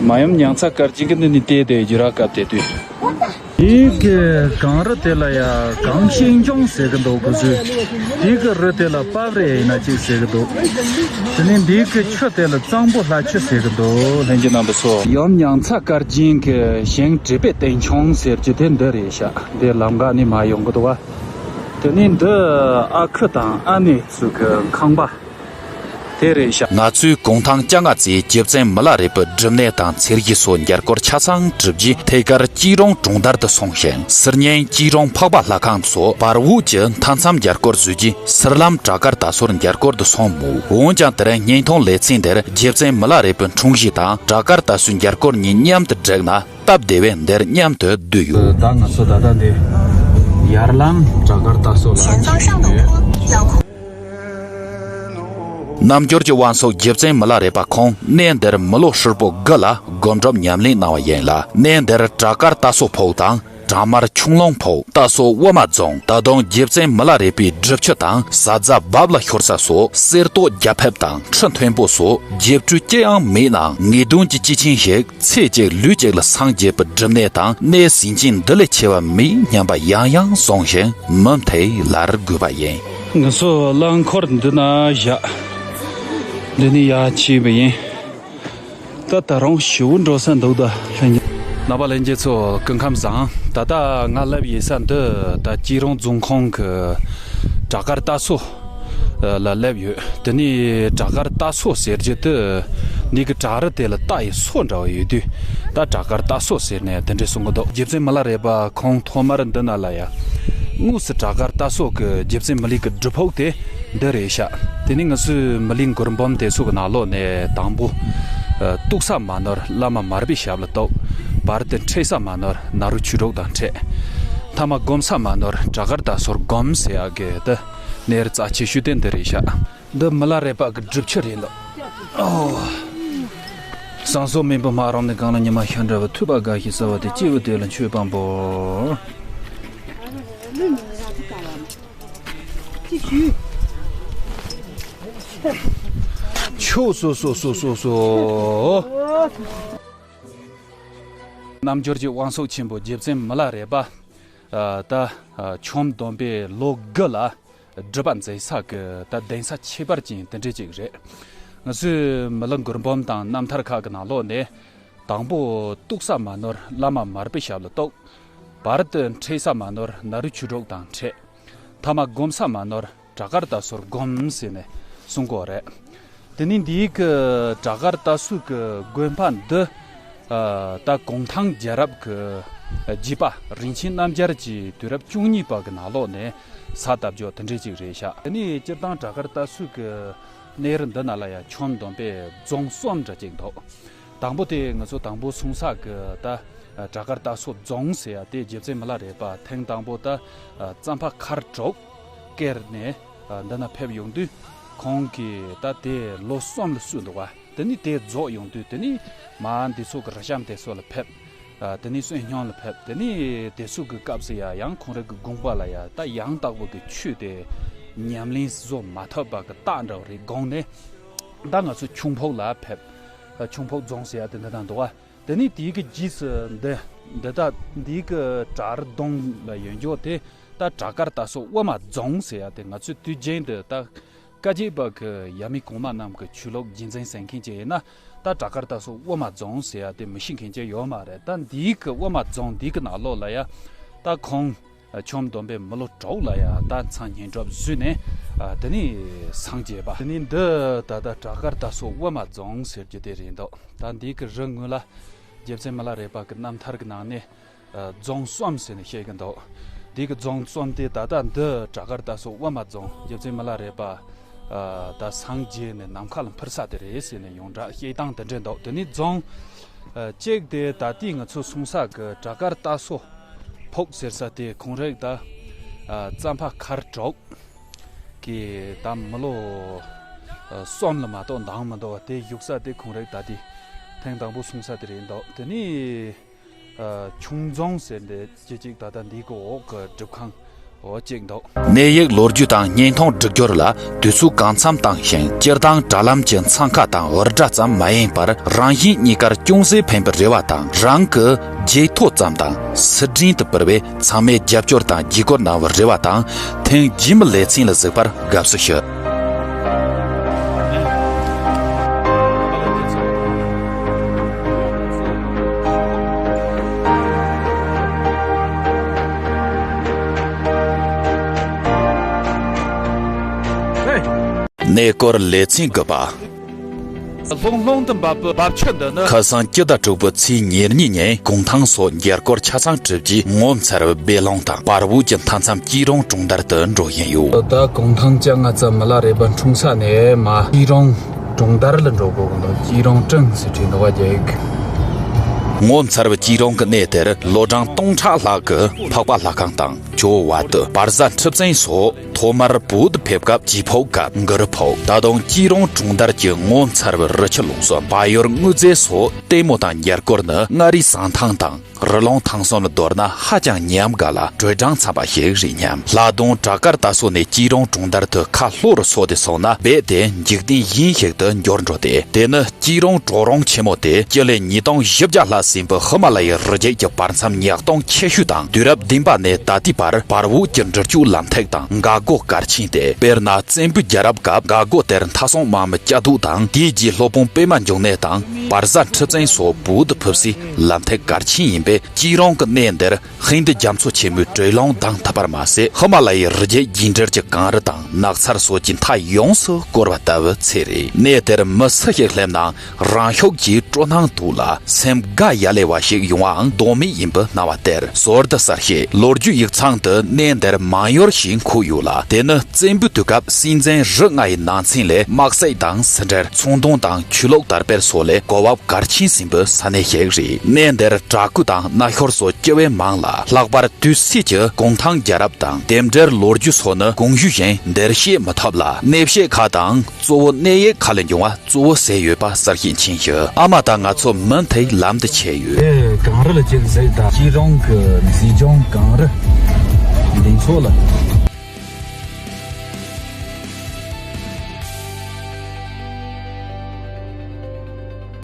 མ་ཡུམ་མྱང་ཚ་དཀར་རྒྱན་གྱི་འདི་ནས་བལྟས་ཏེ་ཡུ་ར་སྐབས་དེ་དུས། དེ་གི་སྒང་རི་དེ་ལ་ཡ་སྒང་ཤིང་ལྗོངས་ཟེར་གི་འདུག་གི་ཟོས། དེ་གི་རི་དེ་ལ་པབ་རེ་ཡིན་ན་ཅིག་ཟེར་གི་འདུག་དེ་ནས་འདི་གི་ཆུ་དེ་ལ་གཙང་པོ་ལྷ་ཆུ་ཟེར་གི་འདུག་ལྷན་རྒྱས་རྣམ་པ་ཚོ། ཡུམ་མྱང་ཚ་དཀར་རྒྱན་གྱི་ཞིང་དྲེད་པའི་སྟེང་ཆུང་ཟེར་གྱི་དེ་འདི་རེད་ཤག་འདི་ལམ་ཁ་ནས་མར་ཡོང་གི་འདུག་བ། དེ་ནས་འདི་ཨ་ཁུ་དང་ཨ་ནེ་ཚོ་གི་ཁང་པ་དེ་རེད་ཤག་ང་ཚོས་གུང་ཐང་བཅོ་ལྔ་ཚེས་རྗེ་བཙུན་མི་ལ་རས་པའི་སྒྲུབ་གནས་དང་ཚེས་བཞི་སོགས་མཇལ་སྐོར་ཆ་ཚང་གྲུབ་རྗེས་ཐད་ཀར་སྐྱིད་རོང་གྲོང་རྡལ་དུ་སོང་ཞིང་། སིལ་སྙན་སྐྱིད་རོང་འཕགས་པ་ལྷ་ཁང་སོགས་བར་འོག་གི་མཐའ་མཚམས་མཇལ་སྐོར་བཟོས་རྗེས་སིལ་ལམ་བྲག་དཀར་རྟ་ཟུར་མཇལ་སྐོར་དུ་སོང་མུས། འོན་ཀྱང་དེ་རིང་བརྙན་ཐུང་ལེ་ཚན་འདིར་རྗེ་བཙུན་མི་ལ་རས་པའི་འཁྲུངས་གཞིས་དང་བྲག་དཀར་རྟ་ཟུར་མཇལ་སྐོར་གཉིས་མཉམ་དུ་བསྒྲིགས་ན། ད་ སྟབས་བདེ་བས་འདིར་མཉམ་དུ་བསྡུས་ཡོད། ད་ང་ཚོ་ད་ལྟ་འདི་ཡར་ལམ་བྲག་དཀར་རྟ་སོ་ལ་ཕྱིན་ཡོད། རྣམ་འགྱུར་གྱི་དབང་སོ་རྗེ་བཙུན་མི་ལ་རས་པ་ཁོང་གནས་འདིར་མི་ལོ་ཧྲིལ་པོ་དགུ་ལ་སྒོམ་སྒྲུབ་ཉམས་ལེན་གནང་བ་ཡིན་ལ། གནས་འདིར་བྲག་དཀར་རྟ་སོ་ཕུག་དང་བྲག་དམར་ཁྱུང་ལུང་ཕུག། རྟ་སོ་དབུ་མ་རྫོང་། ད་དུང་རྗེ་བཙུན་མི་ལ་རས་པའི་སྒྲུབ་ཆུ་དང་ཟ་རྫ་རྦབ་ལ་ཤོར་ས་སོགས་གསེར་ཏོག་རྒྱ་ཕིབས་དང་ཁྲི་མཐོན་པོ་སོགས་རྗེ་སྤྲུལ་ཅི་ཡང་མེད་ནའང་ངེས་དོན་གྱི་སྐྱེས་ཆེན་ཞིག་ཚེ་གཅིག་ལུས་གཅིག་ལ་སངས་རྒྱས་པའི་སྒྲུབ་གནས་དང་གནས་ཟིན་ཅན་འདི་ལས་ཆེ་བ་མེད་སྙམ་པ་ཡང་ཡང་གསུངས་ཤིང་མུ་མཐུད་ལར་དགོས་པ་ཡིན། ང་ཚོ་རླངས་འཁོར་འདི་ན་བཞག་འདི་ནས་ཡར་ཕྱིན་པ་ཡིན། ད་ད་རུང་ཞེ་པོ་འགྲོ་ས་འདུག་ད་ལྷན་རྒྱས། རྣམ་པ་ལྷན་རྒྱས་ཚོ་སྐུ་ཁམས་བཟང་། ད་ལྟ་ང་སླེབས་ཡོད་ས་འདི་ད་སྐྱིད་རོང་རྫོང་ཁོངས་ཀྱི་བྲག་དཀར་རྟ་སོ་ལ་སླེབས་ཡོད། དེ་ནས་བྲག་དཀར་རྟ་སོ་ཟེར་རྒྱུ་དེ་འདི་གི་བྲག་རི་དེ་ལ་རྟ་ཡི་སོ་འདྲ་བ་ཡོད་དུས་ད་བྲག་དཀར་རྟ་སོ་ཟེར་ནས་དེ་འདྲས་གསུང་གི་འདུག་རྗེ་བཙུན་མི་ལ་རས་པ་ཁོང་ཐོག་མར་འདི་ན་ལ་ཡ་དངོས་སུ་བྲག་དཀར་རྟ་སོ་གི་རྗེ་བཙུན་མི་ལའི་གི་སྒྲུབ་ཕུག་དེ་འདི་རེད་ཤག་དེ་ནས་ང་ཚོས་མི་ལའི་མགུར་འབུམ་དེ་ཚོ་གི་ནང་ལོགས་ནས་དང་པོ། ཨ། གཏུགས་ས་མ་ནོར་བླ་མ་མར་པའི་ཞབས་ལ་གཏུགས། བར་དུ་འཕྲད་ས་མ་ནོར་ནཱ་རོ་ཆོས་དྲུག་དང་འཕྲད། ཐ་མ་སྒོམ་ས་མ་ནོར་བྲག་དཀར་རྟ་སོར་སྒོམ་ཟེར་ཡག་གི་དེ་གནས་རྩ་ཆེ་ཤོས་དེ་འདི་རེད་ཤག་འདི་མི་ལ་རས་པ་གི་སྒྲུབ་ཆུ་རེད་འདུག་ཨོ། བསང་གསོལ་མེ་འབར་སྨག་རུམ་ནས་གང་ལ་ཉི་མ་ཤར་འདྲ་བ། ཐོས་པ་དགའ་ཞིང་གསལ་བ་དེ། སྐྱེས་བུ་དེ་ལ་མཆོད་པ་འབུལ། ཆོས་སོ་སོ་སོ་སོ་སོ། རྣལ་འབྱོར་གྱི་དབང་ཕྱུག་ཆེན་པོ་རྗེ་བཙུན་མི་ལ་རས་པ། ཨ། ད། ཨ། ཆུ་བོ་སྡོམ་པའི་ལོ་དགུ་ལ་སྒྲུབ་པ་མཛད་ས་གི་ད་གདན་ས་ཁྱད་པར་ཅན་དེ་འདྲ་ཅིག་རེད། ང་ཚོས་མི་ལ་མགུར་འབུམ་དང་རྣམ་ཐར་ཁག་གི་ནང་ལོགས་ནས། དང་པོ་གཏུགས་ས་མ་ནོར་བླ་མ་མར་པའི་ཞབས་ལ་གཏུགས། བར་དུ་འཕྲད་ས་མ་ནོར་ནཱ་རོ་ཆོས་དྲུག་དང་འཕྲད། ཐ་མ་སྒོམ་ས་མ་ནོར་བྲག་དཀར་རྟ་སོར་སྒོམ་ཟེར་ནས་གསུང་གི་ཡོད་རེད། དེ་ནས་འདིའི་གི་བྲག་དཀར་རྟ་སོ་གི་དགོན་པ་འདི། ཨ། ད་གུང་ཐང་རྒྱལ་རབས་ཀྱི་རྒྱུད་པ་རིན་ཆེན་རྣམ་རྒྱལ་གྱི་དུས་རབས་བཅུ་གཉིས་པ་གི་ནང་ལོགས་ནས་ས་བཏབ་ཅོག་དེ་འདྲ་ཅིག་རེད་ཤག་དེ་ནས་སྤྱིར་བཏང་བྲག་དཀར་རྟ་སོ་གི་གནས་རི་འདི་ན་ལ་ཡ་ཆུ་བོ་སྡོམ་པའི་རྫོང་གསུམ་འདྲ་ཅིག་འདུག་དང་པོ་དེ་ང་ཚོ་དང་པོ་སོང་ས་གི་ད་བྲག་དཀར་རྟ་སོ་རྫོང་ཟེར་ཡ་དེ་རྗེ་བཙུན་མི་ལ་རས་པ་ཐེངས་དང་པོ་ད་རྩམ་པ་མཁར་དྲུག་བསྐྱལ་ནས་འདི་ན་ཕེབས་ཡོང་དུས་ཁོང་གིས་ད་དེ་ལོ་གསུམ་ལ་བསུས་འདུག་བ། དེ་ནས་དེ་རྫོགས་ཡོང་དུས་དེ་ནས་མ་འདི་ཚོ་གི་རི་གཤམ་དེ་ཚོ་ལ་ཕེབས། ཨ། དེ་ནས་བསོད་སྙོམས་ལ་ཕེབས། དེ་ནས་དེ་ཚོ་གི་སྐབས་སུ་ཡ་ཡང་ཁོང་རང་གི་དགོངས་པ་ལ་ཡ་ད་ཡང་དག་པ་གི་ཆོས་དེ་ཉམས་ལེན་བཟོ་མ་ཐུབ་པ་གི་རྟགས་འདྲ་བ་རེད་དགོངས་ནས། ད་ང་ཚོ་ཁྱུང་ཕུག་ལ་ཕེབས། ཨ། ཁྱུང་ཕུག་རྫོང་ཟེར་ཡ་དེ་འདི་ན་འདུག་བ། དེ་ནས་དེའི་གི་རྗེས་སུ་འདི་འདི་ད་འདིའི་གི་བྲག་རི་གདོང་ལ་ཡོད་འགྱོ་དེ་ད་བྲག་དཀར་རྟ་སོ་དབུ་མ་རྫོང་ཟེར་ཡ་དེ་ང་ཚོའི་དུས་རྒྱུན་དུ་ད། བཀའ་བརྒྱུད་པ་གི་ཡབ་མེས་གོང་མ་རྣམས་ཀྱི་ཆོས་ལུགས་རྒྱུན་འཛིན་ཟེར་མཁན་ཅིག་ཡིན་ན་ད་བྲག་དཀར་རྟ་སོ་དབུ་མ་རྫོང་ཟེར་ཡ་དེ་མི་ཤེས་མཁན་ཅིག་ཡོད་མ་རེད། ད་འདིའི་གི་དབུ་མ་རྫོང་འདིའི་གི་ནང་ལོགས་ལ་ཡ་ད་ཁོང་ཆུ་བོ་སྡོམ་པའི་མི་ལོ་དྲུག་ལ་ཡ་ད་མཚན་སྙན་སྒྲུབ་བཟོས་ནས་དེ་ནས་སངས་རྒྱས་པ། དེ་ནས་འདི་ད་ད་བྲག་དཀར་རྟ་སོ་དབུ་མ་རྫོང་ཟེར་རྒྱུ་དེ་རེད་འདུག་ད་འདིའི་གི་རི་ངོས་ལ་རྗེ་བཙུན་མི་ལ་རས་པ་གི་རྣམ་ཐར་གི་ནང་ནས། ཨ། རྫོང་གསུམ་ཟེར་ནས་བཤད་ཀྱི་འདུག་འདི་གི་རྫོང་གསུམ་དེ་ད་ལྟ་འདི་བྲག་དཀར་རྟ་སོ་དབུ་མ་རྫོང་རྗེ་བཙུན་མི་ལ་རས་པ། ཨ། ད་སངས་རྒྱས་ནས་ནམ་མཁའ་ལ་འཕུར་ས་དེ་རེད་ཟེར་ནས་ཡོངས་གྲགས་བཤད་སྟངས་དེ་འདྲ་འདུག་དེ་ནས་རྫོང་། ཨ། གཅིག་དེ་ད་ལྟའི་ང་ཚོ་སོང་ས་གི་བྲག་དཀར་རྟ་སོ་ཕུག་ཟེར་ས་དེ་ཁོང་རང་ད། ཨ། རྩམ་པ་མཁར་དྲུག་གི་ད་མི་ལོ། ཨ། གསུམ་ལ་མ་གཏོགས་འདང་མི་འདུག་བ། དེ་བཞུགས་ས་དེ་ཁོང་རང་ད་དེ་ཐེངས་དང་པོ་སོང་ས་དེ་རེད་འདུག་དེ་ནས། ཨ། ཁྱུང་རྫོང་ཟེར་འདི་ཅི་ཅིག་ད་ལྟ་འདི་གི་འོག་གི་སྒྲུབ་ཁང་འོག་ཅིག་འདུག་གནས་ཡིག་ལོ་རྒྱུས་དང་བརྙན་ཐུང་སྒྲིག་སྦྱོར་ལ་དུས་ཚོད་གང་འཚམ་བཏང་ཞིང་། སྤྱིར་བཏང་དྲ་ལམ་གྱི་འཚང་ཁ་དང་འུར་སྒྲ་ཙམ་མ་ཡིན་པར། རང་བཞིན་གཉིས་ཀར་ཅུང་ཟད་ཕན་པའི་རེ་བ་དང་། རང་གི་བརྗེད་ཐོ་ཙམ་དང་ཟུར་འདྲེན་དུ་བུད་པའི་ཚང་མས་རྒྱབ་སྐྱོར་དང་བརྒྱུད་སྐུར་གནང་བར་རེ་བ་དང་། ཐེངས་རྗེས་མའི་ལེ་ཚན་ལ་གཟིགས་པར་དགའ་བསུ་ཞུ། གནས་སྐོར་ལེ་ཚན་དགུ་པ། ལྷུང་ལྷུང་དུ་འབབ་པའི་འབབ་ཆུ་འདི་ནི། ཁ་སང་སྤྱི་ཟླ་དྲུག་པའི་ཚེས་ཉེར་གཉིས་ཉིན་གུང་ཐང་སོགས་རྒྱ་སྐོར་ཆ་ཚང་གྲུབ་རྗེས་ངོ་མཚར་བའི་སྦས་ལུང་དང་བར་དབུས་ཀྱི་མཐའ་མཚམས་སྐྱིད་རོང་གྲོང་རྡལ་དུ་འགྲོ་བཞིན་ཡོད། ད་གུང་ཐང་བཅོ་ལྔ་ཙམ་མི་ལ་རས་པ་འཁྲུངས་ས་ནས་མར་སྐྱིད་རོང་གྲོང་རྡལ་ལ་འགྲོ་དགོས་ཀྱི་འདུག་སྐྱིད་རོང་ཀྲིང་ཟེར་བྲིས་འདུག་བ། རྒྱ་ཡིག་ངོ་མཚར་བའི་སྐྱིད་རོང་གི་གནས་དེར་ལོ་གྲངས་སྟོང་ཕྲག་ལྷག་གི་འཕགས་པ་ལྷ་ཁང་དང་ཇོ་བོ་བ་དུ། བར་གཟའ་འཁྲབ་ཚན་སོགས་ཐོག་མར་བོད་དུ་ཕེབས་སྐབས་ཇི་ཕོག་གམ་གུ་རུ་ཕོག་ད་དུང་སྐྱིད་རོང་གྲོང་རྡལ་གྱི་ངོ་མཚར་བའི་རི་ཆུ་ལུང་གསོ་བལ་ཡུལ་དངུལ་རྫས་སོགས་ལྟད་མོ་དང་མཇལ་སྐོར་ནི་མངའ་རིས་ཟངས་ཐང་དང་། རི་ལུང་ཐང་གསུམ་ལ་མདོར་ན་ཧ་ཅང་ཉམས་དགའ་ལ་དྲོད་གྲང་འཚམ་པ་ཞིག་རེད་སྙམ། ལྷག་དོན་བྲག་དཀར་རྟ་སོ་ནས་སྐྱིད་རོང་གྲོང་རྡལ་དུ་ཁ་ལྷོ་རུ་སོང་སྟེ་སོང་ན་རྦད་དེ་འཇིག་རྟེན་གཞན་ཞིག་ཏུ་འགྱུར་འགྲོ་སྟེ། དེ་ནི་སྐྱིད་རོང་གྲོག་རོང་ཆེན་མོ་སྟེ་སྤྱི་ལེ་ཉིས་སྟོང་བཞི་བརྒྱ་ལྷག་ཟིན་པའི་ཧི་མ་ལ་ཡའི་རི་རྒྱུད་ཀྱི་བར་མཚམས་ཉག་སྟོང་ཆེ་ཤོས་དང་། དུས་རབས་བདུན་པ་ནས་ད་ལྟའི་བར་བར་འོག་གི་འབྲི་ཆུའི་ལམ་ཐིག་དང་འགག་སྒོ་གལ་ཆེན་ཏེ། དཔེར་ན་བཙན་པོའི་རྒྱལ་རབས་སྐབས་འགག་སྒོ་དེར་མཐའ་སྲུང་དམག་མི་སྐྱ་དུག་དང་། དེའི་རྗེས་སློབ་དཔོན་པད་མ་འབྱུང་གནས་དང་བར་གཟའ་འཁྲབ་ཚན་སོགས་བོད་དུ་ཕེབས་སའི་ལམ་ཐིག་གལ་ཆེན་ཡིན་པས། སྐྱིད་རོང་གི་གནས་འདིར་ཧིན་རྡུ་རྒྱ་མཚོ་ཆེན་མོའི་དྲོད་རླུང་ལྡང་ཐུབ་པར་མ་ཟད། ཧི་མ་ལ་ཡའི་རི་རྒྱུད་རྒྱས་འགྲེལ་གྱི་གངས་རི་དང་ནགས་ཚལ་སོགས་ཀྱིས་མཐའ་ཡོངས་སུ་བསྐོར་བ་ལྟ་བུའི་ཚལ་རེད། གནས་དེར་མི་སུ་ཞིག་སླེབས་ནའང་རང་ཤུགས་ཀྱིས་སྤྲོ་སྣང་དུག་ལ་སེམས་དགའ་ཡ་ལེ་བ་ཞིག་ཡོང་བའང་ལྡོག་མེད་ཡིན་པའི་སྣང་བ་སྟེར། ཟོར་ཏི་གསར་བཤད་ལོ་རྒྱུས་ཡིག་ཚང་དུ་གནས་འདིར་མང་ཡུལ་ཞེས་འཁོད་ཡོད་ལ། དེ་ནི་བཙན་པོའི་དུས་སྐབས་སྲིད་འཛིན་རི་ལྔ་ཡི་ནང་ཚན་ལས་དམག་སྲིད་དང་སྲིད་འབྲེལ། ཚོང་དོན་དང་ཆོས་ལུགས་དར་སྤེལ་སོགས་ལས་གོ་བབ་གལ་ཆེན་ཟིན་པའི་ས་གནས་ཤིག་རེད། གནས་འདིར་བྲག་བརྐོས་དང་གནའ་ཤུལ་སོགས་སྐྱེ་བོའི་མིང་ལ། ལྷག་པར་དུས་སྲིད་ཀྱི་གུང་ཐང་རྒྱལ་རབས་དང་རྟེན་འབྲེལ་ལོ་རྒྱུས་སོགས་ནི་གོང་ཞུས་བཞིན་འདིར་བཤད་མི་ཐུབ་ལ། གནས་བཤད་ཁག་དང་གཙོ་བོ་གནས་ཡིག་ཁག་ལས་འབྱུང་བ་གཙོ་བོ་ཟེར་ཡོད་པ་གསལ་བཤད་ཕྱིན་ཞུ། ཨ་མ་དང་ང་ཚོ་མུ་མཐུད་ལམ་དུ་ཆས་ཡོད། ཨེ། གངས་རི་ལ་ཅིག་གཟིགས་དང་། སྐྱིད་རོང་གི་མཛེས་ལྗོངས་གངས་རི་འདི་ཚོ་ལ།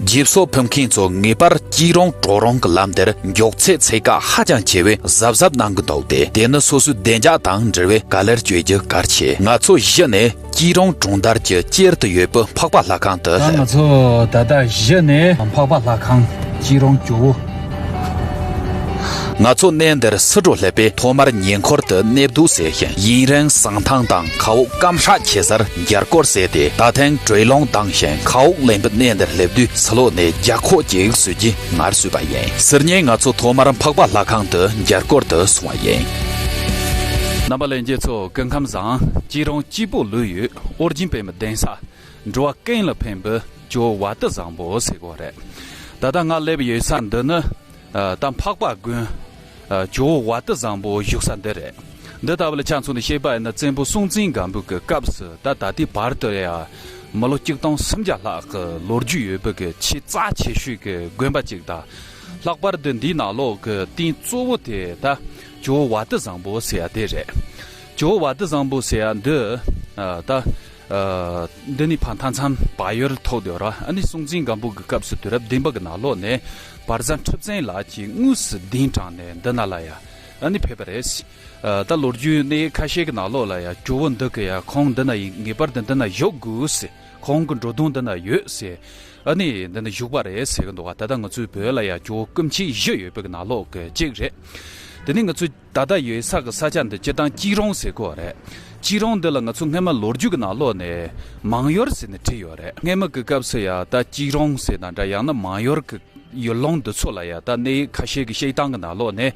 རྗེས་སུ་ཕེབས་མཁན་ཚོ་ངེས་པར་སྐྱིད་རོང་གྲོག་རོང་གི་ལམ་དེར་མགྱོགས་ཚད་ཚད་བཀག་ཧ་ཅང་ཆེ་བས་གཟབ་གཟབ་གནང་གི་འདུག་སྟེ། དེ་ནི་སོ་སོའི་བདེ་འཇགས་དང་འབྲེལ་བའི་ག་ལེར་བཅོས་རྒྱུ་གལ་ཆེ། ང་ཚོ་གཞི་ནས་སྐྱིད་རོང་གྲོང་རྡལ་གྱི་དཀྱིལ་དུ་ཡོད་པའི་འཕགས་པ་ལྷ་ཁང་དུ་ད་སླེབས། ང་ཚོ་ད་ལྟ་གཞི་ནས་འཕགས་པ་ལྷ་ཁང་སྐྱིད་རོང་ཇོ་བོ། ང་ཚོ་གནས་འདིར་སུ་འགྲོ་སླེབས་པས་ཐོག་མར་ཉེ་འཁོར་དུ་གནས་བསྡུ་ཟེར་ཞིང་། ཡུན་རིང་ཟངས་ཐང་དང་མཁའ་དབུགས་སྐམ་ཧྲག་ཆེ་སར་མཇལ་སྐོར་ཟེར་ཏེ། ད་ཐེངས་དྲོད་རླུང་ལྡང་ཞིང་མཁའ་དབུགས་རླན་པའི་གནས་འདིར་སླེབས་དུས་ཕྱི་ལོགས་ནས་རྒྱ་ཁོག་ཅིག་བཟོས་རྗེས་ངལ་གསོས་པ་ཡིན། ཟེར་ནས་ང་ཚོ་ཐོག་མར་འཕགས་པ་ལྷ་ཁང་དུ་མཇལ་སྐོར་དུ་སོང་བ་ཡིན། རྣམ་པ་ལྷན་རྒྱས་ཚོ་སྐུ་ཁམས་བཟང་། སྐྱིད་རོང་སྐྱིད་པོ་ལོས་ཡོད། ཨོ་རྒྱན་པད་མའི་གདན་ས། འགྲོ་བ་ཀུན་ལ་ཕན་པའི་ཇོ་བོ་བ་དུ་བཟང་པོ་ཟེར་གོ་རེད། ད་ལྟ་ང་སླེབས་ཡོད་ས་འདི་ནི། ཨ། ད་འཕགས་པ་དགོན། ཨ། ཇོ་བོ་བ་དུ་བཟང་པོ་བཞུགས་ས་འདི་རེད། འདི་ལྟ་བུ་ལ་ཆ་མཚོན་ནས་བཤད་པ་ཡིན་ན། བཙན་པོ་སྲོང་བཙན་སྒམ་པོ་གི་སྐབས་སུ་ད་ད་ལྟའི་བར་དུ་ཡ་མི་ལོ་གཅིག་སྟོང་སུམ་བརྒྱ་ལྷག་གི་ལོ་རྒྱུས་ཡོད་པའི་གི་ཆེས་རྩ་ཆེ་ཤོས་ཀྱི་དགོན་པ་ཅིག་དང་། ལྷག་པར་དུ་འདིའི་ནང་ལོགས་ཀྱི་རྟེན་གཙོ་བོ་དེ་ད་ཇོ་བོ་བ་དུ་བཟང་པོ་ཟེར་ཡ་དེ་རེད། ཇོ་བོ་བ་དུ་བཟང་པོ་ཟེར་ཡ་འདི། ཨ། ད། ཨ། འདི་ནི་ཕ་མཐའ་མཚམས་བལ་ཡུལ་ཐོག་དེ་ར། ཨ་ནི་སྲོང་བཙན་སྒམ་པོ་གི་སྐབས་སུ་དུས་རབས་བདུན་པ་གི་ནང་ལོགས་ནས་བར་གཟའ་འཁྲབ་ཚན་ལ་ཅིག་དངོས་སུ་གདན་དྲངས་ནས་འདི་ན་ལ་ཡ་ཨ་ནི་ཕེབས་པ་རེད། ཨ། ད་ལོ་རྒྱུས་གནས་ཡིག་ཁ་ཤས་ཀྱི་ནང་ལོགས་ལ་ཡ་ཇོ་བོ་འདི་གི་ཡ་ཁོང་འདི་ན་ཡིན། ངེས་པར་དུ་འདི་ན་བཞུགས་དགོས་ཟེར། ཁོང་གི་འགྲོ་དོན་འདི་ན་ཡོད་ཟེར། ཨ་ནི་འདི་ན་བཞུགས་པ་རེད་ཟེར་གི་འདུག་ག་ད་ལྟ་ང་ཚོའི་བོད་ལ་ཡ་ཇོ་བོ་སྐུ་མཆེད་བཞི་ཡོད་པའི་གི་ནང་ལོགས་ཀྱི་གཅིག་རེད། དེ་ནི་ང་ཚོའི་ད་ལྟ་ཡོད་ས་གི་ས་ཆ་འདི་སྤྱིར་བཏང་སྐྱིད་རོང་ཟེར་གོ་རེད། སྐྱིད་རོང་འདི་ལ་ང་ཚོ་སྔས་མ་ལོ་རྒྱུས་ཀྱི་ནང་ལོགས་ནས་མང་ཡུལ་ཟེར་ནས་བྲིས་ཡོད་རེད། སྔས་མ་གི་སྐབས་སུ་ཡ་ད་སྐྱིད་རོང་ཟེར་ན་འདྲ། ཡང་ན་མང་ཡུལ་གྱི་ཡུལ་ལུང་འདི་ཚོ་ལ་ཡ་ད་གནས་ཡིག་ཁ་ཤས་ཀྱི་བཤད་སྟངས་ཀྱི་ནང་ལོགས་ནས་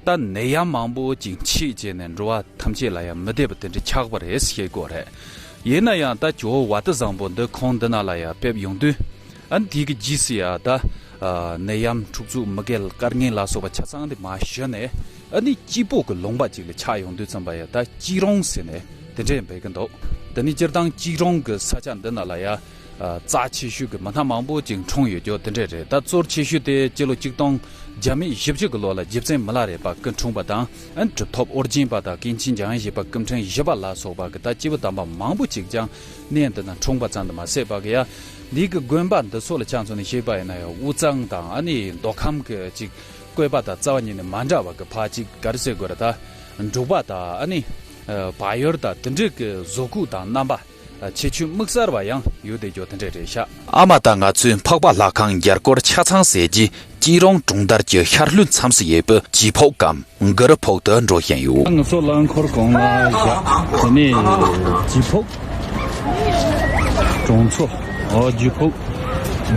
ད་ནད་ཡམས་མང་པོ་ཅིག་མཆེད་བྱས་ནས་འགྲོ་བ་ཐམས་ཅད་ལ་ཡ་མི་བདེ་བ་དེ་འདྲ་ཆགས་པ་རེད་ཟེར་གོ་རེད། ཡིན་ན་ཡང་ད་ཇོ་བོ་བ་དུ་བཟང་པོ་འདི་ཁོང་འདི་ན་ལ་ཡ་ཕེབས་ཡོང་དུས། ཨ་ནི་དེ་གི་རྗེས་སུ་ཡ་ད། ཨ། ནད་ཡམས། འཁྲུག་རྩོད། མི་དགེ་དཀའ་ངལ་ལ་སོགས་པ་ཆ་ཚང་དེ་མར་ཞི་ནས། ཨ་ནི་སྐྱིད་པོ་གི་ལུང་པ་ཅིག་ལ་ཆགས་ཡོང་དུས་ཙམ་པ་ཡ་ད་སྐྱིད་རོང་ཟེར་ནས་དེ་འདྲས་འབོད་ཀྱི་འདུག་དེ་ནི་སྤྱིར་བཏང་སྐྱིད་རོང་གི་ས་ཆ་འདི་ན་ལ་ཡ། ཨ། རྩ་ཆེ་ཤོས་ཀྱི་མི་སྣ་མང་པོ་ཅིག་འཁྲུངས་ཡོད་རྒྱུ་དེ་འདྲས་རེད། ད་གཙོ་ཆེ་ཤོས་དེ་སྤྱི་ལོ་གཅིག་སྟོང་བརྒྱ་མེད་བཞི་བཅུ་གི་ལོ་ལ་རྗེ་བཙུན་མི་ལ་རས་པ་སྐུ་འཁྲུངས་པ་དང་། ཨ་ནི་གྲུབ་ཐོབ་ཨོ་རྒྱན་པ་དང་ཀུན་མཁྱེན་འཇམ་དབྱངས་བཞད་པ་སྐུ་ཕྲེང་བཞི་པ་ལ་སོགས་པ་གི་ད་སྐྱེས་བུ་དམ་པ་མང་པོ་ཅིག་ཀྱང་གནས་འདི་ན་འཁྲུངས་པ་ཙམ་དུ་མ་ཟད་པ་གི་ཡ། འདི་གི་དགོན་པ་འདི་ཚོ་ལ་ཆ་མཚོན་ནས་བཤད་པ་ཡིན་ན་ཡང་དབུས་གཙང་དང་ཨ་ནི་མདོ་ཁམས་ཀྱི་ཅིག་བཀོད་པ་དང་རྩ་བ་ཉིད་ནས་མ་འདྲ་བ་གི་ཕར་ཅིག་ག་རེ་ཟེར་དགོས་རེད། ད་འབྲུག་པ་དང་ཨ་ནི་བལ་ཡུལ་དང་དེ་འདྲའི་གི་བཟོ་བཀོད་དང་རྣམ་པ་ཁྱད་ཆོས་དམིགས་བསལ་བ་ཡང་ཡོད་བསྡད་རྒྱུ་དེ་འདྲ་རེད་ཤག་ཨ་མ་དང་ང་ཚོས་འཕགས་པ་ལྷ་ཁང་མཇལ་སྐོར་ཆ་ཚང་ཟེར་རྗེས་སྐྱིད་རོང་གྲོང་རྡལ་གྱི་ཤར་ལྷོའི་མཚམས་སུ་ཡོད་པའི་ཇི་ཕོག་གམ། གུ་རུ་ཕོག་ཏུ་འགྲོ་བཞིན་ཡོད། ང་ཚོ་རླངས་འཁོར་གོང་ལ་བཞག་དེ་ནས་ཇི་ཕོག་གྲོང་ཚོ། ཨོ། ཇི་ཕོག་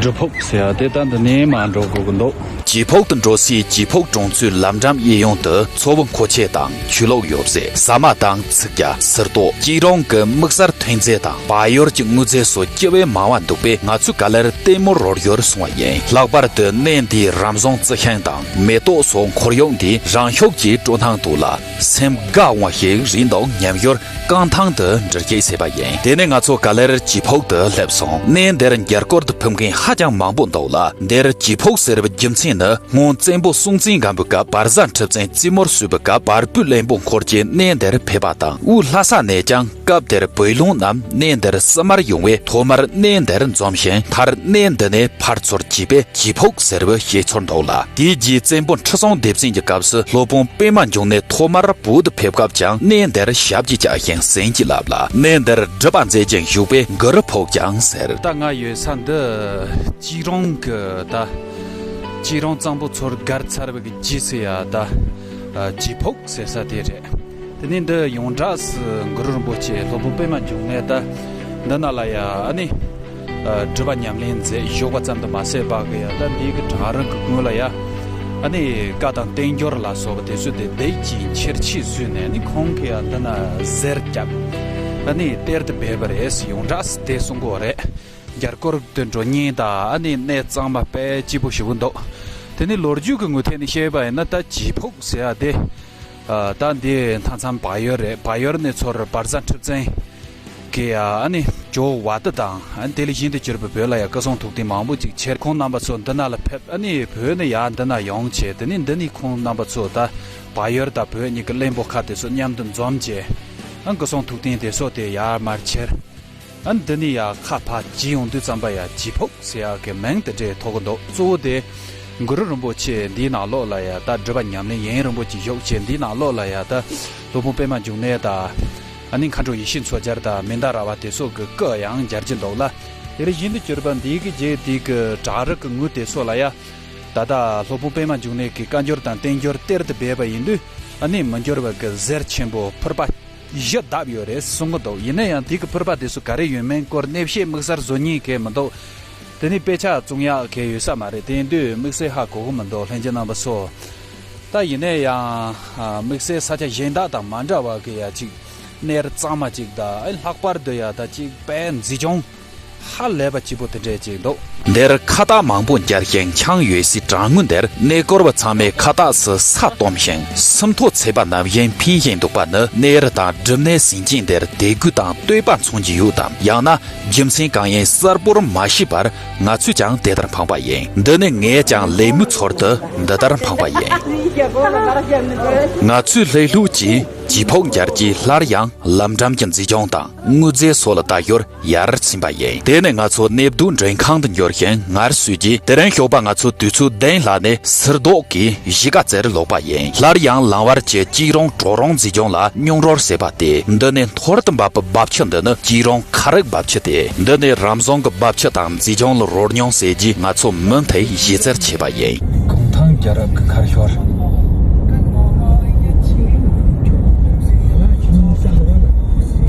གྲི་ཕོག་ཟེར་ཡ་དེ་ད་འདི་ནས་མར་འགྲོ་དགོས་ཀྱི་འདུག་ཇི་ཕོག་ཏུ་འགྲོ་སའི་ཇི་ཕོག་གྲོང་ཚོའི་ལམ་འགྲམ་གཡས་གཡོན་དུ་ཚོ་བོ་མཁོ་ཆས་དང་ཆོས་ལུགས་ཡོད་ཚད། ཟ་མ་དང་ཚིག་རྒྱ། སིལ་ཏོག་སྐྱིད་རོང་གི་དམིགས་བསལ་ ཕན་རྫས་དང་བག་ཡོར་གྱི་དངོས་རྫས་སོགས་སྐྱེ་བོས་མང་བ་འདུག་པས། ང་ཚོས་ག་ལེར་ལྟད་མོར་རོལ་ཡོད་གསུང་བ་ཡིན། ལྷག་པར་དུ་གནས་འདིའི་རམ་བཟང་རྩི་ཤིང་དང་མེ་ཏོག་སོགས་འཁོར་ཡུག་འདིས་རང་ཤུགས་ཀྱིས་སྤྲོ་སྣང་འདུག་ལ། སེམས་དགའ་འོང་བ་ཞིག་རེད་འདུག་སྙམ་ཡུལ་རྐང་ཐང་དུ་འགྲུལ་སྐྱེལ་བྱས་པ་ཡིན། དེ་ནས་ང་ཚོ་ག་ལེར་ཇེ་ཕུག་ཏུ་སླེབས་སོང་། གནས་འདིར་མཇལ་སྐོར་དུ་ཕེབས་མཁན་ཧ་ཅང་མང་པོ་འདུག་ལ། འདིར་ཇེ་ཕུག་ཟེར་བའི་རྒྱུ་མཚན་ནི། སྔོན་བཙན་པོ་སྲོང་བཙན་སྒམ་པོའི་སྐབས་བལ་བཟའ་འཁྲབ་ཚན་རྩེ་མོར་བསུས་པའི་སྐབས་བལ་པོའི་བློན་པོ་འཁོར་གྱིས་གནས་འདིར་ཕེབས་པ་དང་། དབུས་ལྷ་ས་ནས་ཀྱང་སྐབས་དེར་བོད་ལུང་རྣམས་གནས་འདིར་བསུ་མར་ཡོང་བས་ཐོག་མར་གནས་འདིར་འཛོམས་ཤིང་། མཐར་གནས་འདི་ནས་ཕར་ཚུར་གྱེས་པས་ཇེ་ཕུག་ཟེར་བའི་བཤད་ཚུལ་འདུག་ལ། དེའི་རྗེས་བཙན་པོ་ཁྲི་སྲོང་ལྡེ་བཙན་གྱི་སྐབས་སུ་སློབ་དཔོན་པད་མ་འབྱུང་གནས་ཐོག་མར་བོད་དུ་ཕེབས་སྐབས་ཀྱང་གནས་འདིར་ཞབས་ཀྱིས་བཅགས་ཤིང་གསན་གྱིས་བརླབས་ལ། གནས་འདིར་སྒྲུབ་པ་མཛད་ཅིང་བཞུགས་པས་གུ་རུ་ཕུག་ཀྱང་ཟེར། ད་ང་ཡོད་ས་འདི་སྐྱིད་རོང་གི་ད་སྐྱིད་རོང་གཙང་པོ་ཚུར་བརྒལ་ཚར་བའི་རྗེས་སུ་ཡ་ད་ཨ་ཇེ་ཕུག་ཟེར་ས་དེ་རེད། དེ་ནས་འདི་ཡོངས་གྲགས་སུ་གུ་རུ་རིན་པོ་ཆེ་སློབ་དཔོན་པད་མ་འབྱུང་གནས་ད་འདི་ན་ལ་ཡ་ཨ་ནི་ཨ་སྒྲུབ་པ་ཉམས་ལེན་མཛད་བཞུགས་པ་ཙམ་དུ་མ་ཟད་པ་གི་ཡ་ད་འདི་གི་བྲག་རི་གི་ཀུན་ལ་ཡ་ཨ་ནི་བཀའ་དང་བསྟན་འགྱུར་ལ་སོགས་པ་དེ་ཚོ་དེ་བདེ་སྐྱིད་ཆེར་ཆེས་བཟོས་ནས་ནི་ཁོང་གི་ཡ་འདི་ན་གཟེར་བརྒྱབ་ཨ་ནི་གཏེར་དུ་སྦས་པ་རེད། ཡོངས་གྲགས་སུ་དེ་གསུང་གི་ཡོད་རེད། མཇལ་སྐོར་དུ་འགྲོ་མཁན་དང་ཨ་ནི་གནས་གཙང་མ་དཔེ་སྐྱིད་པོ་ཞེ་པོ་འདུག་དེ་ནི་ལོ་རྒྱུས་ཀྱི་ངོས་ཐད་ནས་བཤད་པ་ཡིན་ན་ད་ཇེ་ཕུག་ཟེར་ཡ་དེ་ཨ་ད་འདི་མཐའ་མཚམས་བལ་ཡུལ་རེད། བལ་ཡུལ་ནས་ཚུར་བལ་བཟའ་འཁྲབ་ཚན་གི་ཡ་ཨ་ནི་ཇོ་བོ་བ་དྷ་དང་ཨ་ནི་དེ་ལས་གཞན་དུ་གྱུར་པའི་བོད་ལ་ཡ་སྐུ་གསུང་ཐུགས་རྟེན་མང་པོ་ཅིག་མཆེད། ཁོང་རྣམ་པ་ཚོ་འདི་ན་ལ་ཕེབས་ཨ་ནི་བོད་ནས་ཡ་འདི་ན་ཡོང་བྱས། དེ་ནི་འདི་ནི་ཁོང་རྣམ་པ་ཚོ་ད་བལ་ཡུལ་དང་བོད་གཉིས་ཀྱི་བློན་པོ་ཁག་དེ་ཚོ་མཉམ་དུ་འཛོམས་བྱས་ཨ་སྐུ་གསུང་ཐུགས་རྟེན་དེ་ཚོ་དེ་ཡར་མར་ཁྱེར། ཨ་འདི་ནི་ཡ་ཁ་ཕར་གྱེས་ཡོང་དུས་ཙམ་པ་ཡ་ཇེ་ཕུག་ཟེར་ཡག་གི་མིང་དེ་འདྲས་ཐོགས་ཀྱི་འདུག་གཙོ་བོ་དེ་གུ་རུ་རིན་པོ་ཆེ་འདིའི་ནང་ལོགས་ལ་ཡ་ད་སྒྲུབ་པ་ཉམས་ལེན་ཡུན་རིང་པོ་ཅིག་བཞུགས་བྱས། འདིའི་ནང་ལོགས་ལ་ཡ་ད་སློབ་དཔོན་པད་མ་འབྱུང་གནས་དང་ཨ་ནི་མཁའ་འགྲོ་ཡེ་ཤེས་མཚོ་རྒྱལ་དང་མནྡཱ་ར་བ་དེ་ཚོ་གི་སྐུ་ཡང་མཇལ་རྒྱུ་འདུག་ལ། དེ་ལས་གཞན་དུ་གྱུར་པ་འདི་གི་རྗེས་འདི་གི་བྲག་རི་གི་ངོས་དེ་ཚོ་ལ་ཡ་ད་ལྟ་སློབ་དཔོན་པད་མ་འབྱུང་གནས་ཀྱི་བཀའ་འགྱུར་དང་བསྟན་འགྱུར་གཏེར་དུ་སྦས་པ་ཡིན་དུས་ཨ་ནི་མི་འགྱུར་བ་གི་གཟེར་ཆེན་པོ་ཕུར་པ་བཞི་བརྡབས་ཡོད་རེད་གསུང་གི་འདུག་ཡིན་ན་ཡང་དེ་གི་ཕུར་པ་དེ་ཚོ་ག་རེ་ཡོད་མེད་སྐོར་གནས་བཤད་དམིགས་བསལ་བཟོ་མཁན་གང་ཡང་མི་འདུག་དེ་ནས་དཔེ་ཆ་བཙོང་ཡག་གང་ཡང་ཡོད་ས་མ་རེད། དེ་ཡིན་དུས་དམིགས་བསལ་ཧ་གོ་གི་མི་འདུག་ལྷན་རྒྱས་རྣམ་པ་ཚོ། ད་ཡིན་ན་ཡང་ཨ་དམིགས་བསལ་ས་ཆ་གཞན་དག་དང་མ་འདྲ་བ་གི་ཡ་ཅིག་གནས་གཙང་མ་ཅིག་དང་ཨ་ལྷག་པར་དུ་ཡ་ད་ཅིག་དཔེ་མཛེས་ལྗོངས་ཧ་ལས་པ་སྐྱིད་པོ་དེ་འདྲས་ཅིག་འདུག་འདིར་ཁ་བཏགས་མང་པོ་འབྱར་ཞིང་ཆང་ཡོད་སའི་བྲག་ངོས་འདིར་གནས་སྐོར་བ་ཚང་མས་ཁ་བཏགས་སུ་ས་བཏོམ་ཞིང་སུམ་མདོ་ཚད་པ་ནམ་བཞིན་འཕེན་བཞིན་འདུག་པ་ནི། གནས་རི་དང་སྒྲུབ་གནས་ཟིན་ཅིང་འདིར་དད་གུས་དང་བསྟོད་པ་མཚོན་གྱི་ཡོད་དམ། ཡང་ན་རྒྱུ་མཚན་གང་ཡིན་གསལ་པོར་མ་ཤེས་པར་ང་ཚོས་ཀྱང་དེ་ལྟར་འཕངས་པ་ཡིན། འདི་ནི་ངས་ཀྱང་ལད་མོ་ཚོར་དུ་འདི་ལྟར་འཕངས་པ་ཡིན། ང་ཚོས་ལྷོད་ལྷོད་ཀྱིས་ཇེ་ཕུག་འབྱར་གྱི་སླར་ཡང་ལམ་འགྲམ་གྱི་མཛེས་ལྗོངས་དང་དངོས་རྫས་སོགས་ལ་ལྟ་ཞོར་ཡར་ཕྱིན་པ་ཡིན། དེ་ནས་ང་ཚོ་གནས་བསྡུ་མགྲོན་ཁང་དུ་འབྱོར་ཞིང་ངལ་གསོས་རྗེས། དེ་རིང་ཞོགས་པ་ང་ཚོ་དུས་ཚོད་བདུན་ལྷག་ནས་སིལ་ཏོག་གི་གཞིས་ཀ་རྩེར་ལོག་པ་ཡིན། སླར་ཡང་ལམ་བར་གྱི་སྐྱིད་རོང་གྲོག་རོང་མཛེས་ལྗོངས་ལ་སྙོམས་རོལ་ཟེར་བ་སྟེ། འདི་ནས་འཐོར་དུ་འབབ་པའི་རྦབ་ཆུ་འདི་ནི་སྐྱིད་རོང་ཁ་རིག་རྦབ་ཆུ་སྟེ། འདི་ནས་རམ་བཟང་གི་རྦབ་ཆུ་དང་མཛེས་ལྗོངས་ལ་རོལ་མྱོང་ཟེར་རྗེས་ང་ཚོ་མུ་མཐུད་གཞིས་རྩེར་ཆས་པ་ཡིན། གུང་ཐང་རྒྱལ་རབས་ཀྱི་མཁར་ཤོར།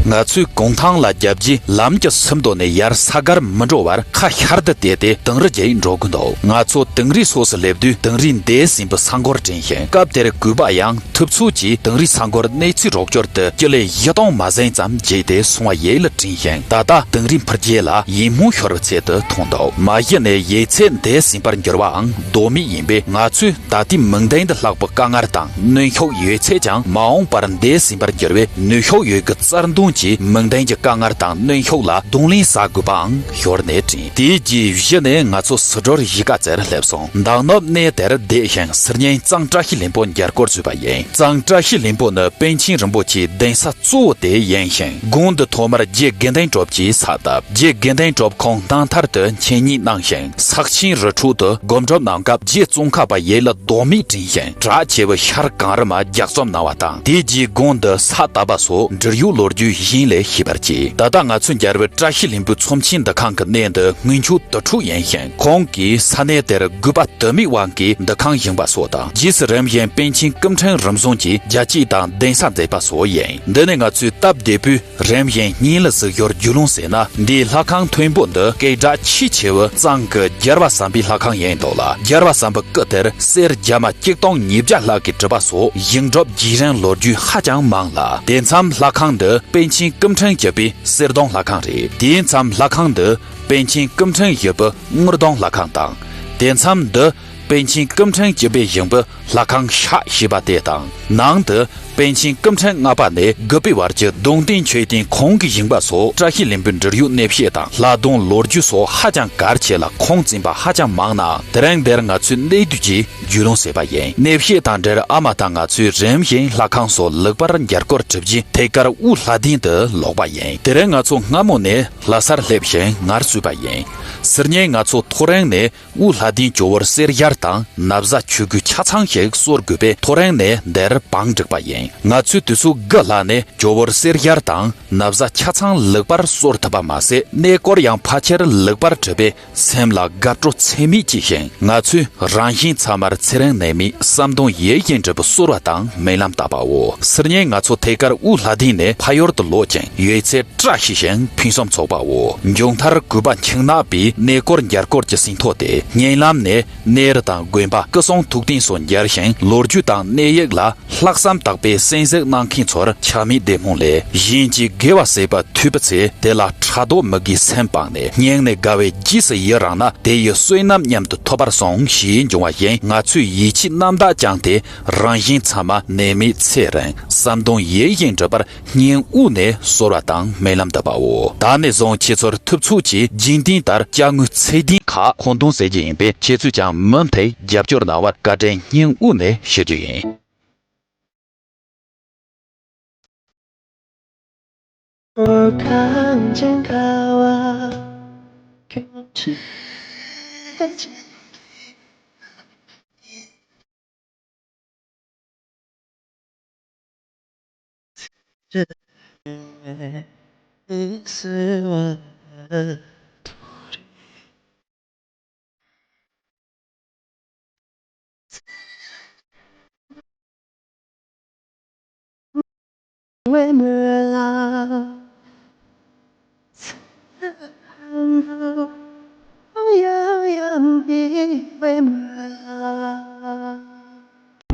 ང་ཚོས་གུང་ཐང་ལ་བརྒྱབ་རྗེས་ལམ་གྱི་སུམ་མདོ་ནས་ཡར་ས་གར་མི་འགྲོ་བར་ཁ་ཤར་དུ་བལྟས་ཏེ་དིང་རི་བརྒྱུད་འགྲོ་གི་འདུག་ང་ཚོ་དིང་རིའི་ཕྱོགས་སུ་སླེབས་དུས་དིང་རིའི་འདས་ཟིན་པའི་ས་འཁོར་དྲན་ཞིང་། སྐབས་དེར་གུས་པ་ཡང་ཐུབ་ཚོད་ཀྱིས་དིང་རིའི་ས་འཁོར་གནས་ཚུལ་རོགས་སྐྱོར་དུ་ཀི་ལོ་བཞི་སྟོང་མ་ཟིན་ཙམ་བརྗེས་ཏེ་སོང་བ་ཡིད་ལ་དྲན་ཞིང་། ད་ལྟ་དིང་རིའི་འཕུར་རྒྱལ་ལ་ཡིད་སྨོན་ཤོར་བའི་ཚད་དུ་མཐོང་འདུག་མ་གཞི་ནས་ཡོད་ཚད་འདས་ཟིན་པར་འགྱུར་བའང་ལྡོག་མེད་ཡིན་པས། ང་ཚོས་ད་ལྟའི་མིག་མདུན་དུ་ལྷག་པའི་དཀའ་ངལ་དང་གནོན་ཤུགས་ཡོད་ཚད་ཀྱང་མ་འོངས་པར་འདས་ཟིན་པར་འགྱུར་བའི་ནུས་ཤུགས་ཡོད་དགུ་རྩལ་འདོན་གྱིས་མིག་མདུན་གྱི་དཀའ་ངལ་དང་གནོན་ཤུགས་ལ་གདོང་ལེན་བྱ་དགོས་པའང་ཞོར་ནས་དྲན། དེའི་རྗེས་གཞི་ནས་ང་ཚོ་སིལ་སྒྲོལ་གཞིས་ཀ་རྩེར་སླེབས་སོང་། མདང་ནུབ་གནས་དེར་བསྡད་ཤིང་སིལ་སྙན་གཙང་བཀྲ་ཤིས་ལྷུན་པོ་མཇལ་སྐོར་བྱས་པ་ཡིན། གཙང་བཀྲ་ཤིས་ལྷུན་པོ་ནི་པཎ་ཆེན་རིན་པོ་ཆེའི་གདན་ས་གཙོ་བོ་དེ་ཡིན་ཞིང་། དགོན་འདི་ཐོག་མར་རྗེ་དགེ་ལྡན་གྲུབ་ཀྱིས་ས་བཏབ། རྗེ་དགེ་ལྡན་གྲུབ་ཁོང་སྣང་མཐར་དུ་མཆེད་གཉིས་གནང་ཞིང་། ཕྱག་ཆེན་རི་ཁྲོད་དུ་སྒོམ་སྒྲུབ་གནང་སྐབས་རྗེ་ཙོང་ཁ་པ་ཡིད་ལ་ལྡོག་མེད་དྲན་ཞིང་། གྲགས་ཆེ་བའི་ཤར་གངས་རི་མ་ལྗགས་རྩོམ་གནང་བ་དང་། དེའི་རྗེས་དགོན་འདི་ས་བཏབ་པ་སོགས་འབྲེལ་ཡོད་ལོ་རྒྱུས་གཞན་ལས་ཤེས་པར་བྱེད། ད་ལྟ་ང་ཚོས་མཇལ་བའི་བཀྲ་ཤིས་ལྷུན་པོའི་ཚོམས་ཆེན་འདུ་ཁང་གི་གནས་འདི་སྔོན་ཆད་དུར་ཁྲོད་ཡིན་ཞིང་། ཁོང་གིས་ས་གནས་དེར་དགོས་པ་དུ་མའི་དབང་གིས་འདུ་ཁང་བཞེངས་པ་སོགས་དང་། རྗེས་སུ་རིམ་བཞིན་པཎ་ཆེན་སྐུ་ཕྲེང་རིམ་བྱོན་གྱིས་རྒྱ་སྐྱེད་དང་གདན་ས་མཛད་པ་སོགས་ཡིན། འདི་ནི་ང་ཚོའི་སྟབས་བདེ་པོས་རིམ་བཞིན་སྙན་ལ་གཟིགས་ཡུལ་རྒྱུས་ལོན་ཟེར་ན། འདིའི་ལྷ་ཁང་མཐོན་པོ་འདི་སྐད་གྲགས་ཆེས་ཆེ་བའི་གཙང་གི་རྒྱལ་བ་བསམ་པའི་ལྷ་ཁང་ཡིན་འདུག་ལ། རྒྱལ་བ་བསམ་པའི་སྐུ་དེར་གསེར་རྒྱ་མ་གཅིག་སྟོང་ཉིས་བརྒྱ་ལྷག་གིས་གྲུབ་པ་སོགས་བཞེངས་གྲུབ་རྗེས་རིང་ལོ་རྒྱུས་ཧ་ཅང་མང་ལ། དེ་མཚམས་ལྷ་ཁང་འདི་པཎ་ ཆེན་སྐུ་ཕྲེང་བཅུ་པའི་གསེར་སྡོང་ལྷ་ཁང་རེད། དེའི་མཚམས་ལྷ་ཁང་འདི་པཎ་ཆེན་སྐུ་ཕྲེང་བཞི་པའི་དངུལ་སྡོང་ལྷ་ཁང་དང་། དེ་མཚམས་འདི་པཎ་ཆེན་སྐུ་ཕྲེང་བཅུ་པའི་བཞི་པའི་ལྷ་ཁང་ཤག་ཞེས་པ་དེ་དང་། ནང་དུ་པཎ་ཆེན་སྐུ་ཕྲེང་ལྔ་པ་ནས་དགུ་པའི་བར་གྱི་གདུང་རྟེན་མཆོད་རྟེན་ཁོང་གི་བཞེངས་པ་སོགས་བཀྲ་ཤིས་ལྷུན་པོའི་འབྲེལ་ཡོད་གནས་བཤད་དང་། ལྷ་སྡོང་ལོ་རྒྱུས་སོགས་ཧ་ཅང་གལ་ཆེ་ལ་ཁུངས་བཙུན་པ་ཧ་ཅང་མང་ནའང་། དེ་རིང་འདིར་ང་ཚོས་གནད་བསྡུས་ཀྱིས་རྒྱུས་ལོན་བྱས་པ་ཡིན། གནས་བཤད་དང་འབྲེལ་ཨ་མ་དང་ང་ཚོས་རིམ་བཞིན་ལྷ་ཁང་སོགས་ལེགས་པར་མཇལ་སྐོར་གྲུབ་རྗེས། ཐད་ཀར་དབུས་ལྷ་ལྡན་དུ་ལོག་པ་ཡིན། དེ་རིང་ང་ཚོ་སྔ་མོ་ནས་ལྷ་སར་སླེབས་ཤིང་ངལ་གསོས་པ་ཡིན། སང་ཉིན་ང་ཚོ་ཐོ་རངས་ནས་དབུས་ལྷ་ལྡན་ཇོ་བོར་གསེར་ཞལ་དང་ན་བཟའ་ཆོས་གོས་ཆ་ཚང་ཞིག་གསོལ་དགོས་པས། ཐོ་རངས་ནས་འདིར་བང་བསྒྲིགས་པ་ཡིན། ང་ཚོས་དུས་ཚོད་དགུ་ལྷག་ནས་ཇོ་བོར་གསེར་ཞལ་དང་ན་བཟའ་ཆ་ཚང་ལེགས་པར་གསོལ་ཐུབ་པ་མ་ཟད། གནས་སྐོར་ཡང་ཕལ་ཆེར་ལེགས་པར་གྲུབ་པས། སེམས་ལ་དགའ་སྤྲོ་ཚད་མེད་སྐྱེས་ཤིང་། ང་ཚོས་རང་གཞན་ཚང་མར་ཚེ་རིང་ནད་མེད་བསམ་དོན་ཡིད་བཞིན་འགྲུབ་པའི་གསོལ་བ་དང་སྨོན་ལམ་བཏབ་པའོ། སང་ཉིན་ང་ཚོ་ཐད་ཀར་དབུས་ལྷ་ལྡན་ནས་ཕ་ཡུལ་དུ་ལོག་ཅིང་ཡོད་ཚད་བཀྲ་ཤིས་ཤིང་ཕུན་སུམ་ཚོགས་པའོ། མཇུག་མཐར་གུས་པ་འཁྱུག་ནག་པའི་གནས་སྐོར་མཇལ་སྐོར་གྱི་ཟིན་ཐོ་དེ། སྙན་ལམ་ནས་གནས་རི་དང་དགོན་པ་སྐུ་གསུང་ཐུགས་རྟེན་སོགས་མཇལ་ཞིང་། ལོ་རྒྱུས་དང་གནས་ཡིག་ལ་ལྷག་བསམ་དག་པའི་གསན་གཟིགས་གནང་མཁན་ཚོར་ཆ་མེད་བདེ་སྨོན་ལས། གཞན་གྱིས་དགེ་བ་བྱས་པ་ཐོས་པའི་ཚེ། དེ་ལ་ཕྲག་དོག་མི་དགེའི་སེམས་སྤངས་ནས། སྙིང་ནས་དགའ་བས་རྗེས་སུ་ཡི་རང་ན། དེ་ཡི་བསོད་ནམས་མཉམ་དུ་ཐོབ་པར་སོང་ཞེས་འབྱུང་བ་བཞིན། ང་ཚོས་ཡིད་ཆེས་རྣམ་དག་བཅངས་ཏེ། རང་གཞན་ཚང་མ་ནད་མེད་ཚེ་རིང་། བསམ་དོན་ཡིད་བཞིན་འགྲུབ་པར་སྙིང་དབུས་ནས་གསོལ་བ་དང་སྨོན་ལམ་འདེབས་པའོ། ད་ནས་བཟུང་ཁྱེད་ཚོར་ཐུབ་ཚོད་ཀྱིས་རྒྱུན་ལྡན་ལྟར་དཔྱ་དངུལ་ཚད་ལྡན་ཁག་མཁོ་འདོན་བྱེད་རྒྱུ་ཡིན་པས། ཁྱེད་ཚོས་ཀྱང་མུ་མཐུད་རྒྱབ་སྐྱོར་གནང་བར་བཀའ་དྲིན་སྙིང་དབུས་ནས་ཞུ་རྒྱུ་ཡིན།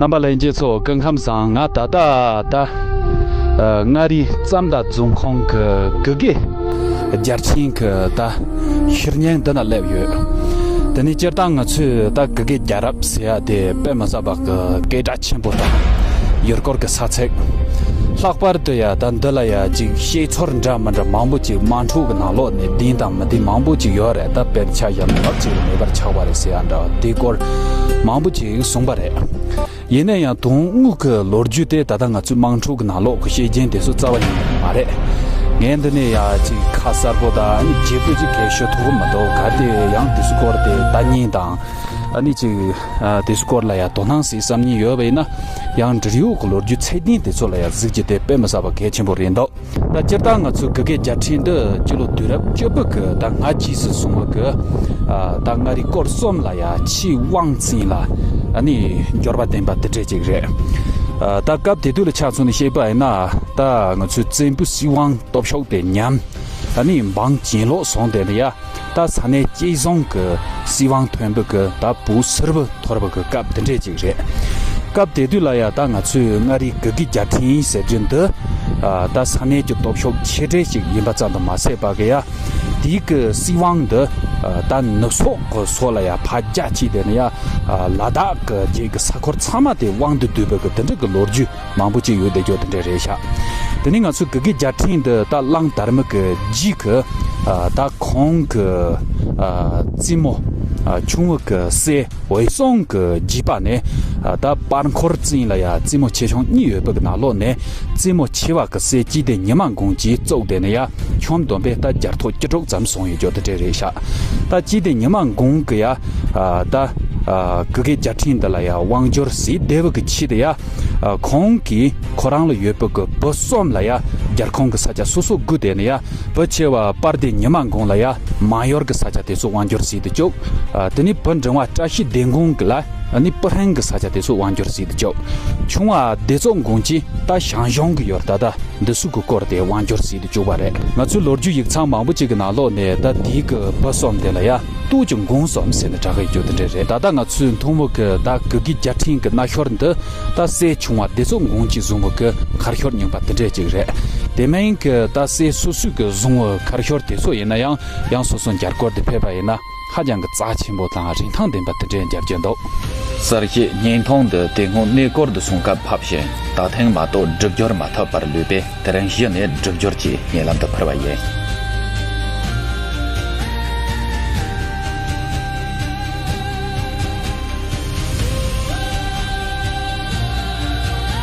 རྣམ་པ་ལྷན་རྒྱས་ཚོ་སྐུ་ཁམས་བཟང་། ང་ད་ལྟ་ད་ཨ་མངའ་རིས་ཙམ་དང་རྫོང་ཁོངས་ཀྱི་གུ་གེ་རྒྱལ་ཆེན་གྱི་ད་ཤུལ་རྙིང་འདི་ན་སླེབས་ཡོད། དེ་ནས་སྤྱིར་བཏང་ང་ཚོས་ད་གུ་གེ་རྒྱལ་རབས་ཟེར་ཡ་དེ་དཔེ་མི་སྲིད་པ་གི་སྐད་གྲགས་ཆེན་པོ་དང་ཡུལ་སྐོར་གྱི་ས་ཚིགས། ལྷག་པར་དུ་ཡ་ད་འདི་ལ་ཡ་ཅིག་བཤད་ཚུལ་འདྲ་མི་འདྲ་མང་པོ་ཅིག་དམངས་ཁྲོད་ཀྱི་ནང་ལོགས་ནས་བདེན་དང་མི་བདེན་མང་པོ་ཅིག་ཡོད་རེད། ད་དཔེར་ཆ་བཞག་ན་རབ་ཅིག་མེད་པར་ཆགས་པ་རེད་ཟེར་ཡ་འདྲ་དེ་སྐོར་མང་པོ་ཅིག་གསུངས་པ་རེད། ཡིན་ན་ཡང་དོན་དངོས་ཀྱི་ལོ་རྒྱུས་དེ་ད་ལྟ་ང་ཚོའི་དམངས་ཁྲོད་ཀྱི་ནང་ལོགས་ཀྱི་བཤད་རྒྱུན་དེ་ཚོ་རྩ་བ་ཉིད་ནས་མ་རེད། ངས་འདི་ནས་ཡ་ཅིག་ཁ་གསལ་པོ་དང་ཨ་ནི་བརྗེ་པོ་ཅིག་གས་ཞུ་ཐུབ་ཀྱི་མི་འདུག་གལ་ཏེ་ཡང་དེ་ཚོའི་སྐོར་དེ་ལྟ་མཁན་དང་ཨ་ནི་ཅིག་ཨ་དེ་ཚོའི་སྐོར་ལ་ཡ་དོ་སྣང་བྱེད་བསམ་མཁན་ཡོད་པ་ཡིན་ན། ཡང་འབྲེལ་ཡོད་ཀྱི་ལོ་རྒྱུས་ཚད་ལྡན་དེ་ཚོ་ལ་ཡ་གཟིགས་རྒྱུ་དེ་དཔེ་མི་སྲིད་པ་གལ་ཆེན་པོ་རེད་འདུག་ད་སྤྱིར་བཏང་ང་ཚོའི་གུ་གེ་རྒྱལ་ཕྲན་འདི་སྤྱི་ལོ་དུས་རབས་བཅུ་པའི་གི་ད་སྔ་རྗེས་སུ་སོང་བ་གི་ཨ་ད་མངའ་རིས་སྐོར་གསུམ་ལ་ཡ་ཆེས་དབང་བཙན་ལ་ཨ་ནི་འབྱོར་བ་ལྡན་པ་དེ་འདྲས་ཅིག་རེད། ཨ་ད་སྐབས་དེ་དུས་ལ་ཆ་མཚོན་ནས་བཤད་པ་ཡིན་ན། ད་ང་ཚོའི་བཙན་པོའི་སྲིད་དབང་སྟོབས་ཤུགས་དེ་ཉམས། ཨ་ནི་འབངས་གྱེན་ལོག་སོང་དེ་ནི་ཡ། ད་ས་གནས་གཅིག་བཟུང་གི་སྲིད་དབང་ཐོན་པའི་གི་ད་བོད་སིལ་བུ་འཐོར་བའི་གི་སྐབས་དེ་འདྲས་ཅིག་རེད། སྐབས་དེ་དུས་ལ་ཡ་ད་ང་ཚོའི་མངའ་རིས་གུ་གེ་རྒྱལ་ཕྲན་ཟེར་རྒྱུ་འདི་ཨ་ད་ས་གནས་ཀྱི་སྟོབས་ཤུགས་ཆེ་གྲས་ཅིག་ཡིན་པ་ཙམ་དུ་མ་ཟད་པ་གི་ཡ། དེའི་གི་སྲིད་དབང་འདི་ཨ་ད་ནུབ་ཕྱོགས་གི་ཕྱོགས་ལ་ཡ་ཕར་རྒྱ་ཆེ་དེ་ནི་ཡ་ཨ་ལ་དྭགས་གི་རྒྱལ་གི་ས་ཁུལ་ཚང་མ་དེ་དབང་དུ་བསྡུས་པའི་གི་དེ་འདྲ་གི་ལོ་རྒྱུས་མང་པོ་ཅིག་ཡོད་བསྡད་རྒྱུ་དེ་འདྲ་རེད་ཤག་དེ་ནི་ང་ཚོའི་གུ་གེ་རྒྱལ་ཕྲན་འདི་ད་གླང་དར་མ་གི་རྗེས་གི་ཨ་ད་ཁོང་གི་ཨ་བཙུན་མོ་ཨ་ཆུང་བ་གི་སྲས་འོད་སྲུང་གི་རྗེས་པ་ནས་ཨ་ད་སྤར་འཁོར་བཙན་ལ་ཡ་བཙུན་མོ་ཆེ་ཆུང་གཉིས་ཡོད་པའི་གི་ནང་ལོགས་ནས་བཙུན་མོ་ཆེ་བ་གི་སྲས་སྐྱིད་ལྡེ་ཉི་མ་མགོན་གྱིས་བཙུགས་དེ་ནི་ཡ་ཁྱོན་བསྡོམས་པས་ད་རྒྱལ་ཐོ་བཅུ་དྲུག་ཙམ་བཟུང་ཡོད་རྒྱུ་དེ་འདྲ་རེད་ཤག་ད་སྐྱིད་ལྡེ་ཉི་མ་མགོན་གི་ཡ་ཨ་ད་ཨ་གུ་གེ་རྒྱལ་ཕྲན་འདི་ལ་ཡ་དབང་སྒྱུར་བྱེད་བདེ་བའི་གི་ཆེད་དུ་ཡ། ཨ་ཁོང་གིས་ཁོ་རང་ལ་ཡོད་པའི་གི་བུ་གསུམ་ལ་ཡ་རྒྱལ་ཁོངས་ཀྱི་ས་ཆ་སོ་སོ་བགོས་ཏེ་ནི་ཡ། བུ་ཆེ་བ་དཔལ་ལྡན་ཉི་མ་མགོན་ལ་ཡ་མང་ཡུལ་གྱི་ས་ཆ་དེ་ཚོ་དབང་སྒྱུར་བྱེད་དུ་བཅུག་ཨ་དེ་ནས་བུ་འབྲིང་བ་བཀྲ་ཤིས་ལྡེ་མགོན་ལ་ཨ་ནི་སྤུ་ཧྲེང་གི་ས་ཆ་དེ་ཚོ་དབང་སྒྱུར་བྱེད་དུ་བཅུག་ཆུང་བ་བདེ་ཚོགས་མགོན་གྱིས་ད་ཞང་ཞུང་གི་ཡུལ་ད་ལྟ་འདི་ཚོ་གི་སྐོར་དེ་དབང་སྒྱུར་བྱེད་དུ་བཅུག་པ་རེད། ང་ཚོའི་ལོ་རྒྱུས་ཡིག་ཚང་མང་པོ་ཅིག་གི་ནང་ལོགས་ནས་ད་དེའི་གི་བུ་གསུམ་དེ་ལ་ཡ་སྟོད་ཀྱི་མགོན་གསུམ་ཟེར་ནས་གྲགས་ཀྱི་རྒྱུ་དེ་འདྲ་རེད། ད་ལྟ་ང་ཚོའི་མཐོང་བ་གི་ད་གུ་གེ་རྒྱལ་ཕྲན་གི་རྣ་ཤོར་འདི། ད་སྲས་ཆུང་བ་བདེ་ཚོགས་མགོན་གྱིས་བཟུང་བ་གི་ཁར་ཤོར་རྙིང་པ་དེ་འདྲས་ཅིག་རེད། དེ་མིན་གྱི་ད་སྲས་སོ་སོའི་གི་བཟུང་བའི་ཁ་ཤོར་དེ་ཚོ་ཡིན་ན་ཡང་ཡང་སོ་སོ་འཇར་སྐོར་དུ་ཕེབས་པ་ཡིན་ན་ཧ་ཅང་གི་རྩ་ཆེན་པོ་དང་རིན་ཐང་ལྡན་པ་དེ་འདྲའི་འཇར་རྒྱུ་འདུག་གསར་བཤད་བརྙན་ཐུང་འདི་དེ་སྔོན་གནས་སྐོར་དུ་སོང་སྐབས་ཕབ་ཤིང་ད་ཐེངས་མ་གཏོགས་སྒྲུབ་སྦྱོར་མ་ཐོབ་པར་ལུས་པས། དེ་རིང་གཞི་ནས་སྒྲུབ་སྦྱོར་གྱི་བརྙན་ལམ་དུ་ཕུལ་བ་ཡིན།